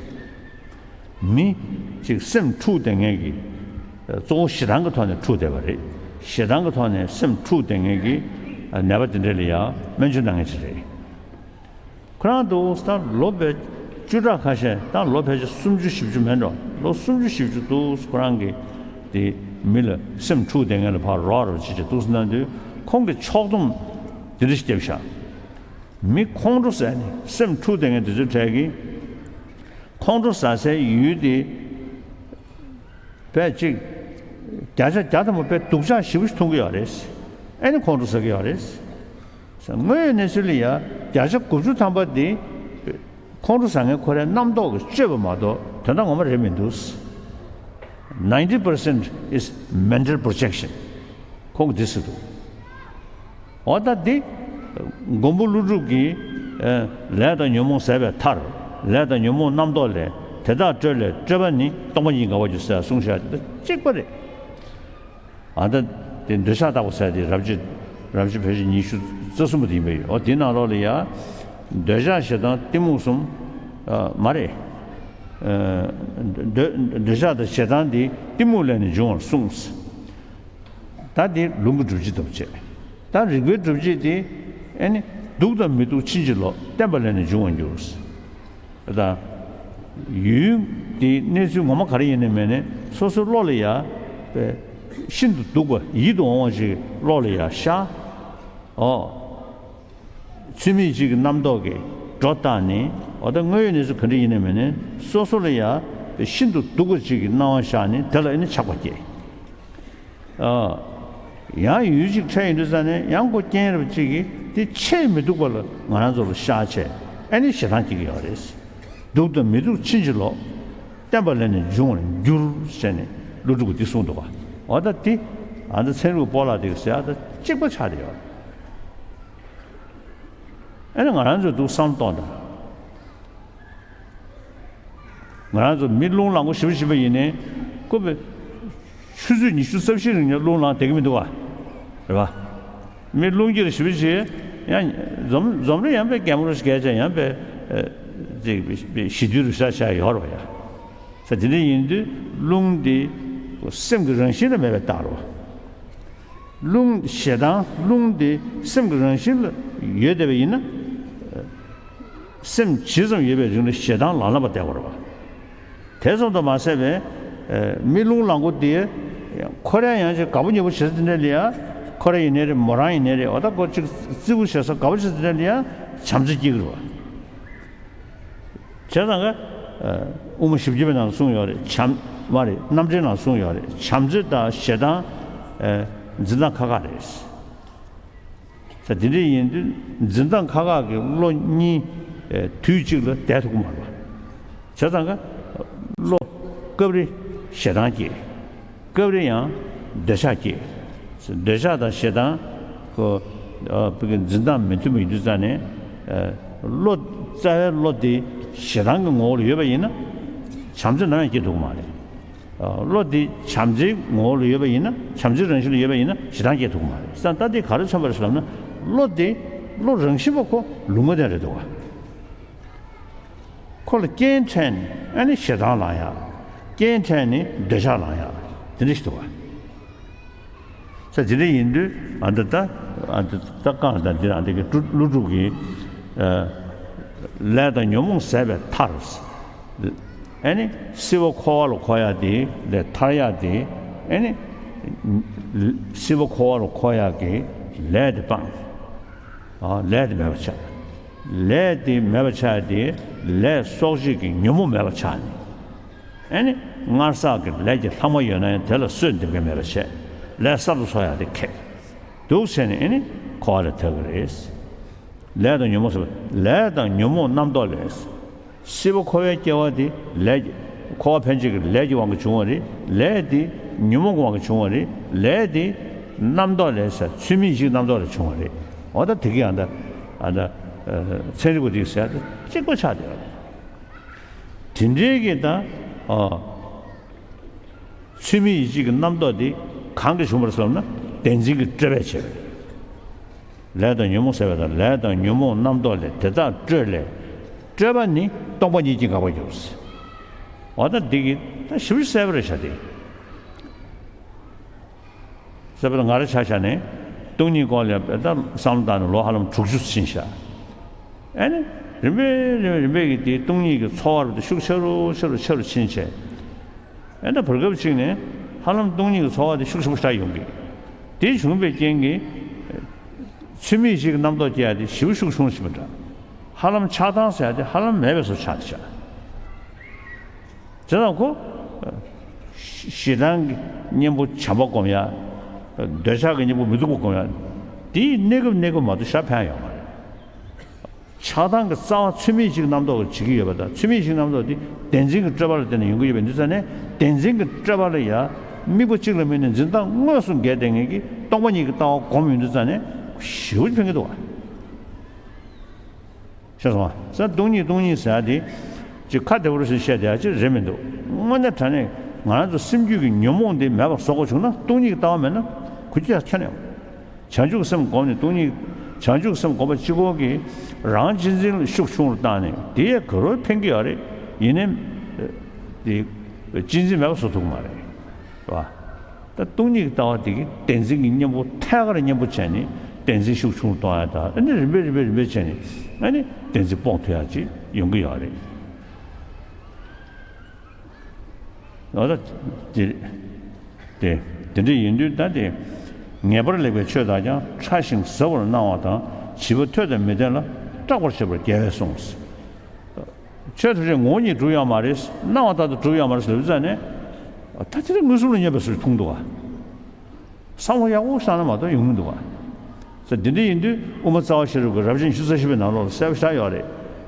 མི་གཅིག་སེམས་འཁྲུགས་བསྡད་མཁན་གྱི་གཙོ་བོ་ཞེ་སྡང་གི་ཐོག་ནས་འཁྲུགས་བསྡད་པ་རེད། ཞེ་སྡང་གི་ཐོག་ནས་སེམས་འཁྲུགས་བསྡད་མཁན་གྱི་ནད་པ་དེ་འདྲ་ལ་ཡང་སྨན་བཅོས་གནང་མཁན་ཅིག་རེད། ཁོ་རང་འདུག་ད་ལོ་བཅུ་ཕྲག་ཁ་ཤས་ད་ལོ་ཕལ་ཆེར་སུམ་ཅུ་བཞི་བཅུ་མེད་འགྲོ། ལོ་སུམ་ཅུ་བཞི་བཅུ་འདུག་ཁོ་རང་གིས་དེ་མི་ལ་སེམས་འཁྲུགས་བསྡད་མཁན་ལ་ཕར་རོགས་རོགས་བྱེད་བྱེད་འདུག་སེ་གནང་དུས་ཁོང་གིས་ཕྱོགས་བསྡོམས་དེ་འདྲ་ཞིག་བརྒྱབ་ཤག་མི་ཁོང་ཁྲོ་ཟ་ནས་སེམས་འཁྲུགས་བསྡད་མཁན་དེ་ཚོའི་གྲས་ཀྱིས། ཁོང་ཁྲོ་ཟ་སའི་ཡུལ་དེ་བས་གཅིག་བརྒྱ་ཆ་བརྒྱ་ཐམ་པ་བས་སྡུག་ཅག་ཞེ་པོ་ཞིག་མཐོང་གི་ཡོད་རེད། ཨེ་ནི་ཁོང་ཁྲོ་ཟ་གི་ཡོད་རེད། དངོས་ཡོད་གནས་ཚུལ་ལ་ཡ་བརྒྱ་ཆ་དགུ་བཅུ་ཐམ་པ་དེ་ཁོང་ཁྲོ་ཟ་མཁན་ཁོ་རའི་རྣམ་རྟོག་གིས་བཅོས་པ་མ་གཏོགས་དོན་དག་ངོ་མ་རེད་མི་འདུག Ninety percent is mental projection. ཁོང་གིས་འདི་ཟེར་འདུག་འོ་ད་འདི། མགོན་པོ་ཀླུ་སྒྲུབ་ཀྱིས། ཨ། ལས་དང་ཉོན་མོངས་ཟད་པའི་མཐར། ལས་དང་ཉོན་མོངས་རྣམ་རྟོག་ལས། དེ་དག་སྤྲོས་ལས་སྤྲོས་པ་ནི། སྟོང་པ་ཉིད་འགག་པར་འགྱུར་ཟེར་གསུངས་བཞག་འདི་གཅིག་པ་རེད། ཨ་ད། དེ་འདོད་ཆགས་བརྟག་པ་ཟེར་དེ་རབ་བྱེད། རབ་བྱེད་བེད་སྤྱོད་ཉི་ཤུ་རྩ་གསུམ་པ་དེ་ཡིན་པས་ཡོད། འོ་དེའི་ནང་ལོགས་ལ་ཡ། འདོད་ཆགས་ཞེ་སྡང་གཏི་མུག་གསུམ། ཨ། མ་རེད། ཨ། འདོད། འདོད་ཆགས་དང་ཞེ་སྡང་འདི་གཏི་མུག་ལས་ནི་འབྱུང་བར་གསུངས། ད་འདི་ལུང་གི་སྒྲུབ་བྱེད་དུ་བྱས། ད་རིགས་པའི་སྒྲུབ་བྱེད་དེ་ཨེ་ནི་སྡུག་དང་མི་སྡུག་ཕྱིན་ཅི་ལོག་བརྟེན་པ་ལས་ནི་འབྱུང་བར་འགྱུར། ད་ཡུལ་དེའི་གནས་ཚུལ་ངོ་མ་ག་རེ་ཡིན་ནའི་མིན་ནའི་སོ་སོའི་བློ་ལ་ཡ་པའི་ཤིན་ཏུ་སྡུག་པ་ཡིད་དུ་འོང་བ་ཞིག་བློ་ལ་ཡ་ཤར། ཨོ། ཚུལ་མིན་གཅིག་གི་རྣམ་རྟོག་གིས་སྒྲོ་བཏགས་ནས། འོ་ད་དངོས་ཡོད་གནས་ཚུལ་ག་འདྲ་ཡིན་ནའི་མིན་ནའི་སོ་སོ་ལ་ཡ་ཤིན་ཏུ་སྡུག་པ་གཅིག་གི་སྣང་བ་ཤར་ནས་དེ་ལ་ཨེ་ནི་ཆགས་པ་སྐྱེ། ཨ། ཡང་ཡུལ་གཅིག་འཕྲད་ཡོང་དུས་ཙ་ནས་ཡང་ཁོ་རྐྱེན་རབ་གཅིག་གིས་དེ་ཆེས་མི་སྡུག་པ་ལ་ང་རང་ཚོ་ལ་ཤར་བྱས་ཨེ་ནི་ཞེ་སྡང་སྐྱེ་གི་ཡོད་རེད། སྡུག་དང་མི་སྡུག་ཕྱིན་ཅི་ལོག་བརྟེན་པ་ལས་ནི་འབྱུང་བར་འགྱུར་ཟེར་ནས་ཀླུ་སྒྲུབ་ཀྱིས་འདི་གསུངས་འདུག་ག་འོ་ད་དེ་ཨ་ད་ཚན་རིག་པ་སྤོ་ལགས་དེ་གིས་ཟེར་ཡག་ད་གཅིག་པ་ཆགས་བསྡད་ཡོད། ཨེ་ནི་ང་རང་ཚོས་འདུག་བསམ་བློ་གཏོང་དང་། ང་རང་ཚོ་མི་རླུང་ལངས་པོ་ཞེ་པོ་ཞིག་ཡིན་ནའི་ཁོ་པའི་ཆུ་ཚོད་ཉི་ཤུ་རྩ་བཞི་རིང་ནས་རླུང་ལངས་བསྡད་ཀྱི་མི་འདུག་ག་རེད་པ། མི་རླུང་འཁྱེར་ཞེ་པོ་ཞིག་ཡང་འཛོམས་འཛོམས་རེ་ཡང་པའི་རྒན་མོ་རུ་ཞིག་གས་ཅན་ཡང་པའི་ཅིག་ཞི་དུལ་རུ་ཤ་ཤ་ཡོད་རེད་པ་ཡ། ས་དེ་འདྲ་ཡིན་དུས་རླུང་འདི་སེམས་ཀྱི་རང་བཞིན་ལ་མེད་པའི་རྟགས་རེད་པ། རླུང་ཞེ་སྡང་རླུང་དེ་སེམས་ཀྱི་རང་བཞིན་ལ་ཡོད་བསྡད་པ་ཡིན་ན། སེམས་ཇི་ཙམ་ཡོད་པའི་རིང་ལ་ཞེ་སྡང་ལང་ལ་བ་བསྡད་པ་རེད་པ། དེ་ཙམ་དུ་མ་ཟད་པའི་མི་རླུང་ལངས་པོ་དེ་ཁོ་རང་ཡང་ཅིག་དགའ་པོ་ཉེ་པོ་བྱེད་ས་དེ་འདྲ་ལ་ཡ། ཁོ་རང་ཡིན་ནའི་རེད་མོ་རང་ཡིན་ནའི་རེད་འོ་ད་ཁོ་ཅིག་རྩིས་པོ་བྱེད་ས་དགའ་པོ་བྱེད་ས་དེ་འདྲ་ལ་ཡ་བྱམས་བརྩེ་སྐྱེ་གི་རེད་པ། བྱས་ཙང་ཀ། དབུ་མ་བཞི་བརྒྱ་པའི་ནང་གསུངས་ཡོད་རེད་བྱམས། མ་རེད་རྣམ་འགྲེལ་ནང་གསུངས་ཡོད་རེད་བྱམས་བརྩེ་དང་ཞེ་སྡང་། འཛིན་སྟངས་ཁག་ཁག་རེད། ས་དེ་འདྲ་ཡིན་དུས་འཛིན་སྟངས་ཁག་ཁག་གི་བློ་གཉིས་དུས་གཅིག་ལ་བསྡད་ཐུབ་ཀྱི་མ་རེད་པ། བྱས་ཙང་ཀ། བློ་སྐབས་རེ་ཞེ་སྡང་སྐྱེ། སྐབས་རེ་ཡང་འདོད་ཆགས་སྐྱེ། འདོད་ཆགས་དང་ཞེ་སྡང་ཁོ། ཨ། བུ་གི་འཛིན་སྟངས་མི་མཐུན་པ་ཡིན་དུས་ཙང་ནས། ཨ། བློ་རྩ་བའི་བློ་དེ་ཞེ་སྡང་གི་ངོ་བོ་ལ་ཡོད་པ་ཡིན་ན། བྱམས་བརྩེ་ནམ་ཡང་སྐྱེ་ཐུབ་ཀྱི་མ་རེད། ཨ། བློ་དེ་བྱམས་བརྩེའི་ངོ་བོ་ལ་ཡོད་པ་ཡིན་ན་བྱམས་བརྩེའི་རང་བཞིན་ལ་ཡོད་པ་ཡིན་ན་ཞེ་སྡང་སྐྱེ་ཐུབ་ཀྱི་མ་རེད། ས་ད་དེ་ག་རེ་མཚོན་པ་རེད་ཟེར་ལབ་ན། བློ་དེ་ བློ་རང་བཞིན་པ་ཁོ་ལུང་མ་བསྟན་རེད་འདུག་བ། ཁོ་ལ་རྐྱེན་འཕྲད་ནས་ཨ་ནི་ཞེ་སྡང་ལངས་ཡག་རྐྱེན་འཕྲད་ནས་འདོད་ཆགས་ལངས་ཡག་དེ་འདྲ་ཞིག་འདུག་བ། ས་དེ་འདྲ་ཡིན་དུས་ཨ་འདི་ད་ཨ་འདི་ད་རྐང་ད་འདི་ཨ་འདི་གི་ཀླུ་སྒྲུབ་ཀྱི་ལས་དང་ཉོན་མོངས་ཟད་པའི་མཐར། ཨ་ནི་སྲིད་པ་འཁོར་བ་ལ་འཁོར་ཡག་དེ་ལས་ཐར་ཡག་དེ། ཨ་ནི་སྲིད་པ་འཁོར་བ་ལ་འཁོར་ཡག་གི་ལས་དེ་སྤངས། ཨ་ལས་དེ་མེད་པ་ཆགས། ལས་དེ་མེད་པ་ཆགས་ཡག་དེ་ལས་གསོག་བྱེད་ཀྱི་ཉོན་མོངས་མེད་པ་ཆགས་ནས། ཨ་ནི་སྔར་བསགས་ཀྱི་ལས་ཀྱི་ལྷག་མ་ཡོད་ན་ཡང་དེ་ལ་གསོས་འདེབས་མཁན་མེད་པ་བྱས། ལས་གསར་དུ་འཚོགས་ཡག་དེ་ཁེགས། འདུག་བྱས་ནས་ཨ་ནི་འཁོར་བ་ལ་ཐལ་གྱི་རེད། ལས་དང་ཉོན་མོངས་ཟད་པ། ལས་དང་ཉོན་མོངས་རྣམ་རྟོག་ལས། སྲིད་པ་འཁོར་བའི་སྐྱེ་བ་དེ་ལས་ཀྱི་འཁོར་བ་འཕེན་བྱེད་ཀྱི་ལས་ཀྱི་དབང་གིས་བྱུང་བ་རེད། ལས་དེ་ཉོན་མོངས་ཀྱི་དབང་གིས་བྱུང་བ་རེད། ལས་དེ་རྣམ་རྟོག་ལས་ཟེར་ཚུལ་མིན་ཡིད་ཀྱི་རྣམ་རྟོག་ལས་བྱུང་བ་རེད། འོ་ད་དེ་གི་ཡང་ད་ཨ་ད་ཚན་རིག་པ་དེ་ཟེར་ད་གཅིག་པ་ཆགས་བསྡད་པ་རེད། དེ་འདྲའི་གི་ད་ཨ། ཚུལ་མིན་ཡིད་བྱེད་ཀྱི་རྣམ་རྟོག་དེ་གང་གིས་བྱུང་བར་སོང་ན་བདེན་འཛིན་གྱི་སྤྲོས་པས་བྱས་པ་རེད། ལས་དང་ཉོན་མོངས་ཟད་པ་དང་ལས་དང་ཉོན་མོངས་རྣམ་རྟོག་ལས། དེ་དག་སྤྲོས་ལས། སྤྲོས་པ་ནི་སྟོང་པ་ཉིད་ཀྱིས་འགག་པར་འགྱུར། འོ་ད་འདི་གི་ད་ཞིབ་ཞིབ་གསལ་པོ་རེད་ཤག་དེ། གསལ་པོ་ང་རང་ཆ་བཞག་ནས་སྟོང་ཉིད་སྐོར་ལ་ད་བསམ་བློ་བཏང་ནས་ལོ་ཧ་ལམ་དྲུག་ཅུ་ཕྱིན་ཤག་ཨ་ནི་རིམ་པས་རིམ་པས་རིམ་པས་ཀྱིས་དེ་སྟོང་ཉིད་ཀྱི་ཚོར་བ་དེ་ཤུགས་ཆེ་རུ་ཆེ་རུ་ཆེ་རུ་ཕྱིན་བྱས། ཨེ་ད་བར་སྐབས་གཅིག་ནས་ཧ་ལམ་སྟོང་ཉིད་ཀྱི་ཚོར་བ་དེ་ཤུགས་ཆེན་པོ་ཞིག་ཡོང་གི། དེ་བྱུང་བའི་རྐྱེན་གྱིས་ཚུལ་མིན་ཡིད་བྱེད་ཀྱི་རྣམ་རྟོག་སྐྱེ་ཡ་དེ་ཞེ་པོ་ཤུགས་ཆུང་ཞིག་མི་འདྲ། ཧ་ལམ་ཆགས་སྡང་ཟེར་ཡ་དེ་ཧ་ལམ་མེད་པའི་བཟོ་ཆགས་དེ་ཆགས། བྱས་ཙང་ཁོ་ཞེ་སྡང་གི་གཉེན་པོ་བྱམས་པ་སྒོམ་ཡ། འདོད་ཆགས་ཀྱི་གཉེན་པོ་མི་སྡུག་པ་སྒོམ་ཡ། དེའི་གནས་སྐབས་གནས་སྐབས་མ་གཏོགས་ཞབས་ཕན་ཡོང་མ་རེད། ཆགས་སྡང་གི་རྩ་བ་ཚུལ་མིན་ཡིད་བྱེད་ཀྱི་རྣམ་རྟོག་གིས་བྱེད་ཀྱི་ཡོད་པ་དང་། ཚུལ་མིན་ཡིད་བྱེད་ཀྱི་རྣམ་རྟོག་དེ་བདེན་འཛིན་གྱི་སྤྲོས་པ་ལ་བརྟེན་ནས་ཡོང་གི་ཡོད་པ་ཡིན་དུས་ཙང་ནས། བདེན་འཛིན་གྱི་སྤྲོས་པ་ལ་ཡང་དམིགས་པ་གཅིག་ལ་དམིགས་ནས་འཛིན་སྟངས་དངོས་སུ་འགལ་བསྡད་མཁན་གྱི་སྟོང་པ་ཉིད་ཀྱི་ལྟ་བ་སྒོམ་ཡོང་དུས་ཙང་ནས་ཞེ་པོ་ཕན་གྱི་འདུག་བ། ཤེས་སོང་བ། ས་སྟོང་ཉིད་སྟོང་ཉིད་ཟེར་ཡ་དེ་ཅིག་ཁ་བདེ་པོ་རེད་ཟེར་བཤད་བསྡད་ཡ་ཅིག་རེད་མི་འདུག་དངོས་གནས་དྲང་གནས་ང་རང་ཚོ་སེམས་རྒྱུད་ཀྱི་ཉོན་མོངས་དེ་མེད་པ་བཟོ་དགོས་བྱུང་ན་སྟོང་ཉིད་ཀྱི་ལྟ་བ་མེད་ན་གོ་རྒྱུ་ཡ་ཁྱོན་ནས་ཡོད། བྱང་ཆུབ་སེམས་བསྒོམས་ནས་སྟོང་ཉིད། བྱང་ཆུབ་སེམས་བསྒོམས་པ་གཅིག་པོ་གིས་རང་གཅེས་འཛིན་ལ་ཤུགས་ཆུང་རུ་བཏང་ནས་དེ་ཡང་ག་རེ་ཕན་གྱི་ཡོད་རེད། ཡིན་ནའི་དེ་གཅེས་འཛིན་མེད་པ་བཟོ་ཐུབ་ཀྱི་མ་རེད། རེད་བ། ད་སྟོང་ཉིད་ཀྱི་ལྟ་བ་དེ་གིས་བདེན་འཛིན་གྱི་གཉེན་པོ་ཐད་ཀར་གཉེན་པོ་བྱས་ནས་བདེན་འཛིན་ཤུགས་ཆུང་རུ་གཏོང་ཡ་དང་། ཨ་ནི་རིམ་པས་རིམ་པས་རིམ་པས་བྱས་ནས་ཨ་ནི་བདེན་འཛིན་སྤོང་ཐུབ་ཡ་ཅིག་ཡོང་གི་ཡོད་རེད། འོ་ད་དེ་དེ་དེ་འདྲ་ཡིན་དུས་ད་དེ། ངེས་པར་ལེགས་པའི་ཆོས་དག་ཀྱང་། ཕྲ་ཞིང་ཟབ་པར་སྣང་བ་དང་། བྱིས་པ་ཐོས་དང་མི་ཐོས་ལ། སྐྲག་པར་བྱེད་པར་རྒྱལ་བས་གསུངས། ཆོས་ཐམས་ཅད་ངོ་བོ་ཉིད་གྲུབ་ཡོད་མ་རེད། སྣང་བ་ལྟར་དུ་གྲུབ་ཡོད་མ་རེད་ཟེར་བའི་ཙང་ནས། ད་དེ་རིང་མངོན་སུམ་ལ་བསྙོན་པའི་བཟོ་ཞིག་མཐོང་འདུག་བ། བསམ་བློ་ཡག་པོ་བཏང་ན་མ་གཏོགས་ཡོང་མི་འདུག་བ། ས་འདི་འདྲ་ཡིན་དུས་དབུ་མ་རྩ་བ་ཤེས་རབ་ཀྱི་རབ་བྱུང་ཉི་ཤུ་རྩ་བཞི་པའི་ནང་ལོགས་ལ་གསལ་པོ་ཆགས་ཡོད་རེད།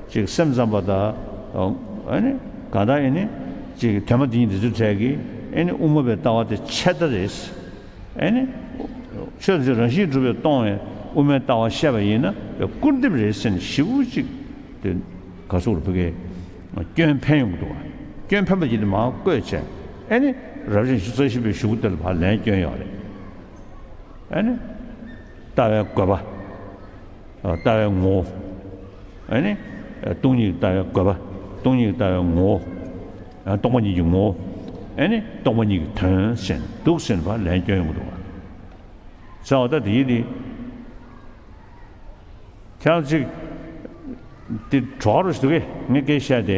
ཅིག་སེམས་ཙམ་པ་དང་། ཨ་ནི་གང་ལྟར་ཨ་ནི་ཅིག་དོན་མ་དེ་ཉིད་འདི་ཚོའི་གྲས་ཀྱིས་ཨ་ནི་དབུ་མ་པའི་ལྟ་བ་དེ་ཆད་ལྟ་རེད། ཨ་ནི་ཆོས་དེ་རང་བཞིན་གྲུབ་པས་སྟོང་བའི་དབུ་མའི་ལྟ་བ་བཤད་པ་ཡིན་ན་སྐུར་འདེབས་རེད་ཟེར་ནས་ཞེ་པོ་ཅིག་དེ་ག་ཚོད་ལ་ཕ་གིའི་སྐྱོན་འཕེན་ཡོང་གི་འདུག་བ། སྐྱོན་འཕེན་པ་ཅིག་དེ་མར་བཀོད་བྱས། ཨ་ནི་རབ་བྱུང་ཉི་ཤུ་རྩ་བཞི་པའི་གཞུག་གུ་དེ་ལ་ཕར་ལན་སྐྱོན་ཡོད་རེད། ཨ་ནི་ལྟ་བའི་དགོས་པ། ལྟ་བའི་ངོ་བོ། ཨ་ནི་སྟོང་ཉིད་ལྟ་བའི་དགོས་པ། སྟོང་ཉིད་ལྟ་བའི་ངོ་བོ། སྟོང་པ་ཉིད་ཀྱི་ངོ་བོ། ཨ་ནི་སྟོང་པ་ཉིད་ཀྱི་དོན་ཟེར་འདུག་ཟེར་ནས་ཕར་ལན་སྐྱོན་ཡོང་གི་འདུག་བ། ཟེར་བ་ད་དེ་ཡིན་ཏེ། ཁྱེད་རང་ཅིག་དེ་གྲོགས་རུ་ཞིག་འདུག་གས། ངས་སྐད་བཤད་དེ།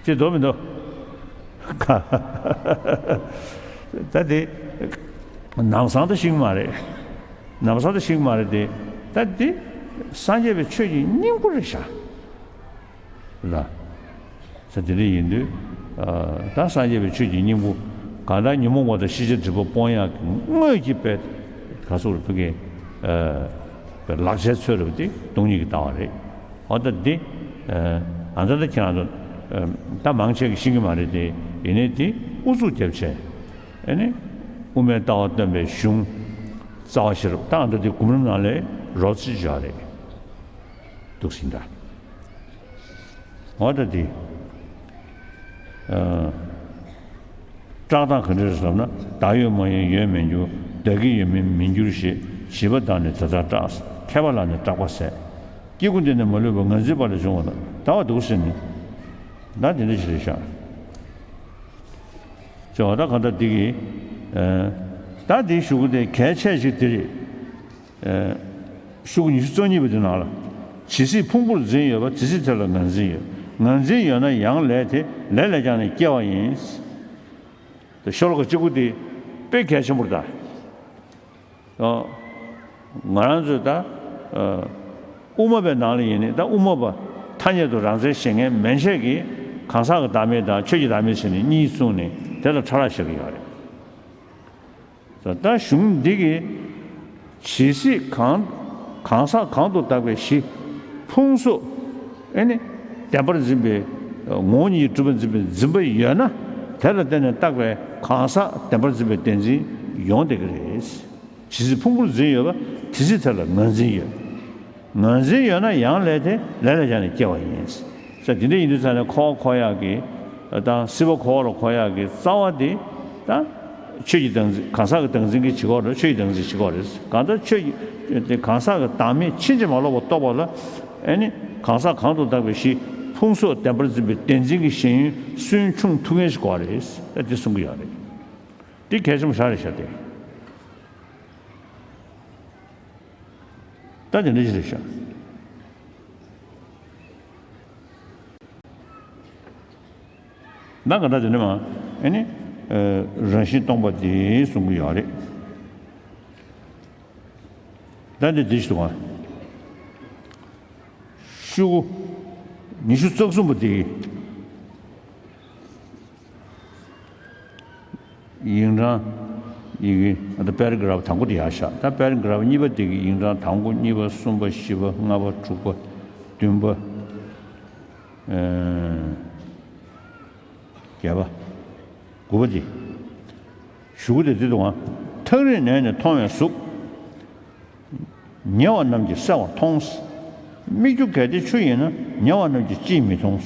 ཅི་འདུག་མི་འདུག་ད་དེ་ནམ་སང་ད་ཤེས་ཀྱི་མ་རེད། ནམ་སང་ད་ཤེས་ཀྱི་མ་རེད་དེ། ད་དེ་སངས་རྒྱས་པའི་ཆོས་ཀྱི་སྙིང་པོ་རེད་ཤག་ལ། ས་དེ་འདྲ་ཡིན་དུས། ད་སངས་རྒྱས་པའི་ཆོས་ཀྱི་སྙིང་པོ། གང་ལྟར་ཉོན་མོངས་པ་དང་ཤེས་བྱ་སྒྲིབ་པ་སྤོང་ཡག་གི་དངོས་ཀྱི་དཔེ། ག་ཚོད་ལ་ཕ་གིའི་ལག་ཆའི་ཚོད་རེད་པ། དེ་སྟོང་ཉིད་ཀྱི་ལྟ་བ་རེད། འོ་ད་འདི། ཨ་ད་ད་ཁྱེད་རང་ཚོ་ད་མང་ཆེ་གིས་ཤེས་ཀྱི་མ་རེད་དེ། ཡིན་ནའི་དེ་ཨུ་ཚུགས་རྒྱབ་བྱས། ཨ་ནི་དབུ་མའི་ལྟ་བ་སྟོན་པའི་གཞུང་རྩ་བ་ཤེས་རབ། ད་ཨ་ད་དེ་གོམ་རིམ་ནང་ལ་རོབ་ཙམ་བརྗོད་རེད། འདུག་ཟིན་ད། འོ་ད་དེ། ཨ། སྐྲག་སྟངས་ག་འདྲ་རེད་ཟེར་ན། བདག་ཡོད་མ་ཡིན་ཡོད་མི་འགྱུར། བདག་གི་ཡོད་མིན་མི་འགྱུར་ཞེས། བྱིས་པ་བདག་ནི་དེ་ལྟར་སྐྲག། མཁས་པ་ལ་ནི་སྐྲག་པ་ཟད། སྐྱེ་དགུ་འདི་ནི་མ་ལུས་པ། ངར་འཛིན་པ་ལས་བྱུང་བ་ལ། ད་བ་འདུག་ཟེར་ནི། ད་དེ་འདྲ་ཞིག་རེད་ཤག་ཅེས་པ་ད་གང་ལྟར་འདི་གི། ཨ། ད་འདིའི་གཞུག་གུ་དེ་གལ་ཆེ་ཞིག་དེ་རེད། ཨ། གཞུག་གུ་ཉི་ཤུ་རྩ་གཉིས་པ་དེ་ནང་ལ། ཇི་སྲིད་ཕུང་པོར་འཛིན་ཡོད་པ། དེ་སྲིད་དེ་ལ་ངར་འཛིན་ཡོད། ངར་འཛིན་ཡོད་ན་ཡང་ལས་དེ། ལས་ལས་ཀྱང་ནི་སྐྱེ་བ་ཡིན། དེ་ཤོ་ལོ་ཀ་གཅིག་པོ་དེ་དཔེ་གལ་ཆེན་པོ་རེད་ད། ཨོ། ང་རང་ཚོས་ད། ཨ། དབུ་མ་པའི་ནང་ལ་ཡིན་ནི་ད་དབུ་མ་པ་ཐ་སྙད་དུ་རང་མཚན་བཞེད་མཁན་མན་ཆད་ཀྱིས་གང་ཟག་གི་བདག་མེད་དང་ཆོས་ཀྱི་བདག་མེད་ཟེར་ནས་གཉིས་གསུངས་ནས་དེ་ལ་ཕྲ་རགས་བཞག་གི་ཡོད་རེད། ད་གཞུང་འདི་གིས་ཇི་སྲིད་གང་གང་ཟག་གང་དུ་བཏགས་པའི་གཞི་ཕུང་སོགས་ཨེ་ནི་བདེན་པར་འཛིན་པའི་ངོ་བོ་ཉིད་ཀྱིས་གྲུབ་པར་འཛིན་པའི་འཛིན་པ་ཡོད་ན། དེ་ལ་བརྟེན་ནས་བཏགས་པའི་གང་ཟག་བདེན་པར་འཛིན་པའི་བདེན་འཛིན་ཡོང་བསྡད་ཀྱི་རེད། ཇི་སྲིད་ཕུང་པོར་འཛིན་ཡོད་པ། དེ་སྲིད་དེ་ལ་ངར་འཛིན་ཡོད། ངར་འཛིན་ཡོད་ན་ཡང་ལས་དེ། ལས་ལས་ཀྱང་ནི་སྐྱེ་བ་ཡིན། ས་དེ་འདྲ་ཡིན་དུས་ཙང་ནས་འཁོར་བ་འཁོར་ཡག་གི། དང་སྲིད་པ་འཁོར་བ་ལ་འཁོར་ཡག་གི་རྩ་བ་དེ། ད་ཆོས་ཀྱི་བདག་འཛིན། གང་ཟག་གི་བདག་འཛིན་གྱི་བྱེད་སྒོ་རེད། ཆོས་ཀྱི་བདག་འཛིན་བྱེད་སྒོ་རེད། གང་ལྟར་ཆོས་ཀྱི་དེ་གང་ཟག་གི་བདག་མེད་ཕྱིན་ཅི་མ་ལོག་པར་རྟོགས་པ་ལ། ཨེ་ནི་གང་ཟག་གང་དུ་བཏགས་པའི་གཞི་ཕུང་སོགས་བདེན་པར་འཛིན་པའི་བདེན་འཛིན་གྱི་ཞེན་ཡུལ་སུན་ཕྱུང་ཐུབ་མཁན་ཞིག་དགོས་རེད། ཨ། དེ་གསུང་གི་ཡོད་རེད། འདི་གལ་ཆེན་པོ་ཞེ་དྲག་རེད་ཤག་སྟེ། ད་དེ་འདྲ་ཞིག་རེད་ཤག་ད་ག་ད་དེ་འདྲ་མ། ཨེ་ནི། ཨ། རང་བཞིན་སྟོང་པ་དེ་གསུང་གི་ཡོད་རེད། ད་འདི་འདི་ཞིག་འདུག་ག་ཤོག་གུ་ཉི་ཤུ་རྩ་གསུམ་པ་དེ། ཡིག་འབྲུ། ཡི་གེ། ཨ། ད་པེ་ར་གྷ་རབ་དང་པོ་དེ་ཡར་བཞག་ད་པེ་ར་གྷ་རབ་གཉིས་པ་དེ་གི་ཡིག་འབྲུ་དང་པོ། གཉིས་པ། གསུམ་པ། བཞི་པ། ལྔ་པ། དྲུག་པ། བདུན་པ། ཨ། བརྒྱད་པ། དགུ་པ་དེ། གཞུག་གུ་དེ་འདི་འདུག་ག་ཐག་རིང་ནས་ནི་མཐོང་བའི་གཟུགས། ཉེ་བ་རྣམས་ཀྱིས་གསལ་བར་མཐོང་། སྨིག་རྒྱུ་གལ་ཏེ་ཆུ་ཡིན་ན། ཉེ་བ་རྣམས་ཀྱིས་ཅིས་མི་མཐོང་།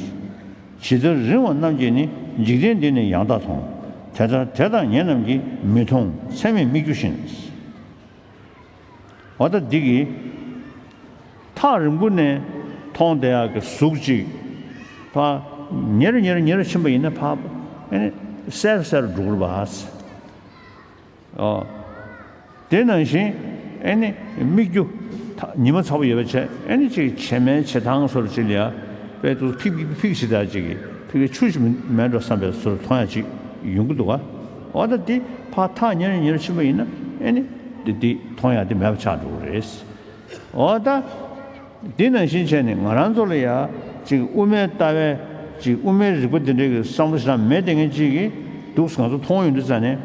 ཇི་ལྟར་རིང་བ་རྣམས་ཀྱིས་ནི། འཇིག་རྟེན་འདི་ནི་ཡང་དག་མཐོང་། དེ་ལྟར་དེ་དག་ཉེ་རྣམས་ཀྱིས། མི་མཐོང་མཚན་མེད་སྨིག་རྒྱུ་བཞིན། འོ་ད་འདི་གིས། ཐག་རིང་པོ་ནས་མཐོང་བསྡད་ཡག་གི་གཟུགས་ཅིག་ཕར་ཉེ་རུ་ཉེ་རུ་ཉེ་རུ་ཕྱིན་པ་ཡིན་ན་ཕར། ཨེ་ནི་གསལ་རུ་གསལ་རུ་འགྲོ་གི་རེད་པ། ཨོ། དེ་ནང་བཞིན། ཨེ་ནི་སྨིག་རྒྱུ། ཐག་ཉི་མ་ཚ་པོ་ཡོད་པ་བྱས། ཨེ་ནི་ཅིག་བྱེ་མའི་བྱེ་ཐང་བཟོ་འདྲ་ཅིག་ལ་ཡ། དཔེ་དུ་ཕིག་ཕིག་ཕིག་ཞིག་དང་ཅིག་གིས་ཕ་གིའི་ཆུ་ཞིག་མེད་འགྲོ་བསམ་པའི་བཟོ་འདྲ་མཐོང་ཡག་ཅིག་ཡོང་གི་འདུག་ག་འོ་ད་འདི་ཕར་ཐག་ཉེ་རུ་ཉེ་རུ་ཕྱིན་པ་ཡིན་ན། ཨེ་ནི་འདི་འདི་མཐོང་ཡག་འདི་མེད་པ་ཆགས་འགྲོ་གི་རེད། འོ་ད། འདི་ནང་བཞིན་བྱས་ནས་ང་རང་ཚོ་ལ་ཡ། ཅིག་དབུ་མའི་ལྟ་བའི། ཅིག་དབུ་མའི་རིག་པ་འདི་འདྲའི་གི་བསམ་བློ་ཞེ་དྲག་མེད་བསྡད་མཁན་ཅིག་གིས་འདུག་ང་ཚོ་མཐོང་ཡོང་དུས་ཙ་ནས།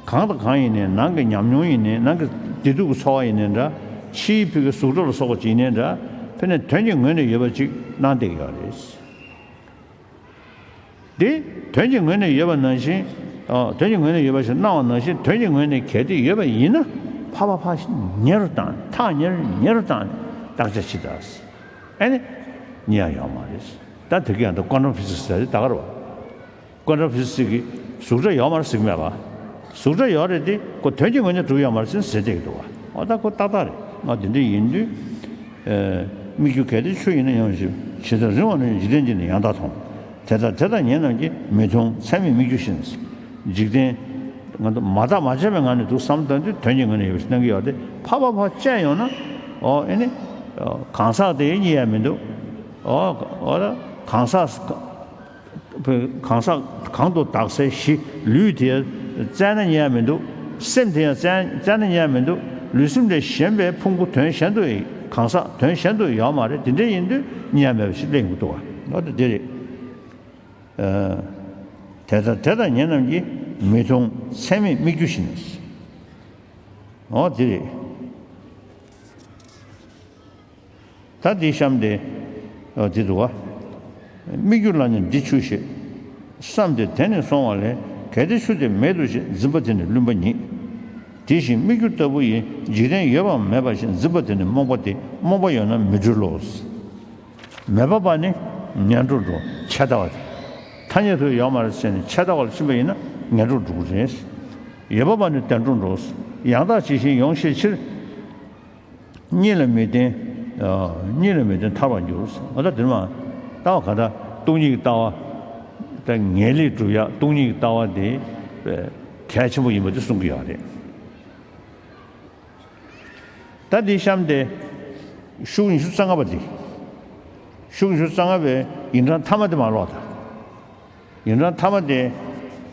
གང་དང་གང་ཡིན་ནའི། ནང་གི་ཉམས་མྱོང་ཡིན་ནའི། ནང་གི་བདེ་སྡུག་གི་ཚོར་བ་ཡིན་ནའི་འདྲ། ཕྱིའི་ཕ་གི་གཟུགས་སྒྲ་ལ་སོགས་པ་ཅིག་ཡིན་ནའི་འདྲ། ཕ་གི་ནས་དོན་གྱི་ངོས་ནས་ཡོད་པ་ཅིག་སྣང་བསྡད་ཀྱི་ཡོད་རེད། འདི་དོན་གྱི་ངོས་ནས་ཡོད་པ་ནང་བཞིན། ཨ། དོན་གྱི་ངོས་ནས་ཡོད་པ་ཞིག་སྣང་བ་ནང་བཞིན། དོན་གྱི་ངོས་ནས་གལ་ཏེ་ཡོད་པ་ཡིན་ན། ཕར་ཕར་ཕར་ཉེ་རུ་བཏང་། ཐག་ཉེ་རུ་ཉེ་རུ་བཏང་ནས་བརྟག་དཔྱད་བྱེད་ད། ཨེ་ནི་རྙེད་ཡག་ཡོད་མ་རེད། ད་དེ་ག་ཡང་ད་ཀོན་ཊམ་ཕི་ཛིག་སི་ཟེར་ཡག་དེ་ད་ག་རེད་པ། ཀོན་ཊམ་ཕི་ཛིག་སི་གིས་གཟུགས་སྒྲ་ཡོད་མ་རེད་ཟེར་གྱི་མེད་པ། གཟུགས་སྒྲ་ཡོད་རེད་དེ། ཁོ་དོན་གྱི་ངོས་ནས་གྲུབ་ཡོད་མ་རེད་ཟེར་ཟེར་བསྡད་ཀྱི་འདུག་པ། འོ་ད་ཁོ་ཏག་ཏག་རེད། ང་དེ་འདྲ་ཡིན་དུས། ཨེ། སྨིག་རྒྱུ་གལ་ཏེ་ཆུ་ཡིན་ན། ཡང་ཞིག་ཇི་ལྟར་རིང་བ་རྣམས་ཀྱིས། འཇིག་རྟེན་འདི་ནི་ཡང་དག་མཐོང་། དེ་ལྟར་དེ་དག་ཉེ་རྣམས་ཀྱིས། མི་མཐོང་མཚན་མེད་སྨིག་རྒྱུ་བཞིན། འཇིག་རྟེན་ང་ཚོ་མ་བརྟགས་མ་དཔྱད་པའི་ངང་ནས་འདུག་བསམ་བཏང་དུས་དོན་གྱི་ངོས་ནས་ཡོད་པ་ཞིག་སྣང་གི་ཡོད་དེ། ཕར་ཕར་ཕར་དཔྱད་ཡོང་ན། ཨོ། ཨེ་ནི། ཨོ། གང་ཟག་དེ་རྙེད་ཡག་མི་འདུག་ཨོ། ཨོ་ད་གང་ཟག་གང་ཟག་གང་དུ་བཏགས་སའི་གཞི་ལུས་དེ་བཙལ་ན་རྙེད་ཡག་མི་འདུག་སེམས་དེ་ཡང་བཙལ་བཙལ་ན་རྙེད་ཡག་མི་འདུག་ལུས་སེམས་ལས་གཞན་པའི་ཕུང་པོ་དོན་གཞན་དུ། གང་ཟག་དོན་གཞན་དུ་ཡོད་མ་རེད། དེ་འདྲ་ཡིན་དུས་རྙེད་ཡག་མེད་པ་ཞིག་གླེང་གི་འདུག་པ། འོ་ད་འདི་རེད། ཨ། དེ་ལྟར་དེ་དག་ཉེ་རྣམས་ཀྱིས། མི་མཐོང་མཚན་མེད་སྨིག་རྒྱུ་བཞིན། འོ་འདི་རེད། ད་འདི་གཤམ་དེ། ཨ། འདི་འདུག་ག་སྨིག་རྒྱུ་ལ་ནི་འདི་ཆུ་ཞེས། བསམས་ཏེ་དེ་ནི་སོང་བ་ལས། གལ་ཏེ་ཆུ་དེ་མེད་དོ་ཞེས། འཛིན་པ་དེ་ནི་བླུན་པ་ཉིད། དེ་བཞིན་སྨིག་རྒྱུ་ལྟ་བུ་ཡི། འཇིག་རྟེན་ཡོད་པའང་མེད་པ་ཞེས། འཛིན་པ་དེ་ནི་རྨོངས་པ་སྟེ། རྨོངས་པ་ཡོད་ན་མི་འཁྲུལ་ལོ། མེད་པ་བ་ནི་ངན་འགྲོར་འགྲོ། ཆད་ལྟ་བ་དེ། ཐ་སྙད་དུ་ཡོད་མ་རེད་ཟེར་ནས་ཆད་ལྟ་བ་ལ་ཕྱིན་པ་ཡིན་ན་ངན་འགྲོར་འགྲོ་གི་རེད། ཡོད་པ་བ་ནི་བདེ་འགྲོར་འགྲོ། ཡང་དག་ཇི་བཞིན་ཡོངས་ཤེས་ཕྱིར། གཉིད་ལ་མི་བརྟེན། ཨ། གཉིད་ལ་མི་བརྟེན་ཐར་བར་འགྱུར། འོ་ད་དེ་ནས་མར་ལྟ་བ་ག་ད་སྟོང་ཉིད་ཀྱི་ལྟ་བ། ད་ངེས་ལེགས་སྒྲུབ་ཡག་སྟོང་ཉིད་ཀྱི་ལྟ་བ་དེ་གལ་ཆེན་པོ་ཡིན་པ་དེ་གསུང་གི་ཡོད་རེད། ད་འདི་གཤམ་དེ་ཤུགས་ཉི་ཤུ་རྩ་ལྔ་པ་འདི། ཤུགས་ཉི་ཤུ་རྩ་ལྔ་པའི་ཡིག་འབྲང་མཐའ་མ་དེ་མར་ཀློག་དང་། ཡིག་འབྲང་མཐའ་མ་དེ།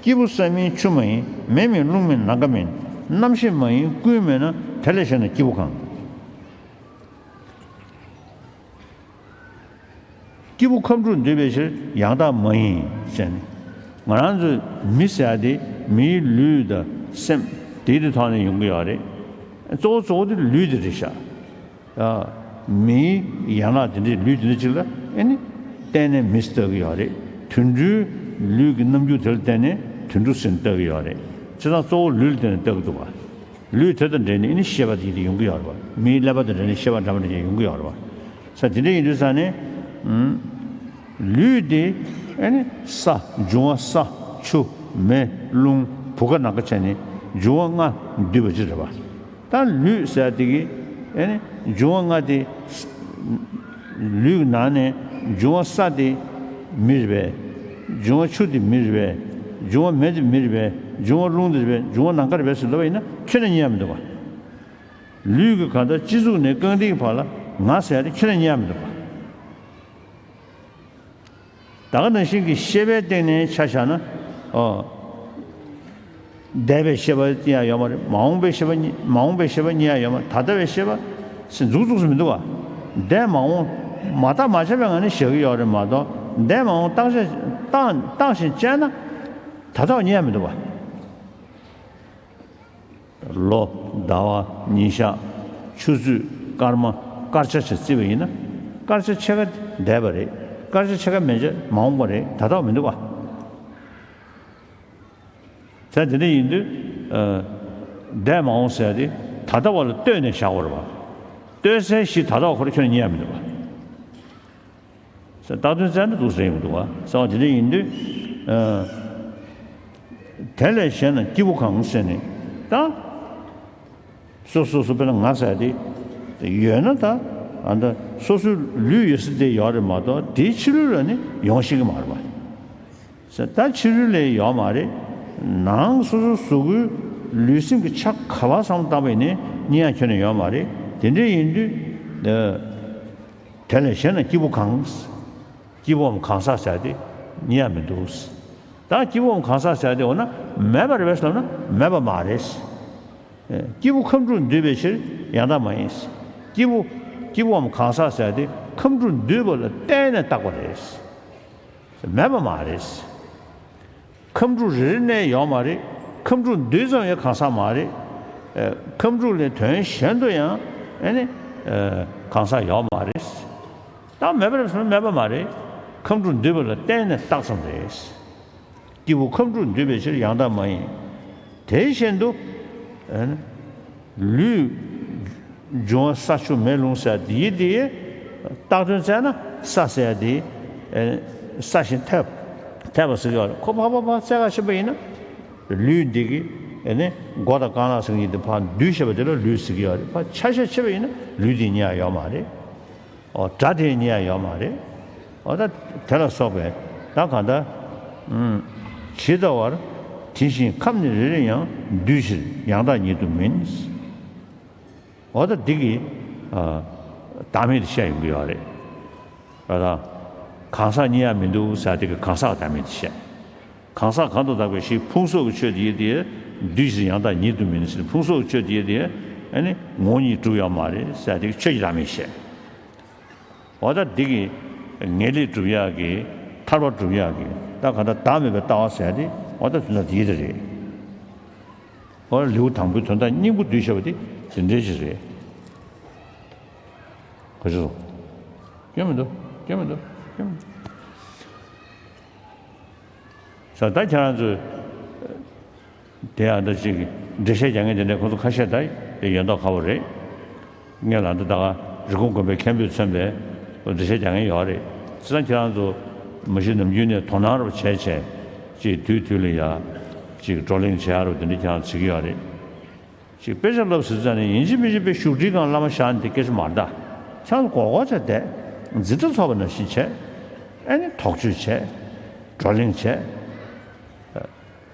སྐྱེས་བུ་ས་མིན་ཆུ་མ་ཡིན། མེ་མིན་རླུང་མིན་ནམ་མཁའ་མིན། རྣམ་ཤེས་མ་ཡིན་ཀུན་མེད་ན། དེ་ལས་གཞན་ན་སྐྱེས་བུ་གང་། སྐྱེས་བུ་ཁམས་དྲུག་འདུས་པའི་ཕྱིར་ཡང་དག་མ་ཡིན་ཟེར་ནས། ང་རང་ཚོའི་མི་ཟེར་ཡ་དེ་མིའི་ལུས་དང་སེམས་དེའི་དེ་ཐོག་ནས་ཡོང་གི་ཡོད་རེད། གཙོ་བོ་གཙོ་བོ་དེ་ལུས་དེ་རེད་ཤག་ཨ། མིའི་ཡན་ལག་དེ་འདྲའི་ལུས་དེ་འདྲ་ཅིག་ལ་ཨེ་ནི་བརྟེན་ནས་མི་ཟེར་ལྟ་གི་ཡོད་རེད། དུད་འགྲོའི་ལུས་ཀྱི་རྣམ་འགྱུར་དེ་ལ་བརྟེན་ནས་དུད་འགྲོ་ཟེར་ནས་ལྟ་གི་ཡོད་རེད། བྱས་ཙང་གཙོ་བོ་ལུས་ལ་བརྟེན་ནས་ལྟ་གི་འདུག་བ། ལུས་དེ་དང་འབྲེལ་ནས་ཨེ་ནི་ཤེས་པ་དེ་ཡོང་གི་ཡོད་རེད་བ། མིའི་ཀླད་པ་དང་འབྲེལ་ནས་ཤེས་པ་འདྲ་མི་འདྲ་ཅིག་ཡོང་གི་ཡོད་རེད་བ། ས་དེ་འདྲ་ཡིན་དུས་ས་ནས། ཨུམ། ལུས་དེ་ཨེ་ནི་ས། འབྱུང་བ་ས། ཆུ། མེ། རླུང་། བུ་ག་ནམ་མཁའ་བྱས་ནས་འབྱུང་བ་ལྔ་འདུས་པ་ཅིག་རེད་བ། ད་ལུས་ཟེར་དེ་གི་ཨེ་ནི་འབྱུང་བ་ལྔ་དེ། ལུས་ཀྱི་ནང་ནས་འབྱུང་བ་ས་དེ་མི་རེད་པས། འབྱུང་བ་ཆུ་དེ་མི་རེད་པས། འབྱུང་བ་མེ་དེ་མི་རེད་པས། འབྱུང་བ་རླུང་དེ་རེད་པས། འབྱུང་བ་ནམ་མཁའ་རེད་པས་ཟེར་ལབ་པ་ཡིན་ན་ཁྱོན་ནས་རྙེད་ཡ་མི་འདུག་བ། ལུས་ཀྱི་གང་ལྟར་སྤྱི་གཙུག་ནས་རྐང་མཐིལ་གྱི་བར་ལ་ང་ཟེར་ཡ་དེ་ཁྱོན་ནས་རྙེད་ཡ་མི་འདུག་བ། ད་ག་ནང་བཞིན་གྱི་ཤེས་པའི་སྟེང་ནས་ཆ་བཞག་ན། ཨོ། འདས་པའི་ཤེས་པ་རྙེད་ཡ་ཡོད་མ་རེད། མ་འོངས་པའི་ཤེས་པ་རྙེད། མ་འོངས་པའི་ཤེས་པ་རྙེད་ཡ་ཡོད་མ་རེད། ད་ལྟ་བའི་ཤེས་པ་ཟེར་མཛུག་མཛུག་ཟེར་མི་འདུག་བ། འདས་མ་འོངས་མ་བརྟགས་མ་དཔྱད་པའི་ངང་ནས་བཞག་གི་ཡོད་རེད་མ་གཏོགས། འདས་མ་འོངས་བརྟག་དཔྱད་བརྟག་བརྟག་ཅིང་དཔྱད་ན་ད་ལྟ་བ་རྙེད་ཡ་མི་འདུག་བ། ལོ། ཟླ་བ། ཉིན་ཞག་ཆུ་ཚོད། སྐར་མ། སྐར་ཆ་བྱས་བརྩིས་པ་ཡིན་ན། སྐར་ཆ་ཕྱེད་ཀ་འདས་པ་རེད། སྐར་ཆ་ཕྱེད་ཀ་མན་ཆད་མ་འོངས་པ་རེད། ད་ལྟ་བ་མི་འདུག་བ། ད་དེ་འདྲ་ཡིན་དུས། ཨ། འདས་མ་འོངས་ཟེར་ཡ་དེ་ད་ལྟ་བ་ལ་ལྟོས་ནས་བཞག་དགོས་རེད་བ། ལྟོས་སའི་གཞི་ད་ལྟ་བ་ཁོ་རང་ཁྱོན་ནས་རྙེད་ཡ་མི་འདུག་བ། ཟེར་བཏགས་དོན་བཙལ་ན་འདུག་ཟེར་ཡོང་གི་འདུག་བ། གསལ་བ་དེ་འདྲ་ཡིན་དུས། ཨ། དེ་ལས་གཞན་ན་སྐྱེས་བུ་གང་ཟེར་ནས་ད། སོ་སོ་སོ་དཔེར་ན་ང་ཟེར་དེ་ཡོད་ན་ད། ཨ། ད་སོ་སོའི་ལུས་ཡོད་ས་དེ་ཡོད་རེད་མ་གཏོགས་དེའི་ཕྱི་རོལ་ལ་ནི་ཡོང་ཤེས་ཀྱི་མ་རེད་བ། ཟེར་ད་ཕྱི་རོལ་ལ་ཡོད་མ་རེད། ནང་སོ་སོ་གཟུགས་པོའི་ལུས་སེམས་ཀྱི་ཆ་ག་པར་བསམ་བློ་བཏང་པ་ཡིན་ནའི་རྙེད་ཡ་ཁྱོན་ནས་ཡོད་མ་རེད། དེ་འདྲ་ཡིན་དུས། ཨ། དེ་ལས་གཞན་ན་སྐྱེས་བུ་གང་། སྐྱེས་བུའམ་གང་ཟག་ཟེར་ཏེ་རྙེད་ཡ་མི་འདུག། ད་སྐྱེས་བུའམ་གང་ཟག་ཟེར་ཏེ་འོ་ན་མེད་པ་རེད་པས་ཟེར་ན་མེད་པ་མ་རེད། སྐྱེས་བུ་ཁམས་དྲུག་འདུས་པའི་ཕྱིར་ཡང་དག་མ་ཡིན། སྐྱེས་བུ། སྐྱེས་བུའམ་གང་ཟག་ཟེར་ཏེ་ཁམས་དྲུག་འདུས་པ་ལ་བརྟེན་ནས་བཏགས་པ་རེད། མེད་པ་མ་རེད། ཁམས་དྲུག་རེ་རེ་ནས་ཡོད་མ་རེད། ཁམས་དྲུག་འདུས་ཙམ་ཡང་གང་ཟག་མ་རེད། ཨ། ཁམས་དྲུག་ལས་དོན་གཞན་དུ་ཡང་ཨ་ནི། ཨ། གང་ཟག་ཡོད་མ་རེད། ད་མེད་པ་རེད་ཟེར་ན་མེད་པ་མ་རེད། ཁམས་དྲུག་འདུས་པ་ལ་བརྟེན་ནས་བཏགས་ཙམ་རེད། སྐྱེས་བུ་ཁམས་དྲུག་འདུས་པའི་ཕྱིར་ཡང་དག་མ་ཡིན། དེ་བཞིན་དུ། ཨ་ནི། ལུས། འབྱུང་བ་ས་ཆུ་མེ་རླུང་ཟེར་དེའི་དེའི་བཏགས་དོན་བཙལ་ན་ས་ཟེར་དེ། ཨེ། ས་ཞིང་འཐདཔ་འཐདཔ་ཟེར་གྱི་ཡོད་རེད། ཁོ་ཕར་ཕར་ཕར་བཙལ་ག་ཕྱིན་པ་ཡིན་ན། ལུས་འདི་གི་ཨེ་ནི་མགོ་དང་རྐང་ལག་ཟེར་མཁན་དེ་ཕར་འདུས་བྱས་པ་དེ་ལ་ལུས་ཟེར་གྱི་ཡོད་རེད། ཕར་ཆ་བཞག་ཕྱིན་པ་ཡིན་ན་ལུས་དེ་རྙེད་ཡ་ཡོད་མ་རེད། ཨོ། སྒྲ་དེ་རྙེད་ཡ་ཡོད་མ་རེད། ཨོ། ད་དེ་ལ་སོགས་པའི་ད་གང་ལྟར། ཨུམ། ཇི་ལྟ་བར་དེ་བཞིན་ཁམས་ནི་རེ་རེ་ཡང་། འདུས་ཕྱིར་ཡང་དག་ཉིད་དུ་མིན། འོ་ད་འདི་གི། ཨ། བདག་མེད་དེ་བཤད་ཡོང་གི་ཡོད་རེད། ཨ། ད་གང་ཟག་རྙེད་ཡ་མི་འདུག་ཟེར་དེ་གི་གང་ཟག་བདག་མེད་དེ་བཤད། གང་ཟག་གང་དུ་བདག་པའི་གཞི་ཕུང་སོགས་ཀྱི་ཆོས་དེ་ཡིན་ཏེ། འདུས་ཕྱིར་ཡང་དག་ཉིད་དུ་མིན་ཟེར། ཕུང་སོགས་ཀྱི་ཆོས་དེ་ཡིན་ཏེ། ཨ་ནི་ངོ་བོ་ཉིད་གྲུབ་ཡོད་མ་རེད་ཟེར་དེ་གི་ཆོས་ཀྱི་བདག་མེད་བཤད། འོ་ད་འདི་གི་ངེས་ལེགས་སྒྲུབ་ཡག་གི། ཐར་པ་སྒྲུབ་ཡག་གི། ད་ག་ད་བདག་མེད་པའི་ལྟ་བ་ཟེར་དེ། འོ་ད་དོན་དག་འདི་དེ་རེད། འོ་ད་ལེའུ་དང་པོའི་དོན་དག་སྙིང་པོ་བསྡུས་བྱས་པ་དེ་དེ་འདྲའི་ཞིག་རེད། ག་ཚོད་སོང་། སྐྱོན་མི་འདུག། སྐྱོན་མི་འདུག། སྐྱོན་མི་འདུག། ས། ད་ཁྱེད་རང་ཚོས་དེ་ཡང་ད་ཅིག་འགྲེལ་བཤད་རྒྱག་མཁན་དེ་འདྲ་ཁོང་ཚོ་ཁ་ཤས་ད་ཡོད་མདོག་ཁ་པོ་རེད། ངས་ལབ་ན་ད་ག་རི་ཀོན་དགོན་པའི་མཁན་པོས་མཚོན་པའི་འགྲེལ་བཤད་རྒྱག་མཁན་ཡོད་རེད། བྱས་ཙང་ཁྱེད་རང་ཚོ་མ་གཞི་ནམ་རྒྱུན་ནས་དོ་སྣང་རུ་བྱས་བྱས། ཅིག་དུས་དུས་ལ་ཡ་ཅིག་བགྲོ་གླེང་བྱེད་ཡ་རུ་དེ་འདྲ་ཁྱེད་རང་བྱེད་ཀྱི་ཡོད་རེད། ཅིག་དཔེ་ཆ་བསླབ་ཟེར་ཙང་ནས་ཡིན་གཅིག་མིན་གཅིག་དཔེ་བཞུགས་ཁྲིའི་སྒང་བླ་མ་བཞག་ནས་དེ་སྐད་ཆ་མ་རེད་ད། ཁྱེད་རང་ཚོ་གོ་གོ་བྱས་བསྡད། འཛིན་གྲྭ་ཚོགས་པ་ནང་བཞིན་བྱས། ཨེ་ནི་དོགས་གཅོད་བྱས། བགྲོ་གླེང་བྱས།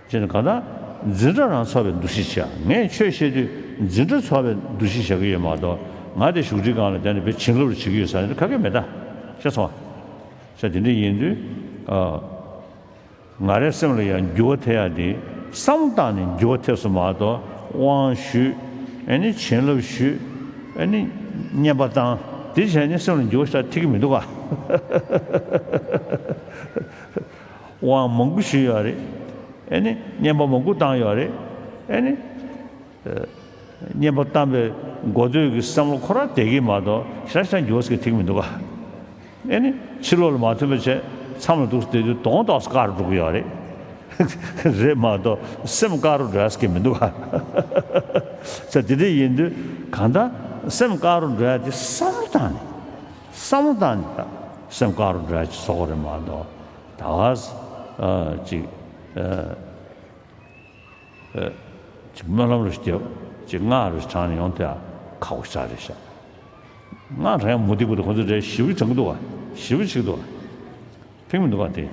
ཅེས་ནས་གང་ལྟར་འཛིན་གྲྭ་རང་ཚོགས་པའི་འདུ་ཤེས་བྱས། ངས་ཆོས་བཤད་དུས་འཛིན་གྲྭ་ཚོགས་པའི་འདུ་ཤེས་བྱ་གི་ཡོད་མ་གཏོགས། ང་དེ་བཞུགས་ཁྲིའི་སྒང་ལ་བསྡད་ནས་དཔེ་བྱིན་རླབས་རེ་བྱེད་ཀྱི་ཡོད་ཟེར་ནས་ཁ་སྐད་མེད་ད། ཤེས་སོང་ང་། ཤ་དེ་འདྲ་ཡིན་དུས། ཨ། ང་རའི་སེམས་ལ་ཡང་འགྱུར་བ་ཐེབས་ཡག་དེ་བསམ་བློ་བཏང་ནས་འགྱུར་བ་ཐེབས་སོང་མ་གཏོགས། དབང་ཞུས། ཨེ་ནི་བྱིན་རླབས་ཞུས། ཨེ་ནི་བསྙེན་པ་བཏང་། དེ་བྱས་ནས་སེམས་ལ་འགྱུར་བ་ཞིག་ཐེབས་ཀྱི་མི་འདུག་ག། དབང་མང་པོ་ཞུས་ཡོད་རེད། ཨེ་ནི་བསྙེན་པ་མང་པོ་བཏང་ཡོད་རེད། ཨེ་ནི། བསྙེན་པ་བཏང་པའི་འགོ་སྟོད་ཀྱི་བསམ་བློ་ཁོ་རང་བསྡད་ཀྱི་མ་གཏོགས་ཞེ་དྲག་འགྱུར་བ་ཞིག་ཐེབས་ཀྱི་མི་འདུག་ག། ཨེ་ནི་ཕྱི་ལོགས་ལ་མ་ཐོན་པ་བྱས། མཚམས་ལ་འདུག་སེ་བསྡད་དུས་གདོང་ཏོག་ཙམ་དཀར་རུ་འགྲོ་གི་ཡོད་རེད། རེད་མ་གཏོགས་སེམས་དཀར་རུ་འགྲོ་ཡག་གི་མི་འདུག་ག། ས་དེ་འདྲ་ཡིན་དུས་གང་ལྟར་སེམས་དཀར་རུ་འགྲོ་ཡག་དེ་བསམ་བློ་བཏང་ནས། བསམ་བློ་བཏང་ནས་ད་སེམས་དཀར་རུ་འགྲོ་ཡག་ཅིག་བཟོ་དགོས་རེད་མ་གཏོགས། ད་ག་ས་ཨ་ཅིག་ཨ། ཨེ། ཅིག་སྨོན་ལམ་རེ་བརྒྱབ། ཅིག་སྔགས་རེ་བགྲངས་ནས་ཡོང་དེ་ཡང་ཁག་པོ་ཞེ་དྲག་རེད་ཤག། སྔགས་རེ་ཡང་མུ་སྟེགས་པ་དང་ཁོ་ཚོ་རེ་ཞེ་པོ་བགྲང་གི་འདུག་ག། ཞེ་པོ་བྱེད་ཀྱི་འདུག་ག། ཕན་མི་འདུག་ག་དེ།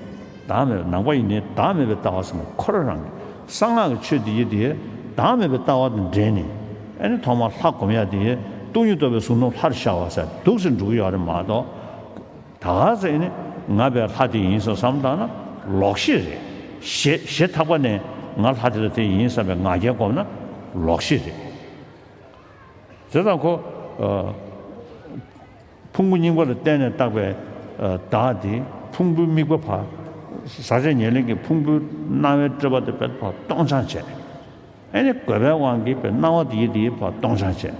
བདག་མེད་པའི་ནང་པ་ཡིན་ནའི་བདག་མེད་པའི་ལྟ་བ་ཟེར་ན་ཁོ་རང་རང་གི་གསང་སྔགས་ཀྱི་ཆོས་དེ་ཡི་དེ་བདག་མེད་པའི་ལྟ་བ་དང་འབྲེལ་ནས། ཨ་ནི་ཐོག་མར་ལྷ་སྒོམ་ཡག་དེ་སྟོང་ཉིད་རྟོགས་པའི་གཟུངས་རྣམས་ལྷར་ཤར་བ་ཟེར་འདུག་སེ་འགྲོ་གི་ཡོད་རེད་མ་གཏོགས། ད་ག་ཚོད་ནི་ང་བས་ལྷ་དེ་ཡིན་བསམ་བསམ་བཏང་ན་ལོག་ཤེས་རེད། ཞེ་ཞེ་ཐག་པ་ནས་ང་ལྷ་དེ་ལ་དེ་ཡིན་བསམ་པའི་ང་རྒྱལ་སྒོམ་ན་ལོག་ཤེས་རེད། བྱས་ཙང་ཁོ། ཨ། ཕུང་པོ་རྙིང་པ་ལ་བརྟེན་ནས་བཏགས་པའི། ཨ། བདག་དེ་ཕུང་པོའི་དམིགས་པ་ཕར། ཟག་བཅས་ཉེར་ལེན་གྱི་ཕུང་པོའི་སྣང་བའི་སྤྲོས་པ་དེ་བས་ཕར་སྟོང་སྦྱང་བྱས། ཨེ་ནི་རྒོད་པའི་དབང་གིས་པའི་སྣང་བ་དེའི་དེའི་བར་སྟོང་སྦྱང་བྱས།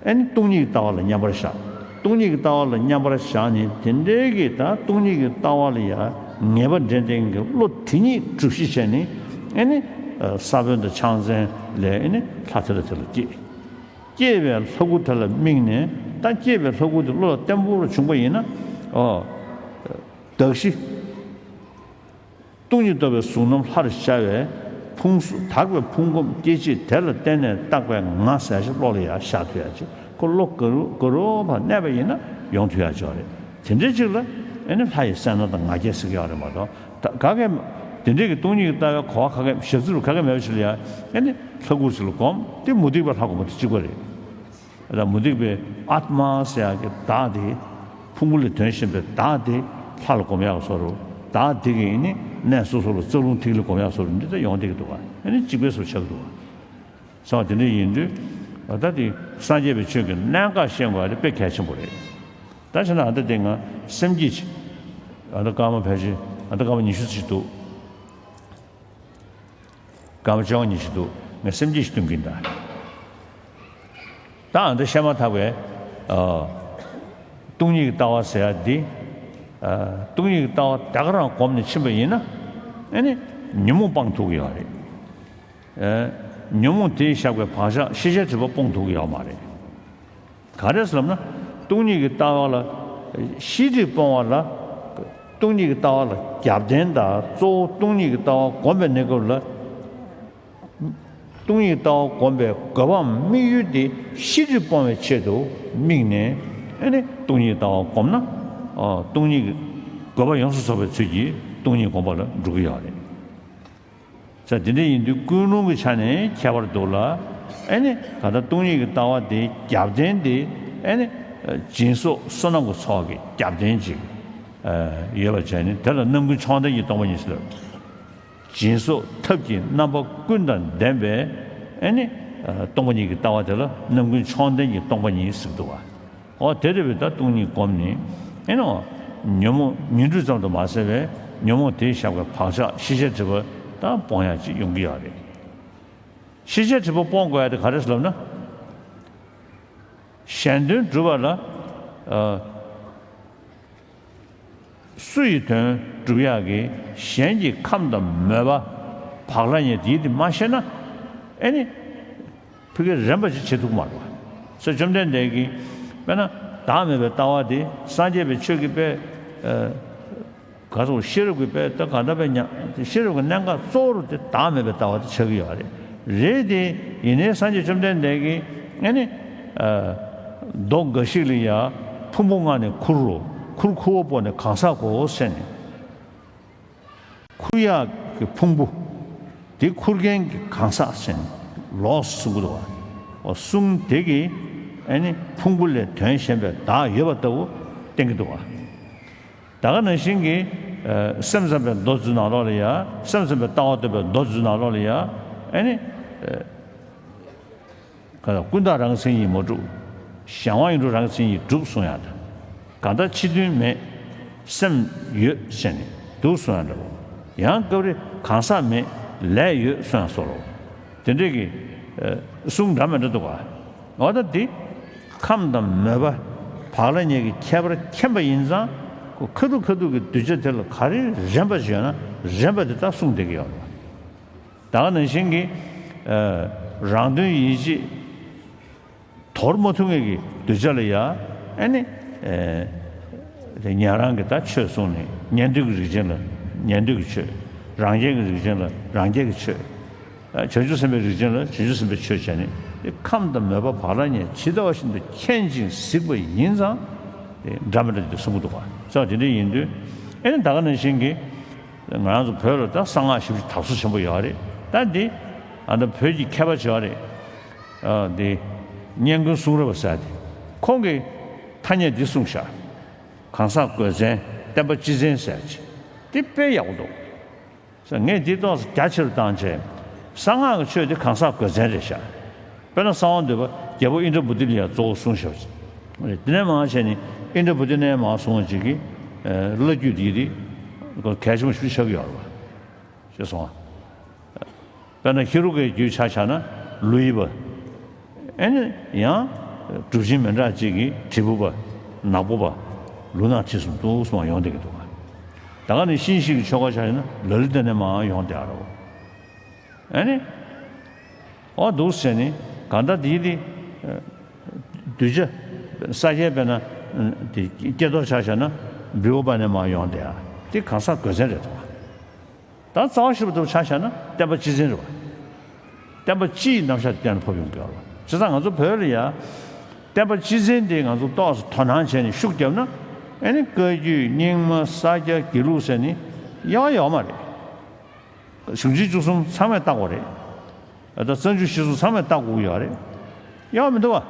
ཨེ་ནི་སྟོང་ཉིད་ཀྱི་ལྟ་བ་ལ་མཉམ་པར་བཞག། སྟོང་ཉིད་ཀྱི་ལྟ་བ་ལ་མཉམ་པར་བཞག་ནས་དེ་འདྲའི་གི་ད་སྟོང་ཉིད་ཀྱི་ལྟ་བ་ལ་ཡང་ངེས་པ་འདྲེན་ལྡན་གྱི་བློ་དེ་ཉིད་གྲུབ་གཞི་བྱས་ནས། ཨེ་ནི་ས་བོན་དང་ཕྱག་མཚན་ལས་ཨེ་ནི་ལྷ་དེ་ལ་དེ་ལ་སྐྱེས། སྐྱེས་པའི་ལྷ་སྐུ་དེ་ལ་དམིགས་ནས། ད་སྐྱེས་པའི་ལྷ་སྐུ་དེ་བློ་ལ་བརྟན་པོར་བྱུང་པ་ཡིན་ན། ཨོ། གདགས་གཞི། སྟོང་ཉིད་རྟོགས་པའི་གཟུངས་རྣམས་ལྷར་ཤར་བའི་ཕུང་གཟུགས། དག་པའི་ཕུང་ཁམས་སྐྱེ་མཆེད་དེ་ལ་བརྟེན་ནས་བཏགས་པའི་ང་ཟེར་ཞིག་བློ་ལ་ཡང་ཤར་ཐུབ་ཡག་ཅིག། ཁོ་བློ་ག་རུ་ག་རུ་བར་གནས་པ་ཡིན་ན་ཡོང་ཐུབ་ཡག་ཅིག་རེད། དེ་འདྲའི་ཅིག་ལ་ཨེ་ནི་ལྷ་ཡི་གསལ་སྣང་དང་ང་རྒྱལ་ཟེར་གྱི་ཡོད་རེད་མ་གཏོགས། ད་ག་གེ་དེ་འདྲའི་གི་སྟོང་ཉིད་ཀྱི་ལྟ་བའི་གོ་བ་ག་གེ་ཞབས་ཚུལ་ག་གེ་མེད་པ་ཞིག་ལ་ཡང་ཨེ་ནི་ལྷ་སྐུ་ཞིག་ལ་སྒོམ། དེ་མུ་སྟེགས་པའི་ལྷ་སྒོམ་པ་དེ་གཅིག་པ་རེད། ད་མུ་སྟེགས་པའི་ཨཱཏྨ་ཟེར་ཡག་གི་བདག་དེ་ཕུང་པོ་ལས་དོན་གཞན་པའི་བདག་དེ་ལྷ་ལ་སྒོམ་ཡག་བཟོ་འདྲ། བདག་དེ་གིས་ནི་གནས་སོ་སོ་ལ་རྩ་རླུང་ཐིག་ལེ་སྒོམ་ཡག་བཟོ་འདྲ། འདི་ལྟར་ཡོང་བསྡད་ཀྱི་འདུག་ག། ཨེ་ནི་གཅིག་པའི་བཟོ་ཆགས་ཀྱི་འདུག་ག། སོང་དེ་འདྲ་ཡིན་དུས། ད་དེ་སངས་རྒྱས་པའི་ཆོས་ཀྱི་གནད་འགག་ཤེས་དགོས་ཡག་དེ་དཔེ་གལ་ཆེན་པོ་རེད། ད་བྱས་ན་ཨ་ད་དེ་ང་སེམས་བསྐྱེད་ཅིག། ཨ་ད་སྐར་མ་ཕལ་ཆེར་ཨ་ད་སྐར་མ་ཉི་ཤུ་ཙམ་ཞིག་འདུག། སྐར་མ་བཅོ་ལྔ་ཉི་ཤུ་འདུག། ངས་སེམས་བསྐྱེད་ཞིག་སྟོན་གྱིན་གདའ། ད་ཨ་འདི་བཤད་མ་ཐག་པའི། ཨ། སྟོང་ཉིད་ཀྱི་ལྟ་བ་ཟེར་ཡག་འདི། ཨ། སྟོང་ཉིད་ཀྱི་ལྟ་བ་ད་ག་རང་སྒོམ་ནས་ཕྱིན་པ་ཡིན་ན། ཨེ་ནི་ཉོན་མོངས་སྤང་ཐུབ་ཀྱི་ཡོད་རེད། ཨ། ཉོན་མོངས་དེས་བཞག་པའི་བག་ཆགས་ཤེས་བྱའི་སྒྲིབ་པ་སྤོང་ཐུབ་ཀྱི་ཡོད་མ་རེད། ག་རེ་ཟེར་ལབ་ན། སྟོང་ཉིད་ཀྱི་ལྟ་བ་ལ། ཤེས་སྒྲིབ་སྤོང་བ་ལ། སྟོང་ཉིད་ཀྱི་ལྟ་བ་ལ་རྒྱབ་རྟེན་དང་། གཙོ་བོ་སྟོང་ཉིད་ཀྱི་ལྟ་བ་སྒོམ་པའི་གནས་སྐབས་ལ། སྟོང་ཉིད་ཀྱི་ལྟ་བ་སྒོམ་པའི་དགོས་པའམ་དམིགས་ཡུལ་དེ་ཤེས་སྒྲིབ་སྤོང་བའི་ཆེད་དུ་དམིགས་ནས། ཨེ་ནི་སྟོང་ཉིད་ཀྱི་ལྟ་བ་སྒོམ་ན། ཨ། སྟོང་ཉིད་ཀྱི་དགོས་པ་ཡོངས་སུ་རྫོགས་པའི་ཚུལ་གྱིས་སྟོང་ཉིད་སྒོམ་པ་ལ་འགྲོ་གི་ཡོད་རེད། ས་དེ་འདྲ་ཡིན་དུས་ཀུན་སློང་གི་ཆ་ནས་ཁྱད་པར་འདུག་ལ། ཨེ་ནི་ག་ད་སྟོང་ཉིད་ཀྱི་ལྟ་བ་དེའི་རྒྱབ་རྟེན་དེ། ཨེ་ནི་སྦྱིན་སོགས་བསོད་ནམས་ཀྱི་ཚོགས་ཀྱི་རྒྱབ་རྟེན་ཅིག། ཨ། ཡོད་པ་བྱས་ནས་དེ་ལ་རྣམ་ཀུན་མཆོག་ལྡན་གྱི་སྟོང་པ་ཉིད་ཟེར། སྦྱིན་སོགས་ཐབས་ཀྱི་རྣམ་པ་ཀུན་དང་ལྡན་པའི། ཨེ་ནི་སྟོང་པ་ཉིད་ཀྱི་ལྟ་བ་དེ་ལ་རྣམ་ཀུན་མཆོག་ལྡན་གྱི་སྟོང་པ་ཉིད་ཟེར་འདུག་བ། འོ་དེ་རེད་པས། ད་སྟོང་ཉིད་སྒོམ་ནས། ཨེ་ནོ། ཉོན་མོངས་ཉོན་སྒྲིབ་ཙམ་དུ་མ་ཟད་པའི་ཉོན་མོངས་དེས་བཞག་པའི་བག་ཆགས་ཤེས་བྱའི་སྒྲིབ་པ་ད་སྤོང་ཡག་ཅིག་ཡོང་གི་ཡོད་རེད། ཤེས་བྱའི་སྒྲིབ་པ་སྤོང་དགོས་ཡག་དེ་ག་རེ་ཟེར་ལབ་ན། གཞན་དོན་སྒྲུབ་པ་ལ། ཨ། སུ་ཡི་དོན་སྒྲུབ་ཡག་གི་གཞན་གྱི་ཁམས་དང་མོས་པ། བག་ལ་ཉལ་དེ་དེ་མ་ཤེས་ན། ཨེ་ནི། ཕ་གི་རན་པ་ཅིག་བྱེད་ཐུབ་མ་རེད་པ། སོ་བཅོམ་ལྡན་འདས་ཀྱིས་དཔེར་ན་བདག་མེད་པའི་ལྟ་བ་དེ། སངས་རྒྱས་པའི་ཆོས་ཀྱི་དཔེ། ཨ། ག་སོགས་ཤེས་རབ་ཀྱི་དཔེ་ད་ག་འདྲ་དཔེ་ཉག། ཤེས་རབ་ཀྱི་གནད་འགག་གཙོ་བོ་དེ་བདག་མེད་པའི་ལྟ་བ་དེ་ཆགས་ཀྱི་ཡོད་རེད། རེད་དེ། ཡིན་ནའི་སངས་རྒྱས་བཅོམ་ལྡན་འདས་ཀྱིས་ཨེ་ནི། ཨ། མདོ་འགའ་ཞིག་ལ་ཡ། ཕུང་པོ་ལྔ་ནི་ཁུར་རོ། ཁུར་ཁུར་བ་པོ་ནི་གང་ཟག་གོ་ཟེར་ནས། ཁུར་ཡག་གི་ཕུང་པོ། དེ་ཁུར་མཁན་གྱི་གང་ཟག་ཟེར་ནས་ལོགས་སུ་གསུང་གི་འདུག་བ། འོ་གསུང་དེ་གིས་ཨེ་ནི་ཕུང་པོ་ལས་དོན་གཞན་པའི་བདག་ཡོད་པ་ལྟ་བུ་བསྟན་གྱི་འདུག་བ། ད་ག་ནང་བཞིན་གྱི། ཨ། སེམས་ཙམ་པའི་མདོ་རྫུན་ནང་ལོགས་ལ་ཡ། སེམས་ཙམ་པའི་ལྟ་བ་སྟོན་པའི་མདོ་རྫུན་ནང་ལོགས་ལ་ཡ། ཨེ་ནི། ཨ། ག་ལ། ཀུན་བརྟགས་རང་མཚན་ཉིད་མ་གྲུབ། གཞན་དབང་ཡིན་གྲུབ་རང་མཚན་ཉིད་གྲུབ་གསུང་ཡག་དང་། གང་ལྟར་ཕྱི་དོན་མེད། སེམས་ཡོད་ཟེར་ནས་འདུག་གསུང་ཡག་འདྲ་བོ། ཡང་སྐབས་རེ་གང་ཟག་མེད། ལས་ཡོད་གསུང་ཡག་སོགས་ལོ། དེ་འདྲས་ཀྱི། ཨ། གསུང་འདྲ་མི་འདྲ་འདུག་ག། འོ་ད་འདི་ཁམས་དང་མོས་པ་བག་ལ་ཉལ་གྱི་ཁྱད་པར་མཁྱེན་པ་ཡིན་ཙང་། ཁོ་ཁ་ཐུག་ཁ་ཐུག་གི་གདུལ་བྱ་དེ་ལ་ག་རེ་རན་པ་ཞིག་ཡོད་ན་རན་པ་དེ་དག་གསུང་བསྡད་ཀྱི་ཡོད་རེད། ད་ག་ནང་བཞིན་གྱི། ཨ། རང་དོན་ཡིད་བྱེད་དོར་མ་ཐུབ་མཁན་གྱི་གདུལ་བྱ་ལ་ཡ། ཨེ་ནི། ཨ། དེ་ཉན་རང་གི་ད་ཆོས་གསུངས་ནས། ཉན་ཐོས་ཀྱི་རིགས་ཅན་ལ་ཉན་ཐོས་ཀྱི་ཆོས། རང་རྒྱལ་གྱི་རིགས་ཅན་ལ་རང་རྒྱལ་གྱི་ཆོས། ཨ། བྱང་ཆུབ་སེམས་དཔའི་རིགས་ཅན་ལ་བྱང་ཆུབ་སེམས་དཔའི་ཆོས་བྱས་ནས། དེ་ཁམས་དང་མོས་པ་བག་ལ་ཉལ་ཇི་ལྟ་བ་བཞིན་དུ་མཁྱེན་ཅིང་གཟིགས་པ་ཡིན་ཙང་། དེ་འདྲ་མི་འདྲ་དེ་གསུང་གི་འདུག་བ། ས་དེ་འདྲ་ཡིན་དུས། ཨེ་ནི་ད་ག་ནང་བཞིན་གྱི། ང་རང་ཚོ་བོད་ལ་ད་གསང་སྔགས་ཞེ་པོ་ཅིག་དར་སོ་ཆེན་པོ་ཡོད་རེད། ད་འདི་ཨ་ད་བོད་ཀྱི་མཁས་པ་ཅིག་ཡོད་རེད། ཨ། འདི་སྙན་ཀུན་གསུང་རབ་ཟེར་ཏེ། ཁོང་གིས་ཐ་སྙད་འདི་གསུངས་ཤག། གང་ཟག་དགོས་མཚན། བསྟན་པ་སྤྱི་མཚན་ཟེར་ཅིག། འདི་དཔེ་ཡག་པོ་འདུག། ས། ངས་འདི་ཏོག་ཙམ་རྒྱ་ཆེ་རུ་བཏང་བྱས། གསང་སྔགས་ཀྱི་ཆོས་འདི་གང་ཟག་དགོས་མཚན་རེད་ཤག། དཔེར་ན་གསང་བ་འདུས་པ་རྒྱལ་པོ་ཨིནྡྲ་བྷུ་ཏི་ལ་ཡ་གཙོ་བོ་གསུངས་ཤག། དེ་ནས་མར་བྱས་ནས་ཨིནྡྲ་བྷུ་ཏི་ནས་མར་སོང་བ་ཅིག་གིས། ཨ། བླ་བརྒྱུད་འདི་དེ་གལ་ཆེན་པོ་ཞིག་ཆགས་ཀྱི་ཡོད་རེད་པ། ཞེས་གསུངས་པ། དཔེར་ན་ཧེ་རུ་ཀའི་རྒྱུད་ཆ་བཞག་ན་ལུས་པ། ཨེ་ནི་ཡང་གྲུབ་ཆེན་མི་འདྲ་ཅིག་གིས་དྲིལ་བུ་པ། ནག་པོ་པ། ལུས་ནག་ཁྲི་གསུམ་དུ་གསུངས་པ་ཡོང་བསྡད་ཀྱི་འདུག། ད་ག་ནི་ཤིང་ཤིང་གི་ཆོ་ག་ཆ་བཞག་ན་ལ་ལུ་ཏི་ནས་མར་ཡོང་བསྡད་ཡོད་རེད་པ། ཨེ་ནི། འོ་འདུག་ཟེར་ནས་གང་ལྟར་འདི་དེ། ཨ། གདུལ་བྱ། ས་སྐྱའི་དཔེར་ན། ཨ། དེ་སྐྱེ་ཐོག་ཆ་བཞག་ན་འབུལ་བ་པ་ནས་མར་ཡོང་བསྡད་ཡོད། དེ་གང་ཟག་དགོས་མཚན་རེད་དོ། ད་རྩ་བ་ཤེས་པ་དེ་ཆ་བཞག་ན་བསྟན་པ་སྤྱི་མཚན་རེད་པ། བསྟན་པ་སྤྱི་ཡི་རྣམ་གཞག་དེ་གཏན་ལ་ཕབ་ཡོང་གི་ཡོད་རེད་པ། བྱས་ཙང་ང་ཚོ་བོད་ལ་ཡ། བསྟན་པ་སྤྱི་མཚན་དེ་ང་ཚོ་ཏོག་ཙམ་དོ་སྣང་བྱས་ནས་ཤུགས་བརྒྱབ་ན། ཨེ་ནི་བཀའ་བརྒྱུད་རྙིང་མ་ས་སྐྱ་དགེ་ལུགས་ཟེར་ནི་ཡག་ཡོད་མ་རེད། གཞུང་ཆེན་བཅུ་གསུམ་ཚང་མས་བལྟ་དགོས་རེད། ད་རྩ་འཇུག་གཞིར་བཟུང་ཚང་མས་བལྟ་དགོས་ཀྱི་ཡོད་རེད། ཡག་མི་འདུག་བ།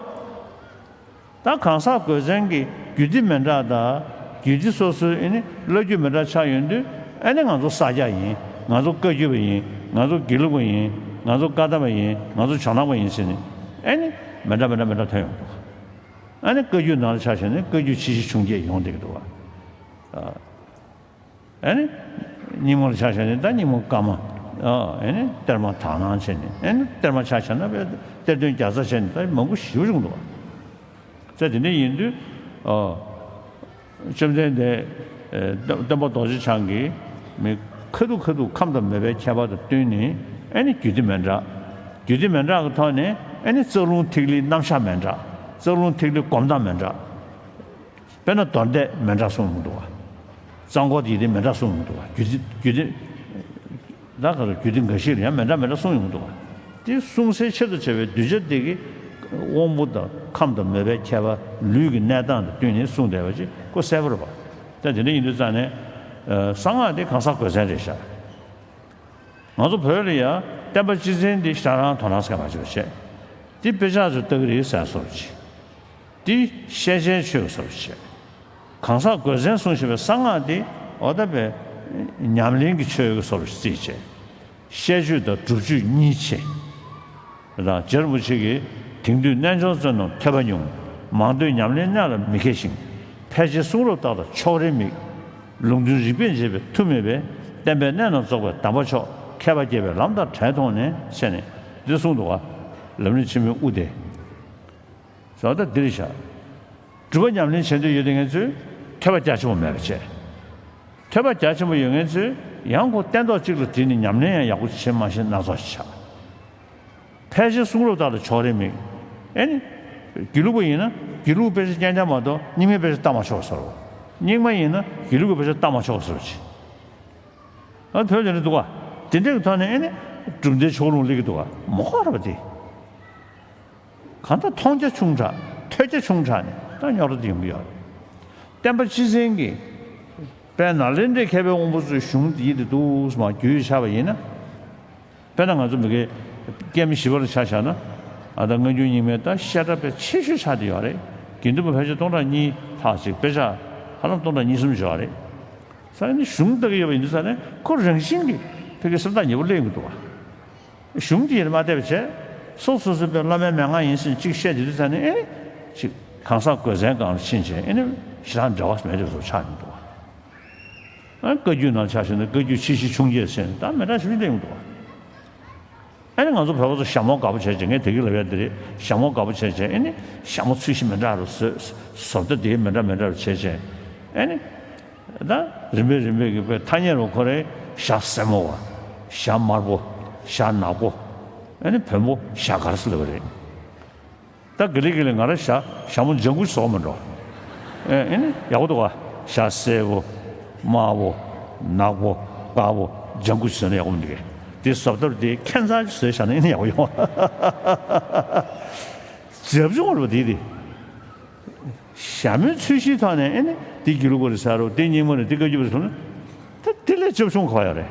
ད་གང་ཟག་དགོས་མཚན་གྱི་རྒྱུད་སྡེ་མི་འདྲ་དང་། རྒྱུད་སྡེ་སོ་སོའི་ཨེ་ནི་བླ་བརྒྱུད་མི་འདྲ་ཆགས་ཡོང་དུས། ཨེ་ནི་ང་ཚོ་ས་སྐྱ་ཡིན། ང་ཚོ་བཀའ་བརྒྱུད་པ་ཡིན། ང་ཚོ་དགེ་ལུགས་པ་ཡིན། ང་ཚོ་བཀའ་གདམས་པ་ཡིན། ང་ཚོ་ཇོ་ནང་པ་ཡིན་ཟེར་ནས། ཨེ་ནི་མི་འདྲ་མི་འདྲ་མི་འདྲ་ཐོན་ཡོང་འདུག། ཨེ་ནི་བཀའ་བརྒྱུད་ནང་ལ་ཆ་བཞག་ན་བཀའ་བརྒྱུད་ཆེ་བཞི་ཆུང་བརྒྱད་ཡོང་བསྡད་ཀྱི་འདུག་བ། ཨེ་ནི། རྙིང་མ་ལ་ཆ་བཞག་ན་ད་རྙིང་མ་བཀའ་མ། ཨ། ཨེ་ནི་གཏེར་མ་དག་སྣང་བྱས་ནས། ཨེ་ནི་གཏེར་མ་ཆ་བཞག་ན་དཔེ་གཏེར་སྟོན་བརྒྱ་རྩ་བྱས་ནས་ད་མང་པོ་ཞེ་པོ་བྱུང་འདུག་བ། ཟེར་དེ་འདྲ་ཡིན་དུས། ཨ། བཅོམ་ལྡན་འདས། ཨེ། སྟོན་པ་རྡོ་རྗེ་འཆང་གིས་མི་ཁ་ཐུག་ཁ་ཐུག་ཁམས་དང་མོས་པའི་ཁྱད་པར་དང་བསྟུན་ནས། ཨེ་ནི་རྒྱུད་སྡེ་མི་འདྲ། རྒྱུད་སྡེ་མི་འདྲ་གི་ཐོག་ནས། ཨེ་ནི་རྩ་རླུང་ཐིག་ལེའི་རྣམ་གཞག་མི་འདྲ། རྩ་རླུང་ཐིག་ལེའི་སྒོམ་སྟངས་མི་འདྲ། དཔེར་ན་རྡོར་བཟླས་མི་འདྲ་གསུངས་ཡོང་འདུག་བ། རྩ་འཁོར་དེ་དེ་མི་འདྲ་གསུངས་ཡོང་འདུག་བ། རྒྱུད་སྡེ། རྒྱུད་སྡེ། ད་ག་རེ། རྒྱུད་སྡེ་འགའ་ཞིག་ལ་ཡང་མི་འདྲ་མི་འདྲ་གསུངས་ཡོང་འདུག་བ། དེ་གསུང་སའི་ཆེད་དུ་བྱ་བའི་གདུལ་བྱ་དེ་གི་དབང་པོ་དང་ཁམས་དང་མོས་པའི་ཁྱད་པར། ལུས་ཀྱི་གནས་སྟངས་དང་བསྟུན་ནས་གསུངས་བསྡད་པ་ཅིག་ཁོ་གསལ་པོ་རེད་པ། ད་དེ་འདྲ་ཡིན་དུས་ཙང་ནས། ཨ། གསང་སྔགས་དེ་གང་ཟག་དགོས་མཚན་རེད་ཤག། ང་ཚོ་བོད་ལ་ཡ་བསྟན་པ་སྤྱི་མཚན་འདི་ཞེ་དྲག་རང་དོ་སྣང་ཟེར་མ་བྱེད་པ་བྱས། འདི་དཔེ་ཆ་ཚོ་ལྟ་གི་རེད་ཟེར་བཟོ་འདྲ་ཅིག། འདི་ཤེས་བྱའི་ཆོས་ཀྱི་བཟོ་འདྲ་བྱས། གང་ཟག་དགོས་མཚན་གསུངས་བཞིན་པའི་གསང་སྔགས་འདི་འོ་ད་དཔེ་ཉམས་ལེན་གྱི་ཆོས་ཀྱི་བཟོ་འདྲ་ཅིག་བརྩིས་བྱས། བཤད་རྒྱུད་དང་སྒྲུབ་རྒྱུད་གཉིས་ཕྱེ། དང་། རྗེ་རིན་པོ་ཆེ་གིས་དེང་དུས་རྣལ་འབྱོར་བསོད་ནམས་ཐོས་པ་ཉུང་། མང་ཐོས་ཉམས་ལེན་གནད་ལ་མི་མཁས་ཤིང་། ཕལ་ཆེར་གསུང་རབ་ལྟར་དང་ཕྱོགས་རིས་དམིགས། ལུང་དོན་རིགས་པས་འབྱེད་པའི་མཐུ་མེད་པས། བསྟན་པའི་གནད་རྣམས་རྫོགས་པའི་གདམས་པ་མཆོག། མཁས་པ་དགྱེས་པའི་ལམ་དང་བྲལ་མཐོང་ནས། ཟེར་ནས་འདི་གསུངས་འདུག་བ། ལམ་རིམ་ཆེན་མོའི་དབུ་དེ། ཟེར་བ་ད་འདི་རེད་ཤག། སྒྲུབ་པ་ཉམས་ལེན་བྱེད་འདོད་ཡོད་དེ་ངེད་ཚོས་ཐོས་པ་རྒྱ་ཆེན་པོ་མེད་པ་བྱས། ཐོས་པ་རྒྱ་ཆེན་པོ་ཡོད་མཁན་ཚོས་ཡང་ཁོ་སྟན་ཐོག་གཅིག་ལ་བསྒྲིལ་ནས་ཉམས་ལེན་ཡང་ཡག་པོ་བྱེད་མ་ཤེས་སྣ་ཚོགས་ཤིག་ཆགས། ཕལ་ཆེར་གསུང་རབ་ལྟར་དུ་ཕྱོགས་རིས་དམིགས། ཨེ་ནི། དགེ་ལུགས་པ་ཡིན་ན་དགེ་ལུགས་དཔེ་ཆ་རྐྱང་རྐྱང་མ་གཏོགས་རྙིང་མའི་དཔེ་ཆ་ལྟ་མ་ཆོག་པ་བཟོ་འདྲ། རྙིང་མ་ཡིན་ན་དགེ་ལུགས་ཀྱི་དཔེ་ཆ་ལྟ་མ་ཆོག་པ་བཟོ་འདྲ་ཅིག། ཨ། བོད་ལ་ནི་འདུག་ག། དེ་འདྲའི་ཐོག་ནས་ཨེ་ནི། གྲུབ་མཐའི་ཕྱོགས་ལྷུང་སླེབས་ཀྱི་འདུག་ག་མ་ཧོ་ར་བ་དེ། གང་ལྟར་མཐོང་རྒྱ་ཆུང་དྲགས་ཐོས་རྒྱ་ཆུང་དྲགས་ནས་ད་རྙོག་དྲ་དེ་ཡོང་གི་ཡོད་རེད། བསྟན་པ་སྤྱི་བཙན་གྱི་དཔལ་ནཱ་ལེནྡྲའི་མཁས་པའི་དབང་པོ་ཚོའི་གཞུང་འདི་ཡིད་དུ་འདུག་སེ་མར་བརྒྱུད་ཡིག་ཆགས་པ་ཡིན་ན། དཔེར་ན་ང་ཚོ་མི་སྒེར་སྐྱེ་མི་བཞི་པ་ལ་ཆ་བཞག་ན། ཨ་ད་སྔ་འགྱུར་རྙིང་མའི་ད་བཤད་གྲྭས་དཔེ་ཆེ་ཤོས་ཆགས་བསྡད་ཡོད་རེད། དགེ་འདུན་པ་ཕལ་ཆེར་སྟོང་ཕྲག་གཉིས་ལྷག་ཅིག་དཔེ་ཆ་ཧ་ལམ་སྟོང་ཕྲག་གཉིས་གསུམ་ཡོད་རེད། ས་ནི་གཞུང་ལྟ་གི་ཡོད་པ་ཡིན་དུས་ས་ནི་ཁོ་རང་བཞིན་གྱིས་ཕ་གི་སེམས་ཐག་ཉེ་པོ་སླེབས་ཡོང་གི་འདུག་བ། གཞུང་འདི་ཡིན་མ་བལྟས་པ་བྱས། སོ་སོ་སོ་པའི་བླ་མའི་མན་ངག་ཡིན་ཟེར་གཅིག་བཤད་དེ་དུས་ས་ནི་ཨེ་ནི་ཅིག་གང་ཟག་གོས་ཚན་སྒང་ལ་ཕྱིན་བྱས་ཨེ་ནི་ཞེ་དྲག་འབྲེལ་བ་མེད་དེ་བཟོ་ཆགས་ཡོང་གི་འདུག་བ། ཨ་བཀའ་བརྒྱུད་ནང་ཆ་བཞག་ན་བཀའ་བརྒྱུད་ཆེ་བཞི་ཆུང་བརྒྱད་ཟེར་ནས་ད་མི་འདྲ་ཞིག་སླེབས་ཡོང་གི་འདུག་བ། ཨ་ནི་ང་ཚོ་བོད་པ་ཚོ་ཞྭ་མོ་དགའ་པོ་བྱས་བྱས། ངས་དེ་གི་ལབ་ཡ་དེ་རེད། ཞྭ་མོ་དགའ་པོ་བྱས་བྱས་ཨ་ནི་ཞྭ་མོ་ཚོས་གཞི་མི་འདྲ་རུ་བཟོས། བཟོ་ལྟ་དེ་མི་འདྲ་མི་འདྲ་རུ་བྱས་བྱས་ཨ་ནི་ད་རིམ་པས་རིམ་པས་ཀྱི་དཔེ་ཐ་སྙད་རུ་ཁོ་རེ་ཞྭ་སེར་མོ་བ། ཞྭ་དམར་པོ། ཞྭ་ནག་པོ། ཨ་ནི་བོན་པོ་ཞྭ་དཀར་ཟེར་ལབ་པ་རེད། ད་དགེ་ལེགས་དགེ་ལེགས་ང་རང་ཞྭ་ཞྭ་མོ་ལྗང་གུ་བཟོ་མི་འགྲོ། ཨེ་ཨེ་ནི་ཡག་པོ་འདུག་ག་ཞྭ་སེར་པོ། དམར་པོ། ནག་པོ། དཀར་པོ། ལྗང་གུ་བཟོས་ན་ཡག་པོ་མི་འདུག་གས། དེ་བཟོ་ལྟ་དེ་ཁྱད་མཚར་ཅིག་བཟོས་བཞག་ན་ཨེ་ནི་ཡག་པོ་ཡོང་། འཇབ་ཆུང་བ་རེད་པ་དེ་དེ། ཞྭ་མོའི་ཚོས་གཞིའི་ཐོག་ནས་ཨེ་ནི་དེ་དགེ་ལུགས་པ་རེད་ཟེར་རོ། དེ་རྙིང་མ་རེད། དེ་བཀའ་བརྒྱུད་པ་རེད་ཟེར་ན། ད་དེ་ལས་འཇབ་ཆུང་ག་པར་ཡོད་རེད།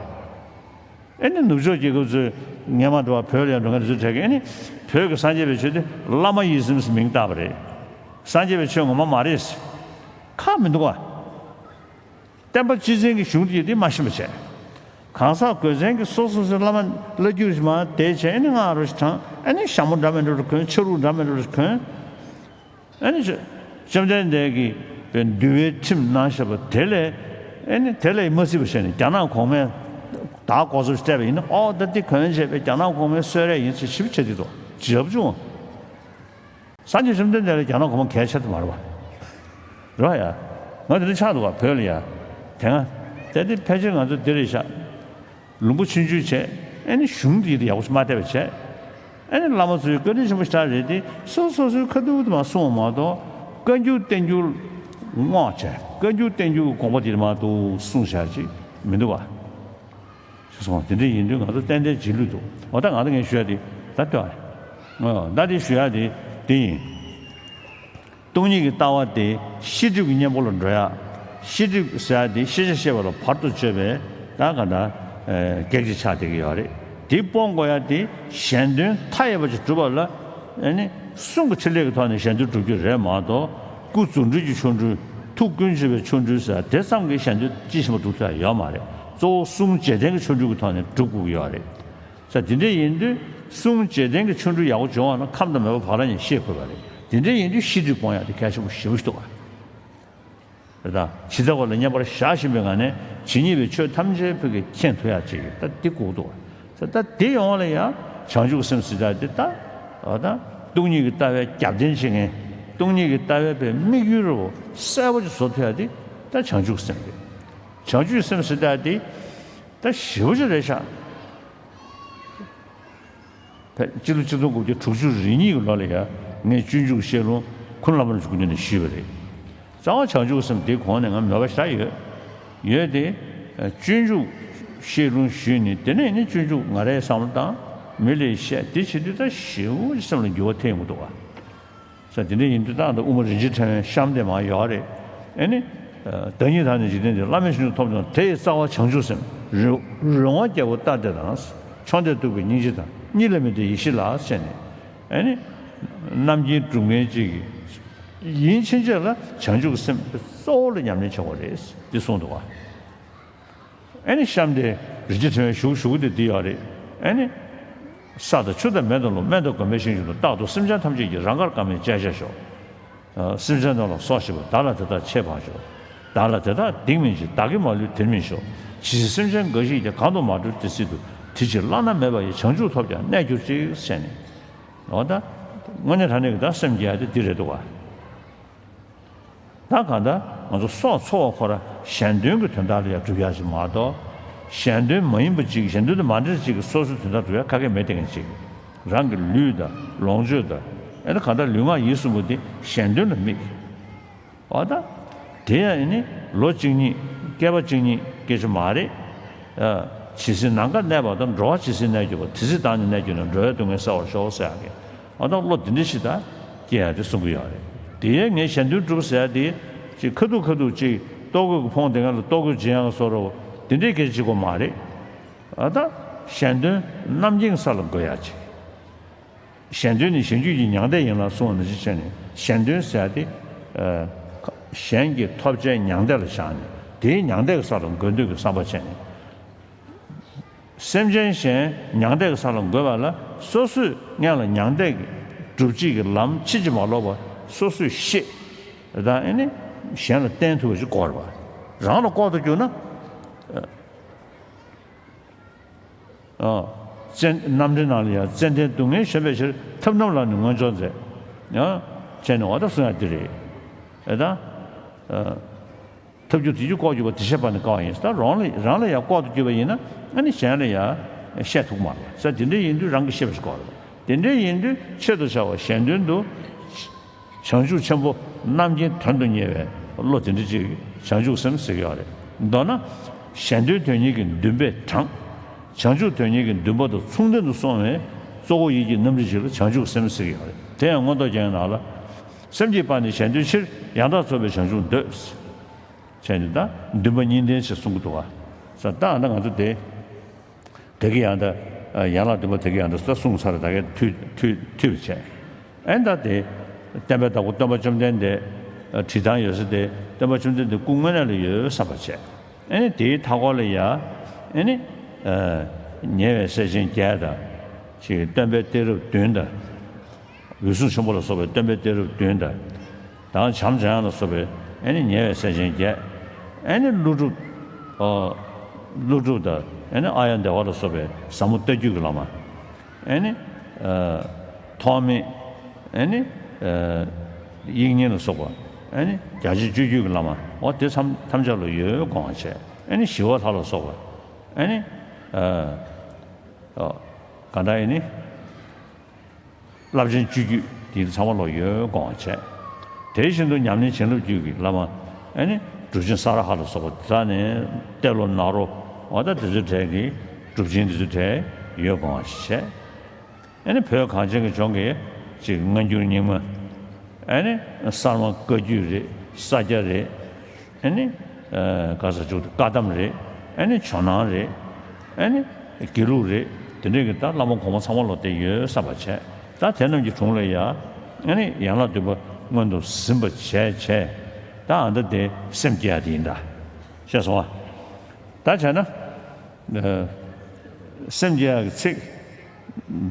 ཨེ་ནི་ནུབ་ཕྱོགས་རྒྱལ་ཁབ་ཚོས་སྔོན་མ་དུ་བ་བོད་ལ་ཡང་འགྲོ་མཁན་དེ་ཚོས་དྲན་གི། ཨེ་ནི་བོད་ཀྱི་སངས་རྒྱས་པའི་ཆོས་དེ་བླ་མ་ཡི་ཟེར་མིང་བཏགས་པ་རེད། སངས་རྒྱས་པའི་ཆོས་ངོ་མ་མ་རེད། ཁག་མི་འདུག་ག་བསྟན་པ་སྤྱི་བཙན་གྱི་གཞུང་དེ་དེ་མ་ཤེས་པ་བྱས། གང་ཟག་གོས་ཆེན་གྱིས་སོ་སོ་སོའི་བླ་མ་བླ་བརྒྱུད་ཞིག་མར་དེད་བྱས་ཨེ་ནི་སྔགས་རོ་ཞིག་བགྲངས། ཨེ་ནི་ཞྭ་མོ་འདྲ་མི་འདྲ་རུ་གོན། ཕྱ་རུ་འདྲ་མི་འདྲ་རུ་གོན། ཨ་ནི་བཅོམ་ལྡན་འདས་ཀྱིས་པའི་འདུལ་བའི་ཁྲིམས་གནང་བཞག་པ་དེ་ལས། ཨ་ནི་དེ་ལས་མ་སྲིད་པ་བྱས་ནས་རྒྱ་ནག་གོང་མས་བདག་སྒོ་ཟོག་སྤྲད་པ་ཡིན་ན། ཨོ་ད་འདི་གོན་བྱས་པའི་རྒྱ་ནག་གོང་མའི་གསོལ་རས་ཡིན་ཟེར་ཞིབ་བྱེད་དེ་དོ་འཇབ་བྱུང་། སངས་རྒྱས་བཅོམ་ལྡན་འདས་ལ་རྒྱ་ནག་གོང་མ་གལ་ཆེ་ཐུབ་མ་རེད་པ། རེད་པ་ཡ། ང་དེ་འདྲ་ཆགས་འདུག་ག་བོད་ལ་ཡ། དེ་སྔ་དེ་དེ་ཕལ་ཆེར་ང་ཚོ་འདི་རེད་ཤག་ལུང་པ་ཆུང་ཆུང་བྱས། ཨེ་ནི་གཞུང་འདི་ཡིད་དུ་ཡག་པོ་ཞིག་མ་བལྟས་པ་བྱས། ཨེ་ནི་བླ་མ་ཚོའི་བཀའ་དྲིན་ཆེན་པོ་ཞེ་དྲག་རེད་དེ། སོ་སོ་སོའི་ཁ་ཐུག་དུ་མ་གསུངས་པ་མ་གཏོགས། བཀའ་འགྱུར་བསྟན་འགྱུར་བསྔོགས་བྱས། བཀའ་འགྱུར་བསྟན་འགྱུར་གྱི་དགོངས་པ་འདི་མ་གཏོགས་གསུངས་བཞག་ཅིག་མི་འདུག་ག་ཞེས་གསུངས། དེ་འདྲ་ཡིན་དུས་ང་ཚོ་ཏན་ཏན་རྗེས་ལུས་འདུག་འོ་ད་ང་ཚོ་ངས་ཞུ་ཡ་དེ་ད་ལྟོས་ཨ། ད་དེ་ཞུ་ཡ་དེ་དེ་ཡིན། སྟོང་ཉིད་ཀྱི་ལྟ་བ་དེ་ཤེས་སྒྲིབ་ཀྱི་གཉེན་པོ་ལ་འགྲོ་ཡ། ཤེས་སྒྲིབ་ཟེར་ཡ་དེ་ཤེས་བྱ་ཤེས་པ་ལ་བར་དུ་གཅོད་པའི་ད་ག་འདྲ་གེགས་ཅིག་ཆགས་བསྡད་ཀྱི་ཡོད་རེད། དེ་སྤོང་དགོས་ཡ་དེ་གཞན་དོན་མཐའ་ཡས་པ་ཅིག་སྒྲུབ་པ་ལ། ཨ་ནི་གསུང་གི་ཕྲིན་ལས་ཀྱི་ཐོག་ནས་གཞན་དོན་སྒྲུབ་རྒྱུ་རེད་མ་གཏོགས། སྐུ་རྫུ་འཕྲུལ་གྱི་ཆོ་འཕྲུལ། ཐུགས་ཀུན་ཆུབ་པའི་ཆོ་འཕྲུལ་ཟེར་དེ་ཙམ་གྱིས་གཞན་དོན་དཔྱིས་ཕྱིན་པ་སྒྲུབ་ཐུབ་ཡ་ཡོད་མ་རེད། གཙོ་བོ་གསུམ་རྗེས་དྲན་གྱི་ཆོ་འཕྲུལ་གྱི་ཐོག་ནས་སྒྲུབ་དགོས་ཀྱི་ཡོད་རེད། ས་དེ་འདྲ་ཡིན་དུས་གསུམ་རྗེས་དྲན་གྱི་ཆོ་འཕྲུལ་ཡག་པོ་བྱུང་བ་ན་ཁམས་དང་མོས་པ་བག་ལ་ཉལ་ཤེས་དགོས་པ་རེད། དེ་འདྲ་ཡིན་དུས་ཤེས་སྒྲིབ་སྤོང་ཡག་དེ་གལ་ཆེན་པོ་ཞེ་པོ་ཞིག་འདུག་ག་རེད་ད། ཇི་ལྟ་བ་ལ་མཉམ་པར་བཞག་བཞིན་པའི་ངང་ནས་ཇི་སྙེད་པའི་ཆོས་ཐམས་ཅད་ཕུལ་གྱིས་མཁྱེན་ཐུབ་ཡག་ཅིག་ད་འདི་དགོས་འདུག་ག་ས་ད་འདི་ཡོང་བ་ལ་ཡང་བྱང་ཆུབ་སེམས་ཟེར་ཡག་དེ་ད། འོ་ད་སྟོང་ཉིད་ཀྱི་ལྟ་བའི་རྒྱབ་རྟེན་བྱེད་མཁན། སྟོང་ཉིད་ཀྱི་ལྟ་བའི་པའི་དམིགས་ཡུལ་རུ་གསལ་པོ་ཅིག་བཟོ་ཐུབ་ཡག་དེ་ད་བྱང་ཆུབ་སེམས་རེད། བྱང་ཆུབ་སེམས་ཟེར་ཡག་དེ་ད་ཞེ་པོ་ཅིག་རེད་ཤག་ཕ་སྤྱི་ལོ་ཆིག་སྟོང་དགུ་བརྒྱ་དྲུག་ཅུ་རེ་གཉིས་ཀྱི་ལོ་ལ་ཡ་ངས་སྤྱོད་འཇུག་བཤད་ལུང་ཁུ་ནུ་བླ་མ་རིན་པོ་ཆེ་སྐུ་མདུན་ནས་ཞུས་པ་རེད། རྩ་བ་བྱང་ཆུབ་སེམས་དེ་གོང་ནས་ང་མོས་པ་ཞེ་དྲག་ཡོད། ཡོད་དེ། སྤྱོད་འཇུག་བཤད་ལུང་ཞུས་ནས་དེ་ནས་ནི་སྤྱོད་འཇུག་ང་རའི་བསམ་བློ་བཏང་། མི་ལ་བཤད། དེ་བྱེད་དུས་ད་ཞེ་པོ་ཅིག་སེམས་ལ་འགྱུར་བ་ཐེབས་ཡོང་གི་འདུག་ག་ས་དེ་འདྲ་ཡིན་དུས་ད་ལྟ་དབུ་མ་རིན་ཆེན་ཕྲེང་བའི་གཤམ་དེ་མར་ཡོད་རེད། ཨེ་ནི། བདག་ཉིད་དག་ནི་འཇིག་རྟེན་འདིར། བླ་མེད་ཆོས་འབྱུང་ཐོབ་ཀྱང་། དེ་ཡི་རྩ་བ་བྱང་ཆུབ་སེམས། རི་རི་དབང་རྒྱལ་པོ་ལྟར་བདེ་དང་། ཕྱོགས་འདས་སྟུག་པའི་སྙིང་རྗེ་དང་། གཉིས་ལས་མི་འདའ་ཡེ་ཤེས་ལ་ཟེར་ནས། ཨེ་ནི། རྣམ་མཁྱེན་སྒྲུབ་མཁན་གཅིག་གིས་ཡིན་ཕྱིན་ཆད་ལ་བྱང་ཆུབ་སེམས་གཙོ་བོ་ལ་ཉམས་ལེན་བྱེད་དགོས་རེད་འདི་གསུངས་འདུག་ག་ཨེ་ནི་གཤམ་དེ་རིན་ཆེན་ཕྲེང་བའི་གཞུག་གཞུག་དེ་འདི་ཡོད་རེད། ཨེ་ནི། ས་དང་ཆུ་དང་མེ་དང་རླུང་། སྨན་དང་སྒོམ་པའི་ཞིང་བཞིན་དུ། རྟག་ཏུ་སེམས་ཅན་ཐམས་ཅད་ཀྱི། རང་དགར་དཀར་མིན་སྤྱད་བྱ་ཤོག་ཨ་སེམས་ཅན་རྣམས་ལ་སོགས་བྱེད་པ། བདག་ལ་དེ་དག་ཆེས་བག་ཆོག་བདག་ལ་དེ་དག་སྡིག་མིན་འབྱུང་། བདག་གིས་མ་ལུས་དེར་མི་ཤོག་ཇི་སྲིད་སེམས་ཅན་འགའ་ཞིག་ཀྱང་། གང་དུ་མ་གྲོལ་དེ་སྲིད་དུ། དེ་ཕྱིར་བླ་ན་མེད་པ་ཡི། བྱང་ཆུབ་ཐོབ་ཀྱང་གནས་གྱུར་ཅིག་ཟེར་ནས། འོ་ད། དངོས་གནས་དྲང་གནས་ཀྱི་ད་སེམས་བསྐྱེད་ཡ་དེ་འདི་རེད་འདུག་ག་ད་གང་ལྟར་ང་ཚོ་སྲོག་འཚོ་བ་ཁོ་ར་གཞན་དོན་གྱི་དོན་དག་ལ་ཡང་སྒྲུབ་ཡ་ཞིག་མ་གཏོགས། གཞན་དོན་མ་ཡིན་པ་ཅིག་གཞན་དོན་དང་མ་འབྲེལ་ཅིག་གི་སོ་སོའི་དོན་དག་སྒྲུབ་ཡ་ཁ་སྐད་མེད་བསྡད་མཁན་ཅིག་རང་གི་ལུས་དང་ལོངས་སྤྱོད་དང་། ཨེ་ད་གང་ལྟར་ལུས་ངག་ཡིད་གསུམ་པོ་དེ་གཞན་དོན་ལ་དམིགས། འོ་ད། དེ་ཡང་ཨེ་ནི་ལོ་གཅིག་གཉིས་བསྐལ་པ་གཅིག་གཉིས་སྐད་ཆ་མ་རེད། ཨ། ཇི་སྲིད་ནམ་མཁའ་གནས་པ་དང་། འགྲོ་བ་ཇི་སྲིད་གནས་གྱུར་པ། དེ་སྲིད་བདག་ནི་གནས་གྱུར་ནས། འགྲོ་བའི་སྡུག་བསྔལ་བསལ་བར་ཤོག་ཟེར་ཡག་གི། ཨ་ད་བློ་འདི་འདྲ་ཞིག་ད་སྐྱེ་ཡག་དེ་གསུང་གི་ཡོད་རེད། དེ་ཡས་ངས་གཞན་དོན་སྒྲུབ་ཟེར་ཡག་དེ་ཅིག་ཁ་ཐུག་ཁ་ཐུག་ཅིག་ལྟོ་གོས་ཀྱི་ཕོངས་དེ་སྒང་ལ་ལྟོ་གོས་སྦྱིན་ཡག་བཟོ་འདྲ་བོ་དེ་འདྲའི་སྐད་ཆ་གཅིག་པོ་མ་རེད། ཨ་ད་གཞན་དོན་རྣམ་མཁྱེན་གྱི་ས་ལ་འགོད་ཡག་ཅིག་གཞན་དོན་ནི་གཞན་རྒྱུད་ཀྱི་མྱང་འདས་ཡིན་ལ་གསུངས་པ་ནང་བཞིན་བྱས་ནས། གཞན་དོན་ཟེར་ཡག་དེ་ཨ་གཞན་གྱི་ཐོབ་བྱའི་མྱང་འདས་ལ་བཞག་ནས། དེའི་མྱང་འདས་ཀྱི་ས་ལ་འགོད་འདོད་ཀྱི་བསམ་པ་བྱས་ནས། སེམས་ཅན་གཞན་མྱང་འདས་ཀྱི་ས་ལ་འགོད་པ་ལ། སོ་སོས་སྔོན་ལ་མྱང་འདས་ཀྱི་སྒྲུབ་བྱེད་ཀྱི་ལམ་ཕྱིན་ཅི་མ་ལོག་པ་སོ་སོས་ཤེས། ད་ཨེ་ནི་གཞན་ལ་བསྟན་ཐུབ་པ་ཞིག་དགོས་རེད་པ། རང་ལ་ལྐོག་ཏུ་གྱུར་ན། ཨ། ཙན། རྣམ་འདྲེན་ནང་ལ་ཡང་ཙན་དན་སྡུག་བསྔལ་གཞོམ་པའི་ཕྱིར། ཐབས་རྣམས་ལ་ནི་མངོན་སྦྱོར་མཛད། ཡང་བྱས་ནས་འོ་ད་གསུང་ཡག་འདི་རེད། ཨེ་ད། ཨ། ཐབས་རྒྱུ་དེ་རྒྱུ་ལྐོག་གྱུར་པ། དེ་ཤེས་པ་ནི་དཀའ་བ་ཡིན། ད་རང་ལ། རང་ལ་ཡང་ལྐོག་ཏུ་གྱུར་པ་ཡིན་ན། ཨ་ནི་གཞན་ལ་ཡང་བཤད་ཐུབ་མ་རེད་ཟེར། དེ་འདྲ་ཡིན་དུས་རང་གིས་ཤེས་པ་ཞིག་དགོས་རེད། དེ་འདྲ་ཡིན་དུས་ཆེད་དུ་བྱ་བ་གཞན་དོན་དུ། བྱང་ཆུབ་ཆེན་པོ་རྣམ་མཁྱེན་དོན་དུ་གཉེར་བའི་བློ་དེ་འདྲ་ཅིག་བྱང་ཆུབ་སེམས་ཟེར་གྱི་ཡོད་རེད། མདོར་ན། གཞན་དོན་དོན་གཉེར་གྱི་འདུན་པས་དྲངས། བྱང་ཆུབ་དོན་གཉེར་གྱི་འདུན་པ་དང་མཚུངས་ལྡན་དུ་སོང་བའི་གཙོ་བོ་ཡིད་ཀྱི་རྣམ་རིག་ཅིག་ལ་བྱང་ཆུབ་སེམས་ཟེར་གྱི་ཡོད་རེད། དེ་ཡང་མངོན་རྟོགས་རྒྱན་ནང་ལ། སེམས་ཀྱི་དཔལ་ནི་གཞན་དོན་ཕྱིར། ཡང་དག་རྫོགས་པའི་བྱང་ཆུབ་འདོད། བྱས་ནས་ད་འདུན་པ་གཉིས་ལྡན་ཞེས་གསུང་གི་འདུག་ག་ས། ད་ཨ་ད་ང་ཚོ་དེ། དེ་གི་ཡང་ད། ཡན་ལག་བདུན་པ་དེ་གི་ཡང་ད་ས་གསུངས་ཚར། ད་གས་འཐུས་འཐུས་འཐུས་པ་བྱས། ཨེ་ད་དེ། བསྟན་པའི་བདག་པོ་སྟོན་པ་བཅོམ་ལྡན་འདས། བྲིས་ཐང་ཡོད་ས་དེ་སྟོན་པ་བཅོམ་ལྡན་འདས་སྐུ་དངོས་གནས་ལ་ཡོད་བསམ་པ་བྱས། ཨེ་ནི་དེའི་མཐའ་སྐོར་ལ་ཡ། ཨེ་ནི། ཉེ་བའི་སྲས་ཆེན་བརྒྱད་དང་། ཅིག་སྟོན་པའི་གཏད་རབས་བདུན་དང་། འོད་སྲུང་ཆེན་པོ་ལ་སོགས་པའི་སྟོན་པའི་གཏད་རབས་བདུན་དང་། དང་བྱམས་སྦྱང་ཡག་ལ་སོགས་པའི་ཨེ་ནི་ཉེ་བའི་སྲས་ཆེན་བརྒྱད། ཨེ་ནི་ཀླུ་སྒྲུབ། ཨོ། ཀླུ་སྒྲུབ་དང་ཨེ་ནི་ཨཱརྱ་དེ་བ་ལ་སོགས་པའི་ཟབ་མོ་ལྟ་བརྒྱུད་ཀྱི་བླ་མ། ཨེ་ནི། ཨ། ཐོགས་མེད། ཨེ་ནི། ཨ། དབྱིག་གཉེན་ལ་སོགས་པ། ཨེ་ནི་རྒྱ་ཆེན་སྤྱོད་བརྒྱུད་ཀྱི་བླ་མ། འོ་དེ་ཐམས་ཐམས་ཅད་ལ་ཡོད་དགོངས་པ་བྱས། ཨེ་ནི་ཞི་བ་ལྷ་ལ་སོགས་པ། ཨེ་ནི། ཨ། ཨོ། གང་ལྟར་ཨེ་ནི། རླབས་ཆེན་སྤྱོད་བརྒྱུད་དེ་ཚང་མ་ལོག་ཡོད་དགོངས་པ་བྱས། དེ་བཞིན་དུ་ཉམས་ལེན་བྱིན་རླབས་རྒྱུད་ཀྱི་བླ་མ། ཨ་ནི་གྲུབ་ཆེན་ས་ར་ཧ་ལ་སོགས་པ། དེ་ནས་ཏེ་ལོ་ནཱ་རོ། འོ་ད་དེ་ཚོའི་གྲས་ཀྱི་གྲུབ་ཆེན་དེ་ཚོའི་གྲས་ཡོད་དགོངས་པ་བྱས། ཨ་ནི་བོད་གངས་ཅན་གྱི་ལྗོངས་ཀྱི་ཅིག་སྔ་འགྱུར་རྙིང་མ། ཨ་ནི་གསར་མ་བཀའ་བརྒྱུད་རེད། ས་སྐྱ་རེད། ཨ་ནི། ཨ། ག་ས་ཅིག་བཀའ་གདམས་རེད། ཨ་ནི་ཇོ་ནང་རེད། ཨ་ནི་དགེ་ལུགས་རེད། དེ་འདྲའི་གི་ད་བླ་མ་གོང་མ་ཚང་མ་ལོག་བསྡད་ཡོད་བསམ་པ་བྱས། ད་དེ་རྣམས་ཀྱི་དྲུང་ལ་ཡ། ཨ་ནི་ཡན་ལག་བདུན་པ་སྔོན་དུ་ཟིན་པ་བྱས་བྱས། ད་ཨ་ད་དེ་སེམས་བསྐྱེད་ཡག་དེ་ཡིན་ད། ཤེས་སོང་ང་། ད་བྱས་ན། ཨ། སེམས་བསྐྱེད་ཡག་གི་ཚིག་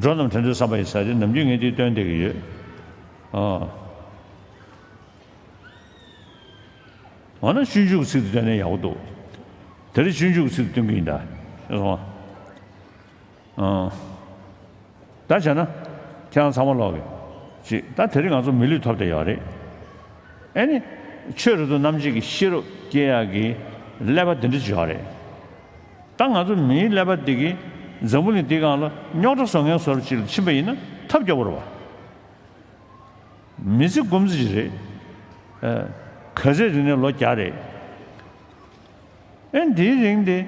འགྲོ་རྣམས་བྲལ་འདོད་བསམ་པ་ཡི་ས་དེ་ནམ་རྒྱུན་ངས་དེ་སྟོན་བསྡད་ཀྱི་ཡོད། ཨ། འོ་ན་སྤྱོད་འཇུག་གི་ཚིག་དེ་སྟོན་ན་ཡག་པོ་འདུག་དེ་རིང་སྤྱོད་འཇུག་གི་ཚིག་དེ་སྟོན་གྱི་ཡིན་ད། ཤེས་སོང་ང་། ཨང་། ད་བྱས་ན། ཁྱེད་རང་ཚང་མ་ལོག་གི། ཅིག་ད་དེ་རིང་ང་ཚོ་མི་ལུས་ཐོབ་བསྡད་ཡོད་རེད། ཨེ་ནི། ཆོས་རབ་ཏུ་རྣམ་འབྱེད་ཀྱི་ཤེས་རབ་སྐྱེ་ཡག་གི་ཀླད་པ་དེ་འདྲ་ཅིག་ཡོད་རེད། ད་ང་ཚོ་མིའི་ཀླད་པ་འདི་གིས་འཛམ་བུ་གླིང་འདིའི་སྒང་ལ་རྙོག་དྲ་བཟོ་མཁན་བཟོ་འདྲ་ཅིག་ལ་ཕྱིན་པ་ཡིན་ན་ཐབས་སྐྱོ་པོ་རེད་བ། མི་ཚེ་འགོར་ཙམ་ཅིག་རེད། ཨ། ག་ཚོད་རིང་ནས་ལོ་བརྒྱ་རེད། ཨེ་འདིའི་རིང་འདི་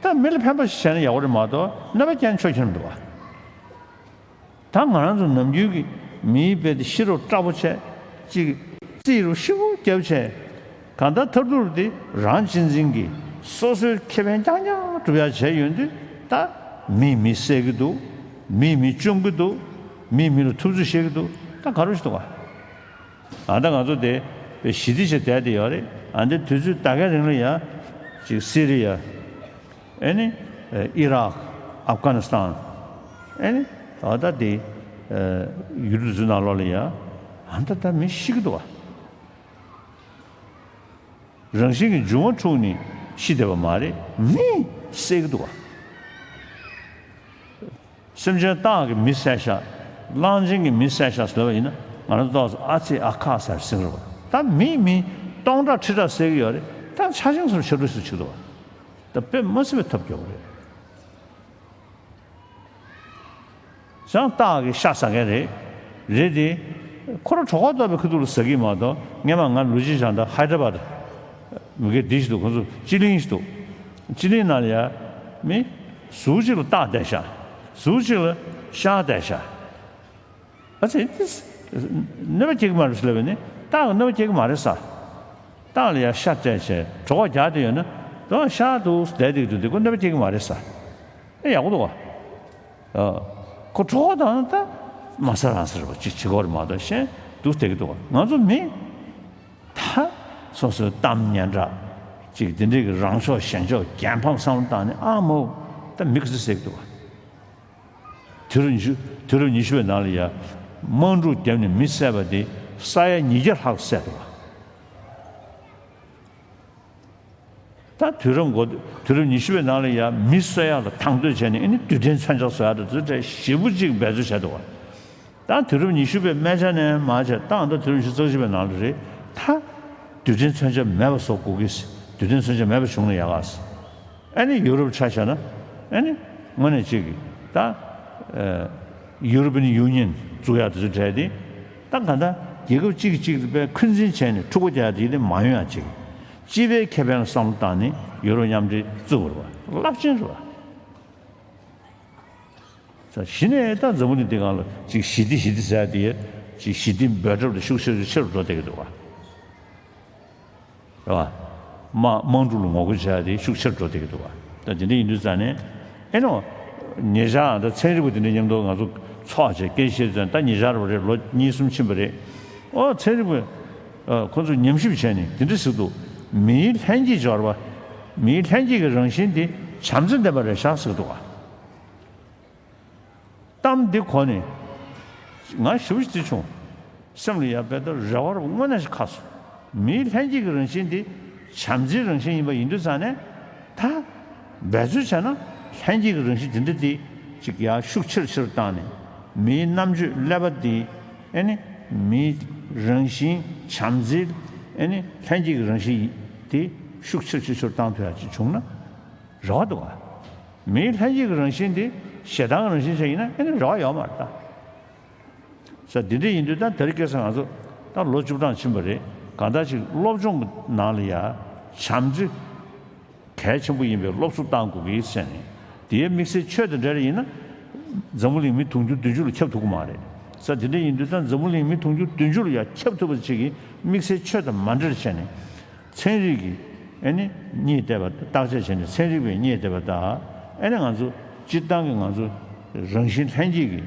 ད་མི་ལ་ཕན་པ་ཞིག་བྱས་ན་ཡག་པོ་རེད་མ་གཏོགས་གནོད་པ་རྐྱེན་ཆོག་ཁྱེར་མི་འདུག་བ། ད་ང་རང་ཚོ་ནམ་རྒྱུན་གྱི་མིའི་དཔེ་དེ་ཤེས་རབ་དྲག་པོ་བྱས། ཅིག་རྩིས་རུ་ཤི་བོ་རྒྱབ་བྱས། གང་ལྟར་ཐབས་སྡུག་དེ་རང་གཅེས་འཛིན་གྱིས་སོ་སོའི་ཁེ་ཕན་རྐྱང་རྐྱང་སྒྲུབ་ཡག་བྱས་ཡོང་དུས། ད་མིས་མི་བསད་ཀྱི་འདུག་མིས་མི་བཅོམ་གྱི་འདུག་མིས་མི་ལ་ཐུབ་ཚོད་བྱེད་ཀྱི་འདུག་ད་ག་རེ་ཞིག་འདུག་ག་ཨ་ད་ང་ཚོ་དེ་དཔེ་ཞི་བདེ་ཞིག་བསྡད་དེ་ཡོད་རེད། ཨ་འདི་དུས་ཚོད་ད་གའི་རིང་ལ་ཡ། ཅིག་སི་རི་ཡ། ཨེ་ནི། ཨི་རག་ཨབ་གྷ་ནི་སི་ཐན། ཨེ་ནི། ད་ལྟ་དེ། ཡུལ་དེ་ཚོའི་ནང་ལོགས་ལ་ཡ། ཨ་ད་ལྟ་མི་ཤི་གི་འདུག་བ། རང་བཞིན་གྱི་འབྱུང་བ་འཁྲུགས་ནས་ཤི་བསྡད་པ་མ་རེད། མིས་བསད་ཀྱི་འདུག་བ། སེམས་ཅན་སྟག་གིས་མི་བསད་ཤག་གླང་ཆེན་གྱིས་མི་བསད་ཤག་ཟེར་བ་ཡིན་ན། ང་རང་ཚོ་ཨ་ཙི་ཨ་ཁ་ཟེར་ཟིན་རེད་བ། ད་མིས་མི་སྟོང་ཕྲག་ཁྲི་ཕྲག་བསད་ཀྱི་ཡོད་རེད། ད་ཆ་ཆེན་སོར་ཆ་འགྲོ་སུ་ཆུག་འདུག་བ། ད་དཔེ་མ་སྲིད་པའི་ཐབས་སྐྱོ་བོ་རེད། བྱང་སྟག་གི་ཤ་ཟ་མཁན་རེད། རེད་དེ། ཁོ་རང་གྲོད་ཁོག་ལྟོགས་པའི་ཁ་ཐུག་ལ་ཟ་གི་མ་གཏོགས། སྔོན་མ་ང་ལུ་ཅི་བྱང་ད་ཧའི་དྲ་བཱད། མི་གེ་འདི་ཞིག་འདུག་ཁོང་ཚོ་སྤྱི་གླིང་ཞིག་འདུག་སྤྱི་གླིང་ནང་ལ་ཡ། མི། ཟུར་གཅིག་ལ་སྟག་བསྡད་ཤག་ཟུར་གཅིག་ལ་ཤར་བསྡད་ཤག་ཨ་ཙི་དེ་གནོད་པ་སྐྱེལ་གྱི་མ་རེད་ཟེར་ལབ་པས་ནི། སྟག་གི་གནོད་པ་སྐྱེལ་གྱི་མ་རེད་ས། སྟག་ལ་ཡ་ཤ་སྤྲད་བྱས་གྲོད་ཁོག་རྒྱགས་བསྡད་ཡོད་ན། དོ་ཤ་འདུག་བསྡད་བསྡད་འདུག་དེ་ཁོ་གནོད་པ་སྐྱེལ་གྱི་མ་རེད་ས། ཨེ་ཡག་པོ་འདུག་ག་ཨ། ཁོ་གྲོད་ཁོག་དང་ད་མ་ཟ་རང་ཟེར་བ་ཅིག་བྱེད་ཀྱི་ཡོད་རེད་མ་གཏོགས་གཞན་འདུག་བསྡད་ཀྱི་འདུག་ག་ང་ཚོ་མི་ད་སོ་སོའི་གཏམ་སྙན་གྲགས་ཅིག་དེ་འདྲས་ཀྱི་རང་ཕྱོགས་གཞན་ཕྱོགས་རྒྱལ་ཕམ་བསམ་བློ་བཏང་ནས་ཨ་མོ་ད་མི་ག་ཚོད་བསད་ཀྱི་འདུག་ག་དུས་རབས་ཉི་ཤུ། དུས་རབས་ཉི་ཤུ་པའི་ནང་ལ་ཡ་དམག་འཁྲུག་བརྒྱབ་ནས་མི་བསད་པ་དེ་ས་ཡ་ཉིས་བརྒྱ་ལྷག་བསད་འདུག་ག་ད་དུས་རབས་འགོ་དུས་རབས་ཉི་ཤུ་པའི་ནང་ལ་ཡ་མི་གསོད་ཡག་ལ་དང་དོད་བྱས་ནས་ཨ་ནི་རྡུལ་ཕྲན་མཚོན་ཆ་བཟོ་ཡག་དང་དེ་ཚོ་གྲས་ཞེ་པོ་ཅིག་འབད་རྩོལ་བྱས་འདུག་ག་ད་དུས་རབས་ཉི་ཤུ་པའི་སྨད་ཆ་ནས་མར་བྱས་ད་ད་དུས་རབས་ཉི་ཤུ་རྩ་གཅིག་པའི་ནང་ལ་རེད། ད་རྡུལ་ཕྲན་མཚོན་ཆ་མེད་པ་བཟོ་དགོས་ཀྱི། རྡུལ་ཕྲན་མཚོན་ཆ་མེད་པ་བྱུང་ན་ཡག་ག་ཨ་ནི་ཡུ་རོབ་ཆ་བཞག་ན། ཨ་ནི་དངོས་གནས་ཅིག་གིས་ད་ཨ་European Union བཙུགས་ཡག་དེ་ཚོ་གྲས་དེ་ད་ག་ད་རྒྱལ་ཁབ་གཅིག་གིས་གཅིག་ལ་དཔེ་འཁོན་འཛིན་བྱས་ནས་འཁྲུག་པ་རྒྱག་ཡག་དེ་དེ་མ་ཡོང་ཡག་ཅིག་སྤྱི་པའི་ཁེ་ཕན་ལ་བསམ་བློ་བཏང་ནས་ཡུ་རོབ་མཉམ་འབྲེལ་བཙུགས་པ་རེད་བ། རླབས་ཆེན་རེད་བ། ས་གཞི་ནས་ད་འཛམ་བུ་གླིང་འདི་སྒང་ལ་ཅིག་ཞི་བདེ་ཞི་བདེ་ཟེར་ཡག་དེ་ཅིག་ཞི་བདེའི་འབད་རྩོལ་དེ་ཤུགས་ཆེ་རུ་ཆེ་རུ་འགྲོ་བསྡད་ཀྱི་འདུག་བ། རེད་བ། དམག་དམག་འཁྲུག་ལ་ངོ་རྒོལ་བྱ་ཡག་དེ་ཤུགས་ཆེར་འགྲོ་བསྡད་ཀྱི་འདུག་བ། ད་དེ་འདྲ་ཡིན་དུས་ཙང་ནས། ཨེ་ནོ། ཉེ་ཆར་ད་ཚན་རིག་པ་དེ་འདྲ་མཉམ་དུ་ང་ཚོ་ཚོགས་བྱས་སྐད་ཆ་བཤད་ཙང་ད་ཉེ་ཆར་བ་རེད། ལོ་གཉིས་གསུམ་ཕྱིན་པ་རེད། ཨོ་ཚན་རིག་པ། ཨ། ཁོ་ཚོས་ཉམས་ཞིབ་བྱས་ནས་དེ་འདྲ་ཟེར་འདུག་མིའི་ལྷན་སྐྱེས་སྦྱོར་བ། མིའི་ལྷན་སྐྱེས་ཀྱི་རང་བཞིན་དེ་བྱམས་བརྩེ་ལྡན་པ་རེད་ཤག་ཟེར་འདུག་བ། གཏམ་འདི་གོ་ནས་ང་ཞེ་པོ་ཅིག་བརྩེ་བྱུང་། སེམས་ལ་ཡ་དཔེ་ད་རེ་བ་རེ་བ་དངོས་གནས་ཤིག་ཁ་སོང་། མིའི་ལྷན་སྐྱེས་ཀྱི་རང་བཞིན་འདི་བྱམས་བརྩེའི་རང་བཞིན་ཡིན་པ་ཡིན་དུས་ཙང་ནས། ད་འབད་རྩོལ་བྱས་ན་ལྷན་སྐྱེས་ཀྱི་རང་བཞིན་དེ་འདྲ་དེ་ཅིག་ཡ་ཤུགས་ཆེར་ཆེར་བཏང་ནས། མིའི་རྣམ་དཔྱོད་ཀླད་པ་འདི་ཨེ་ནི་མིའི་རང་བཞིན་བྱམས་བརྩེའི་ཨེ་ནི་ལྷན་སྐྱེས་ཀྱི་རང་བཞིན་དེ་ཤུགས་ཆེར་ཆེར་ཆེར་བཏང་ཐུབ་ཡ་ཅིག་བྱུང་ན་རེ་བ་འདུག་ག་མིའི་ལྷན་སྐྱེས་ཀྱི་རང་བཞིན་དེ་ཞེ་སྡང་གི་རང་བཞིན་ཞིག་ཡིན་ན་ཨེ་ནི་རེ་བ་ཡོད་མ་རེད་ད། ས་འདི་འདྲ་ཡིན་དུས་ད་དེ་རིང་ཁ་སང་ང་ཚོ་ད་ལོ་བཅུ་གྲངས་ཕྱིན་པ་རེད། གང་ལྟར་ཅིག་སློབ་སྦྱོང་གི་ནང་ལ་ཡ་བྱམས་བརྩེ་གལ་ཆེན་པོ་ཡིན་པའི་སློབ་གསོ་བཏང་དགོས་ཀྱི་ཟེར་ནས་དེའི་དམིགས་བསལ་ཆོས་དང་འབྲེལ་ཡིན་ན་འཛམ་བུ་གླིང་མི་དུང་ཕྱུར་བདུན་ཅུ་ལ་ཁྱབ་ཐུབ་ཀྱི་མ་རེད། ས་འདི་འདྲ་ཡིན་དུས་ད་འཛམ་བུ་གླིང་མི་དུང་ཕྱུར་བདུན་ཅུ་ལ་ཡ་ཁྱབ་ཐུབ་པ་ཅིག་གི་དམིགས་བསལ་ཆོས་དང་མ་འབྲེལ་བྱས་ནས། ཚན་རིག་གིས་ཨེ་ནི་རྙེད་བསྡད་པ་བརྟག་དཔྱད་བྱས་ནས་ཚན་རིག་པས་རྙེད་བསྡད་པ་ལྟར། ཨེ་ནི་ང་ཚོ་སྤྱིར་བཏང་གི་ང་ཚོ་རང་བཞིན་ལྷན་སྐྱེས་ཀྱི་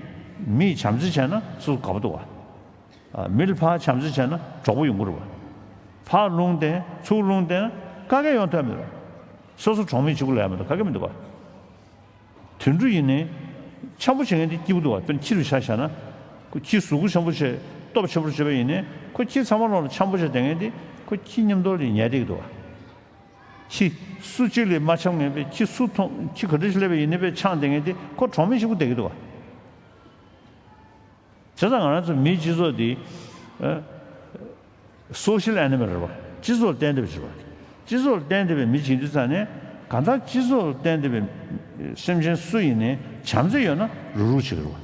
མིས་བྱམས་བརྩེ་བྱས་ན་སོ་སོ་དགའ་པོ་འདུག་བ། ཨ། མི་ལ་ཕར་བྱམས་བརྩེ་བྱས་ན་གྲོགས་པོ་ཡོང་གི་རེད་བ། ཕར་རླུང་བསྟན་ཚུར་རླུང་བསྟན་དཀའ་ངལ་ཡོང་ཐབས་མེད་བ། སོ་སོ་གྲོགས་མེད་གཅིག་པུ་ལ་ཡ་མ་གཏོགས་དཀའ་ངལ་མི་འདུག་བ། དུད་འགྲོ་ཡིན་ནའི་འཆམ་པོ་བྱེད་མཁན་དེ་སྐྱིད་པོ་འདུག་བ། དཔེར་ན་ཁྱི་རུ་ཆ་བཞག་ན། ཁོ་ཁྱི་གཟུགས་པོ་འཆམ་པོ་བྱས་སྟོབས་ཆེན་པོ་བྱས་པ་ཡིན་ནའི་ཁོ་ཁྱི་ཚང་མ་ལོག་ལ་འཆམ་པོ་བྱས་བསྡད་མཁན་དེ་ཁོ་ཁྱི་མཉམ་དུ་ལ་ཉལ་བསྡད་ཀྱི་འདུག་བ། ཁྱི་སུ་གཅིག་ལས་མ་འཆམ་མཁན་པས་ཁྱི་སུ་མཐོང་ཁྱི་ག་འདྲ་ཞིག་སླེབས་པ་ཡིན་ནའི་པས་འཆམ་བསྡད་མཁན་དེ་ཁོ་གྲོགས་མེད་ཞིག་པོ་བསྡད་ཀྱི་འདུག་བ། བྱས་ཙང་ང་རང་ཚོ་མིའི་སྤྱི་ཚོགས་འདི། ཨ། སོ་ཤལ་ཨེ་ནི་མལ་རེད་བ། སྤྱི་ཚོགས་ལ་བརྟེན་བསྡད་པ་ཞིག་རེད་བ། སྤྱི་ཚོགས་ལ་བརྟེན་བསྡད་པའི་མི་ཞིག་ཡིན་དུས་ཙང་ནས་གང་ལྟར་སྤྱི་ཚོགས་ལ་བརྟེན་བསྡད་པའི་སེམས་ཅན་སུ་ཡིན་ནའི་བྱམས་བརྩེ་ཡོད་ན་རུག་རུག་བྱེད་ཀྱི་རེད་བ།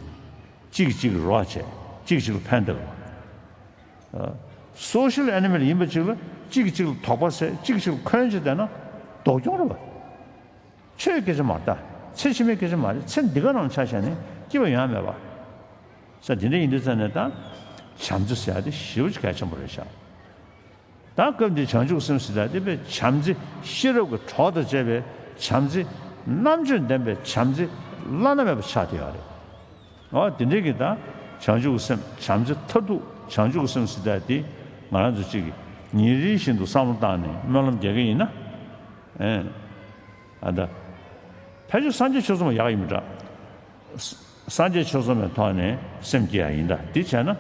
གཅིག་གིས་གཅིག་ལ་རོགས་བྱས་གཅིག་གིས་གཅིག་ལ་ཕན་བཏགས་རེད་བ། ཨ། སོ་ཤལ་ཨེ་ནི་མལ་ཡིན་པ་ཅིག་ལ་གཅིག་གིས་གཅིག་ལ་དོགས་པ་ཟེར་གཅིག་གིས་གཅིག་ལ་འཁོན་བྱས་བསྡད་ན་སྡུག་གྱོང་རེད་བ། ཆོས་སྐད་ཆ་མ་རེད་ད། ཚེ་ཕྱི་མའི་སྐད་ཆ་མ་རེད། ཚེ་འདི་ག་རང་ཆ་བཞག་ནས་སྐྱིད་པ་ཡོང་ཡ་མེད་པ། ས་འདི་འདྲ་ཡིན་དུས་ཙང་ནས་ད་བྱམས་བརྩེ་ཟེར་ཡ་དེ་ཞེ་པོ་ཅིག་གལ་ཆེན་པོ་རེད་ཤག་ད་སྐབས་འདིའི་བྱང་ཆུབ་སེམས་ཟེར་ཡ་དེ་དཔེ་བྱམས་བརྩེ་ཤེས་རབ་ཀྱི་གྲོགས་དང་བཅས་པའི་བྱམས་བརྩེ་རྣམ་དཔྱོད་ལྡན་པའི་བྱམས་བརྩེ་བླ་ན་མེད་པ་ཆགས་བསྡད་ཡོད་རེད། འོ་དེ་འདྲའི་གི་ད་བྱང་ཆུབ་ཀྱི་སེམས་བྱམས་བརྩེ་མཐར་ཐུག་བྱང་ཆུབ་ཀྱི་སེམས་ཟེར་ཡ་དེ་ང་རང་ཚོ་གཅིག་གིས་ཉིན་རེ་བཞིན་དུ་བསམ་བློ་བཏང་ནས་སྨོན་ལམ་རྒྱག་གི་ཡིན་ན། ཨེ། ཨ་ད། ཕལ་ཆེར་སངས་རྒྱས་ཆོས་ཚོགས་མ་ཡག་ཡིན་མི་འདྲ། ས་སངས་རྒྱས་ཆོས་ཚོགས་མའི་ཐོག་ནས་སེམས་སྐྱེ་ཡ་ཡིན་ད་དེ་བྱས་ན།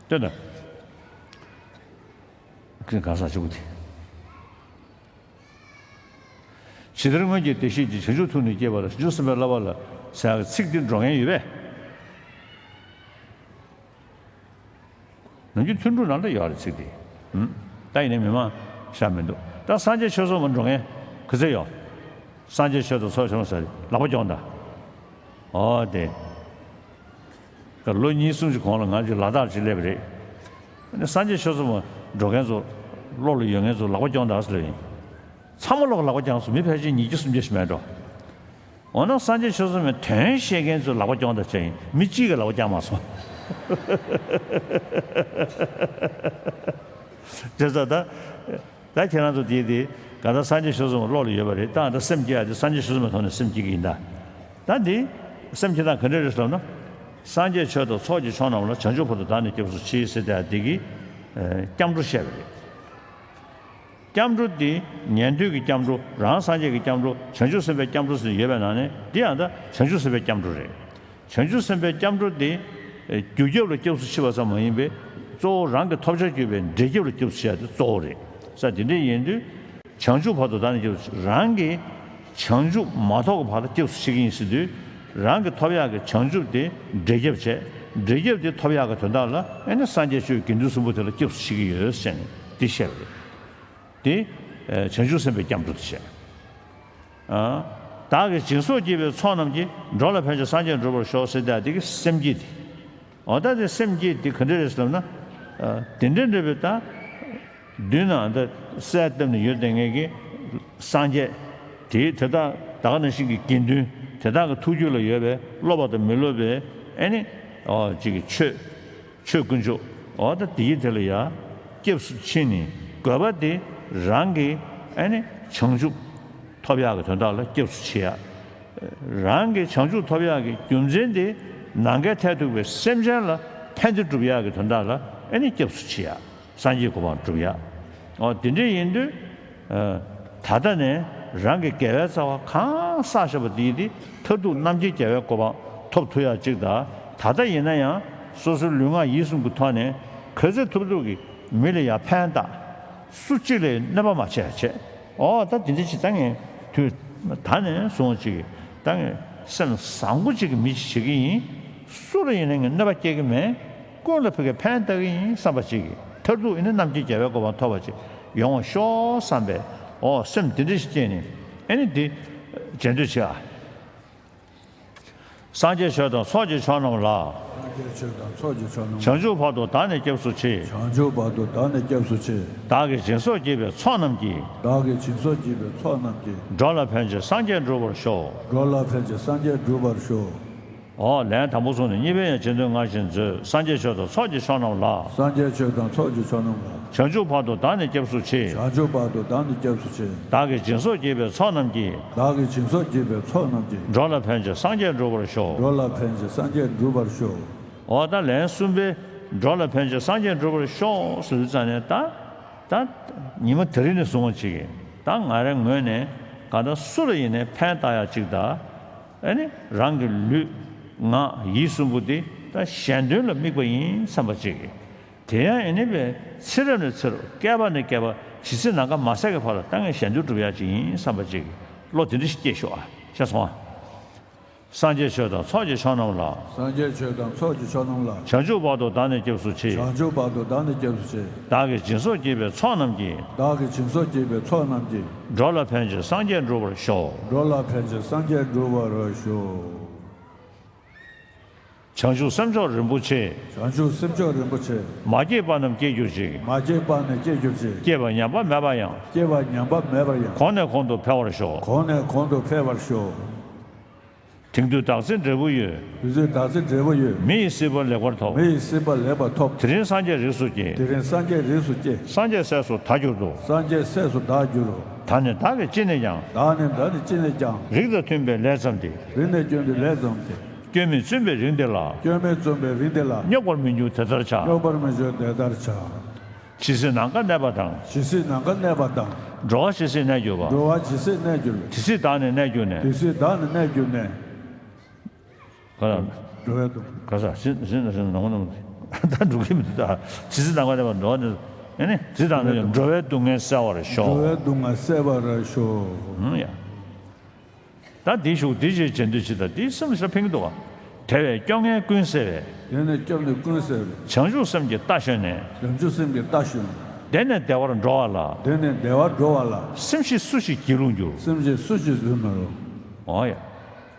ལྟོས་དང་། ཁྱེད་གང་ཟག་གཅིག་པུ་དེ། ཇི་ལྟར་སྔོན་གྱི་བདེ་གཤེགས་ཀྱིས། བྱང་ཆུབ་ཐུགས་ནི་བསྐྱེད་པ་ལ། བྱང་ཆུབ་སེམས་དཔའི་བསླབ་པ་ལ། ཟེར་ཡག་གི་ཚིག་འདི་འགྲོ་མཁན་ཡོད་པས། ནམ་རྒྱུན་ཐུན་དྲུག་ནང་ལ་ཡོད་རེད་ཚིག་འདི། ཨུམ། ད་ཡིན་ནའི་མི་མང་ཤ་མི་འདུག་ད་སངས་རྒྱས་ཆོས་ཚོགས་མ་འགྲོ་མཁན་ག་ཚད་ཡོད། སངས་རྒྱས་ཆོས་ཚོགས་ཚོགས་བྱུང་ཟེར་ལག་པ་རྒྱོངས་དང་། ཨོ་དེ། ད་ལོ་གཉིས་གསུམ་གྱི་གོང་ལ་ང་ཚོས་ལ་དྭགས་ཅིག་སླེབས་པ་རེད། ཨ་ནི་སངས་རྒྱས་ཆོས་ཚོགས་མ་འགྲོ་མཁན་ཚོ་བློ་ལ་ཡོད་མཁན་ཚོ་ལག་པ་རྒྱོངས་དང་ཟེར་ལབ་ཡིན། ཚང་མ་ལོག་ལག་པ་བརྐྱངས་སོང་། མི་ཕལ་ཆེར་ཉིས་བརྒྱ་སུམ་བརྒྱ་ཞིག་མེད་འགྲོ། འོ་ན་སངས་རྒྱས་ཆོས་གསུམ་གྱི་དོན་བཤད་མཁན་ཚོའི་ལག་པ་རྐྱོང་དང་བྱས་ཡིན། མི་གཅིག་གི་ལག་པ་བརྐྱངས་མ་སོང་། བྱས་ཙང་ད། ད་ཁྱེད་རང་ཚོ་དེའི་དེ་ག་ད་སངས་རྒྱས་ཆོས་གསུམ་བློ་ལ་ཡོད་པ་རེད། ད་ད་སེམས་བསྐྱེད་ཡ་དེ་སངས་རྒྱས་ཆོས་གསུམ་པའི་ཐོག་ནས་སེམས་བསྐྱེད་ཀྱི་ཡིན་ད། ད་འདི་སེམས་བསྐྱེད་སྟངས་ག་འདྲ་རེད་ཟེར་ན། སངས་རྒྱས་ཆོས་དང་ཚོགས་ཀྱི་མཆོག་རྣམས་ལ། བྱང་ཆུབ་བར་དུ་བདག་ནི་སྐྱབས་སུ་མཆི་ཟེར་ཏེ་འདི་གི་སྐྱབས་འགྲོ་བཤད་པ་རེད། སྐྱབས་འགྲོ་འདི་ཉན་ཐོས་ཀྱི་སྐྱབས་འགྲོ། རང་སངས་རྒྱས་ཀྱི་སྐྱབས་འགྲོ། བྱང་ཆུབ་སེམས་དཔའི་སྐྱབས་འགྲོ་ཟེར་ཡོད་པའི་ནང་ནས་འདི་ཡང་ད་བྱང་ཆུབ་སེམས་དཔའི་སྐྱབས་འགྲོ་རེད། བྱང་ཆུབ་སེམས་དཔའི་སྐྱབས་འགྲོ་དེ། རྒྱུ་རྒྱབ་ལ་སྐྱབས་སུ་མཆི་བ་ཙམ་མ་ཡིན་པའི། གཙོ་བོ་རང་གི་ཐོབ་བྱར་གྱུར་པའི་འབྲས་རྒྱབ་ལ་སྐྱབས་སུ་མཆི་ཡ་དེ་གཙོ་བོ་རེད། ས་དེ་འདྲ་ཡིན་དུས། བྱང་ཆུབ་བར་དུ་བདག་ནི་སྐྱབས་སུ་མཆི། རང་གི་བྱང་ཆུབ་མ་ཐོབ་ཀྱི་བར་ལ་སྐྱབས་སུ་མཆི་གི་ཡིན་ཟེར་དུས། རང་གི་ཐོབ་ཡག་གི་བྱང་ཆུབ་དེ་འབྲས་རྒྱབ་བྱས། འབྲས་རྒྱབ་དེ་ཐོབ་ཡག་གི་དོན་དག་ལ་ཨེ་ནི་སངས་རྒྱས་ཆོས་དགེ་འདུན་གསུམ་པོ་དེ་ལ་སྐྱབས་སུ་མཆི་གི་ཡོད་ཟེར་ནས་འདི་བཤད་པ་རེད། དེ། བྱང་ཆུབ་སེམས་དཔའི་སྐྱབས་འགྲོ་དེ་བྱས། བདག་གིས་སྦྱིན་སོགས་བགྱིས་པའི་ཚོགས་རྣམས་ཀྱིས། འགྲོ་ལ་ཕན་ཕྱིར་སངས་རྒྱས་འགྲུབ་པར་ཤོག་ཟེར་ཏེ་དེ་གི་སེམས་བསྐྱེད་དེ། འོ་ད་དེ་སེམས་བསྐྱེད་དེ་ག་འདྲ་རེད་ཟེར་ན། དེ་འདྲ་འདྲ་བའི་ད། མདུན་ན་ད་གསལ་བཏབ་ནས་ཡོད་དེ་ངེད་ཀྱི་སངས་རྒྱས། དེ་དེ་དག་ད་ག་ནང་བཞིན་གྱི་དགེ་འདུན་དེ་དག་གི་ཐུགས་རྒྱུད་ལ་ཡོད་པའི་སློབ་པ་དང་མི་སློབ་པའི་ཨེ་ནི། ཅིག་གི་ཆོས། ཆོས་དཀོན་མཆོག་འོ་ད་དེའི་དེ་ལ་ཡ། སྐྱབས་སུ་མཆི་ནས་དགོས་པ་དེ་རང་གི་ཨ་ནི་བྱང་ཆུབ་ཐོབ་ཡག་གི་དོན་དག་ལ་སྐྱབས་སུ་མཆི་ཡ། རང་གི་བྱང་ཆུབ་ཐོབ་ཡག་གི་རྒྱུ་མཚན་དེ་ནམ་མཁའི་མཐས་གཏུགས་པའི་སེམས་ཅན་ལ་ཕན་བདེ་སྒྲུབ་ཡག་གི་དོན་དག་ལ་ཨ་ནི་སྐྱབས་སུ་མཆི་ཡ། སངས་རྒྱས་གོ་འཕང་སྒྲུབ་ཡ། འོ་དེ་འདྲ་ཡིན་དུས། ད་ལྟ་ནས་རང་གི་དགེ་བའི་རྩ་བ་གང་བསགས་བཞག་པ་དེ་ཡིན་ཏེ། མཐར་ཐུག་རྣམ་མཁྱེན་རྒྱལ་བའི་གོ་འཕང་ཐོབ་ཐུབ་ཡག་ཅིག་དང་། ད་ལྟ་ཡིན་ན་ཡང་སོ་སོའི་ལུས་ངག་ཡིད་གསུམ་གྱི་ཐོག་ནས་ག་ཚོད་ཐུབ་ཐུབ་ཀྱིས་མི་ལ་ཡང་ཕན་བཏགས། སུ་གཅིག་ལ་གནོད་པ་མ་བྱས་བྱས། འོ་ད་དེ་འདྲ་ཅིག་ད་ངས་དུས་ད་ནས་བཟུང་ཅིག་གིས་ད་ངས་སེམས་བཟང་པོ་ཅིག་གི་མི་ཅིག་བྱེད་ཀྱི་ཡིན། སུ་ལ་ཡིན་ན་ངས་གནོད་པ་སྐྱེལ་གྱི་མེད། ཀུན་ལ་ཕ་གིར་ཕན་བཏགས་ཀྱི་ཡིན་བསམ་པ་ཅིག་གིས། མཐར་ཐུག་ཡིན་ན་རྣམ་མཁྱེན་རྒྱལ་བའི་གོ་འཕང་ཐོབ་པ་ཅིག་ཡོང་བ་ཤོག་བསམ་པའི་འོ་སེམས་དེ་འདྲ་ཞིག་སྐྱེས་ནས་ཨེ་ནི་འདི་མཇལ་འདོད་བྱེད་ཨ། སངས་རྒྱས་ཆོས་དང་ཚོགས་ཀྱི་མཆོག་རྣམས་ལ། སངས་རྒྱས་ཆོས་དང་ཚོགས་ཀྱི་མཆོག་རྣམས་ལ། བྱང་ཆུབ་བར་དུ་བདག་ནི་སྐྱབས་སུ་མཆི། བྱང་ཆུབ་བར་དུ་བདག་ནི་སྐྱབས་སུ་མཆི། བདག་གིས་སྦྱིན་སོགས་བགྱིས་པའི་ཚོགས་རྣམས་ཀྱིས། བདག་གིས་སྦྱིན་སོགས་བགྱིས་པའི་ཚོགས་རྣམས་ཀྱིས། འགྲོ་ལ་ཕན་ཕྱིར་སངས་རྒྱས་འགྲུབ་པར་ཤོག་འགྲོ་ལ་ཕན་ཕྱིར་སངས་རྒྱས་འགྲུབ་པར་ཤོག་འོ་ལན་དང་པོ་སོང་ནས་གཉིས་པའི་ཡང་རྗེས་ཟློས་སྔར་བཞིན་མཛོད། སངས་རྒྱས་ཆོས་དང་ཚོགས་ཀྱི་མཆོག་རྣམས་ལ། སངས་རྒྱས་ཆོས་དང་ཚོགས་ཀྱི་མཆོག་རྣམས་ལ། བྱང་ཆུབ་བར་དུ་བདག་ནི་སྐྱབས་སུ་མཆི། བྱང་ཆུབ་བར་དུ་བདག་ནི་སྐྱབས་སུ་མཆི། བདག་གིས་སྦྱིན་སོགས་བགྱིས་པའི་ཚོགས་རྣམས་ཀྱིས། བདག་གིས་སྦྱིན་སོགས་བགྱིས་པའི་ཚོགས་རྣམས་ཀྱིས། འགྲོ་ལ་ཕན་ཕྱིར་སངས་རྒྱས་འགྲུབ་པར་ཤོག་འགྲོ་ལ་ཕན་ཕྱིར་སངས་རྒྱས་འགྲུབ་པར་ཤོག་འོ་ད་ལན་གསུམ་པའི་འགྲོ་ལ་ཕན་ཕྱིར་སངས་རྒྱས་འགྲུབ་པར་ཤོག་ཟེར་དུས་ཙང་ནས་ད། ད་ཉི་མ་དེ་རིང་ནས་བཟུང་བ་ཅིག་གིས་ད་ང་རའི་ངོས་ནས་གང་ལྟར་སུ་ལ་ཡིན་ནའི་ཕན་བཏགས་ཡག་ཅིག་དང་། ཨ་ནི་རང་གི་ལུས་ངག་ཡིད་གསུམ་པོ་འདི་ད་གཞན་དོན་ལ་དམིགས་པ་ཡིན་བསམ་པ་ཅིག་གིས། དེ་ཡང་ཨ་ནི་བས་ཚེ་རབས་ནས་ཚེ་རབས་བསྐལ་པ་ནས་བསྐལ་པ་ཇི་སྲིད་ནམ་མཁའ་མ་ཟད་ཀྱི་བར་ལ་ད་ངས་གཞན་དོན་སྒྲུབ་ཡག་ཅིག་ཡིན་བསམ་པ་ཅིག་གིས་བློ་དེ་འདྲ་ཞིག་སྐྱེས་ཤོག་ཨ། ཤེས་སོང་ཨ། སངས་རྒྱས་ཆོས་དང་ཚོགས་ཀྱི་མཆོག་རྣམས་ལ། སངས་རྒྱས་ཆོས་དང་ཚོགས་ཀྱི་མཆོག་རྣམས་ལ། བྱང་ཆུབ་བར་དུ་བདག་ནི་སྐྱབས་སུ་མཆི། བྱང་ཆུབ་བར་དུ་བདག་ནི་སྐྱབས་སུ་མཆི། བདག་གིས་སྦྱིན་སོགས་བགྱིས་པའི་ཚོགས་རྣམས་ཀྱིས། བདག་གིས་སྦྱིན་སོགས་བགྱིས་པའི་ཚོགས་རྣམས་ཀྱིས། འགྲོ་ལ་ཕན་ཕྱིར་སངས་རྒྱས་འགྲུབ་པར་ཤོག་འགྲོ་ལ་ཕན་ཕྱིར་སངས་རྒྱས་འགྲུབ་པར་ཤོག་བྱང་ཆུབ་སེམས་མཆོག་རིན་པོ་ཆེ། བྱང་ཆུབ་སེམས་མཆོག་རིན་པོ་ཆེ། མ་སྐྱེས་པ་རྣམས་སྐྱེ་གྱུར་ཅིག་མ་སྐྱེས་པ་རྣམས་སྐྱེ་གྱུར་ཅིག་སྐྱེས་པ་ཉམས་པ་མེད་པ་ཡང་། སྐྱེས་པ་ཉམས་པ་མེད་པ་ཡང་། གོང་ནས་གོང་དུ་འཕེལ་བར་ཤོག་གོང་ནས་གོང་དུ་འཕེལ་བར་ཤོག་དེང་དུས་བདག་འཛིན་འབྲས་བུ་ཡོད། དེང་དུས་བདག་འཛིན་འབྲས་བུ་ཡོད། མི་ཡི་སྲིད་པ་ལེགས་པར་ཐོབ། མི་ཡི་སྲིད་པ་ལེགས་པར་ཐོབ། དེ་རིང་སངས་རྒྱས་རིགས་སུ་སྐྱེས། དེ་རིང་སངས་རྒྱས་རིགས་སུ་སྐྱེས། སངས་རྒྱས་སྲས་སུ་བདག་གྱུར་ཏོ། སངས་རྒྱས་སྲས་སུ་བདག་གྱུར་ཏོ། ད་ནི་བདག་གིས་ཅི་ནས་ཀྱང་། ད་ནི་བདག་ནི་ཅི་ནས་ཀྱང་། རིགས་དང་མཐུན་པའི་ལས་བརྩམས་ཏེ། རིགས་དང་མཐུན་པའི་ལས་བརྩམས་ཏེ། སྐྱོན་མེད་བཙུན་པའི་རིགས་འདི་ལ། སྐྱོན་མེད་བཙུན་པའི་རིགས་འདི་ལ། རྙོག་པར་མི་འགྱུར་དེ་ལྟར་བྱ། རྙོག་པར་མི་འགྱུར་དེ་ལྟར་བྱ། ཇི་སྲིད་ནམ་མཁའ་གནས་པ་དང་། ཇི་སྲིད་ནམ་མཁའ་གནས་པ་དང་། འགྲོ་བ་ཇི་སྲིད་གནས་གྱུར་པ། འགྲོ་བ་ཇི་སྲིད་གནས་གྱུར་པ། དེ་སྲིད་བདག་ནི་གནས་གྱུར་ནས། དེ་སྲིད་བདག་ནི་གནས་གྱུར་ནས། ག་ལ། འགྲོ་བའི་དུ། ག་ས་ཇི་ཇི་ནམ་མཁའ་གནས་པ། ད་འགྲོ་གི་མི་འདུག་ད་ཇི་སྲིད་ནམ་མཁའ་གནས་པ་འགྲོ་བ་ནི། ཨེ་ནི་ཇི་ལྟར་ན་ཡང་འགྲོ་བའི་སྡུག་བསྔལ་སེལ་བར་ཤོག་འགྲོ་བའི་སྡུག་བསྔལ་སེལ་བར་ཤོག་ཨང་ཡ། ད་འདི་ཞུགས་འདི་ཞེས་བྱེད་འདོད་ཅི་ལྟར་འདིའི་སེམས་ལ་ཕན་གྱི་འདུག་བ། དེ་བས་སྐྱོ་ངལ་ཀུན་སེལ་བའི། དེ་ནས་སྐྱོ་ངལ་ཀུན་སེལ་བའི། བྱང་ཆུབ་སེམས་ཀྱི་རྟ་ཞོན་ནས། བྱང་ཆུབ་སེམས་ཀྱི་རྟ་ཞོན། དེ་ནས་བདེ་བར་འགྲོ་བ་ལ། དེ་ནས་བདེ་བར་འགྲོ་བ་ལ། སེམས་ཤེས་སུ་ཞིག་སྒྱིད་ལུག་འགྱུར། སེམས་ཤེས་སུ་ཞིག་སྒྱིད་ལུག་འགྱུར། འོ་ཡ།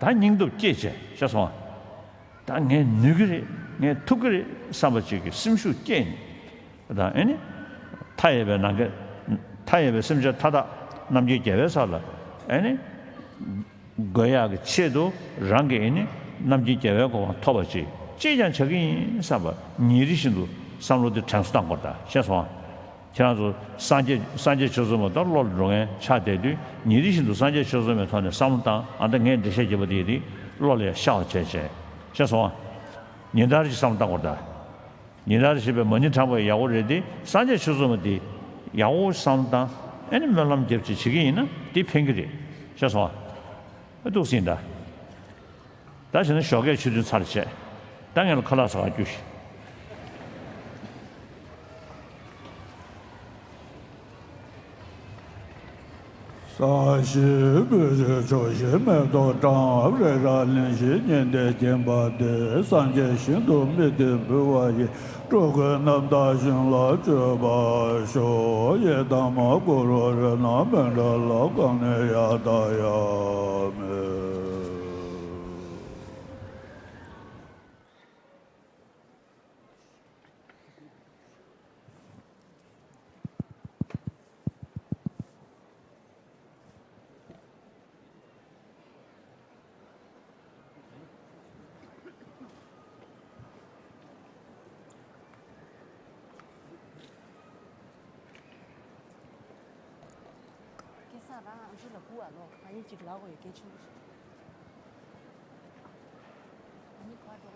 ད་སྙིང་སྟོབས་སྐྱེས་བྱས་ཤེས་སོང་བ། ད་ངས་ནུས་ཀྱི་རེད། ངས་ཐུབ་ཀྱི་རེད་བསམ་པ་ཅིག་གི་སེམས་ཤུགས་སྐྱེས་ནས། ད་ཨེ་ནི། མཐའ་ཡས་པའི་ནམ་མཁའ། མཐའ་ཡས་པའི་སེམས་ཅན་མཐའ་དག་རྣམ་མཁྱེན་རྒྱལ་བའི་ས་ལ། ཨེ་ནི། དགོས་ཡག་གི་ཆེད་དུ་རང་གི་ཨེ་ནི་རྣམ་མཁྱེན་རྒྱལ་བའི་གོ་འཕང་ཐོབ་པ་ཅིག་ཅིས་ཀྱང་བྱ་གི་ཡིན་བསམ་པ་ཉིན་རེ་བཞིན་དུ་བསམ་བློ་དེ་དྲན་གསོ་བཏང་དགོས་རེད་ད། ཤེས་སོང་ཨ། ཁྱེད་རང་ཚོ་སངས་རྒྱས་སངས་རྒྱས་ཆོས་ཚོགས་མ་གཏོགས་བློ་ལ་འགྲོ་མཁན་ཆགས་བསྡད་དུས་ཉིན་རེ་བཞིན་དུ་སངས་རྒྱས་ཆོས་ཚོགས་མའི་ཐོག་ནས་བསམ་བློ་བཏང་། ཨ་ད་ངས་འགྲེལ་བཤད་བརྒྱབ་པ་དེ་ཡིན་དུས་བློ་ལ་ཡང་ཤར་བ་བྱས་བྱས། ཤེས་སོང་ཨ། ཉིན་ལྟར་གྱི་བསམ་བློ་བཏང་དགོས་རེད་ད། ཉིན་ལྟར་བྱེད་པའི་མ་ཎི་བགྲངས་པ་ཡག་པོ་རེད་དེ། སངས་རྒྱས་ཆོས་ཚོགས་མ་དེ་ཡག་པོ་བསམ་བློ་བཏང་། ཨ་ནི་སྨོན་ལམ་རྒྱབ་ཅིག་བྱེད་ཀྱི་ཡིན་ན་དེ་ཕན་གྱི་རེད། ཤེས་སོང་ཨ། ཨ་འདུག་སེ་ཡིན་ད། ད་བྱས་ན་ཞོགས་ཀས་ཆུ་ཐུན་ཚར་བྱས། ད་ངས་ལ་ཁ་ལག་ཟ་ག་རྒྱུགས་ཤིག་ས་གཞི་སྤོས་ཆུས་ཕྱོགས་བཞིར་མེ་ཏོག་བཀྲམ། རི་རབ་གླིང་བཞི་སྙིང་ཏིག་བརྒྱན་པ་སྟེ། སངས་རྒྱས་ཞིང་དུ་དམིགས་ཏེ་འབུལ་བ་ཡིས། འགྲོ་ཀུན་རྣམ་དག་ཞིང་ལ་སྤྱོད་པར་ཤོག་ཡི་དམ་གུ་རུ་རཏྣ་མཎྜལ་གང་ནས་ཡར་ལྟ་ཡང་མེད། སྐལ་བཟང་རང་ཨ་མཆོག་ལ་སྒུག་ཨ་ལོ། ང་གཉིས་གཅིག་ལབ་དགོས་ཡོད། གལ་ཆེན་པོ་ཞིག་ང་གཉིས་ག་པར་འགྲོ།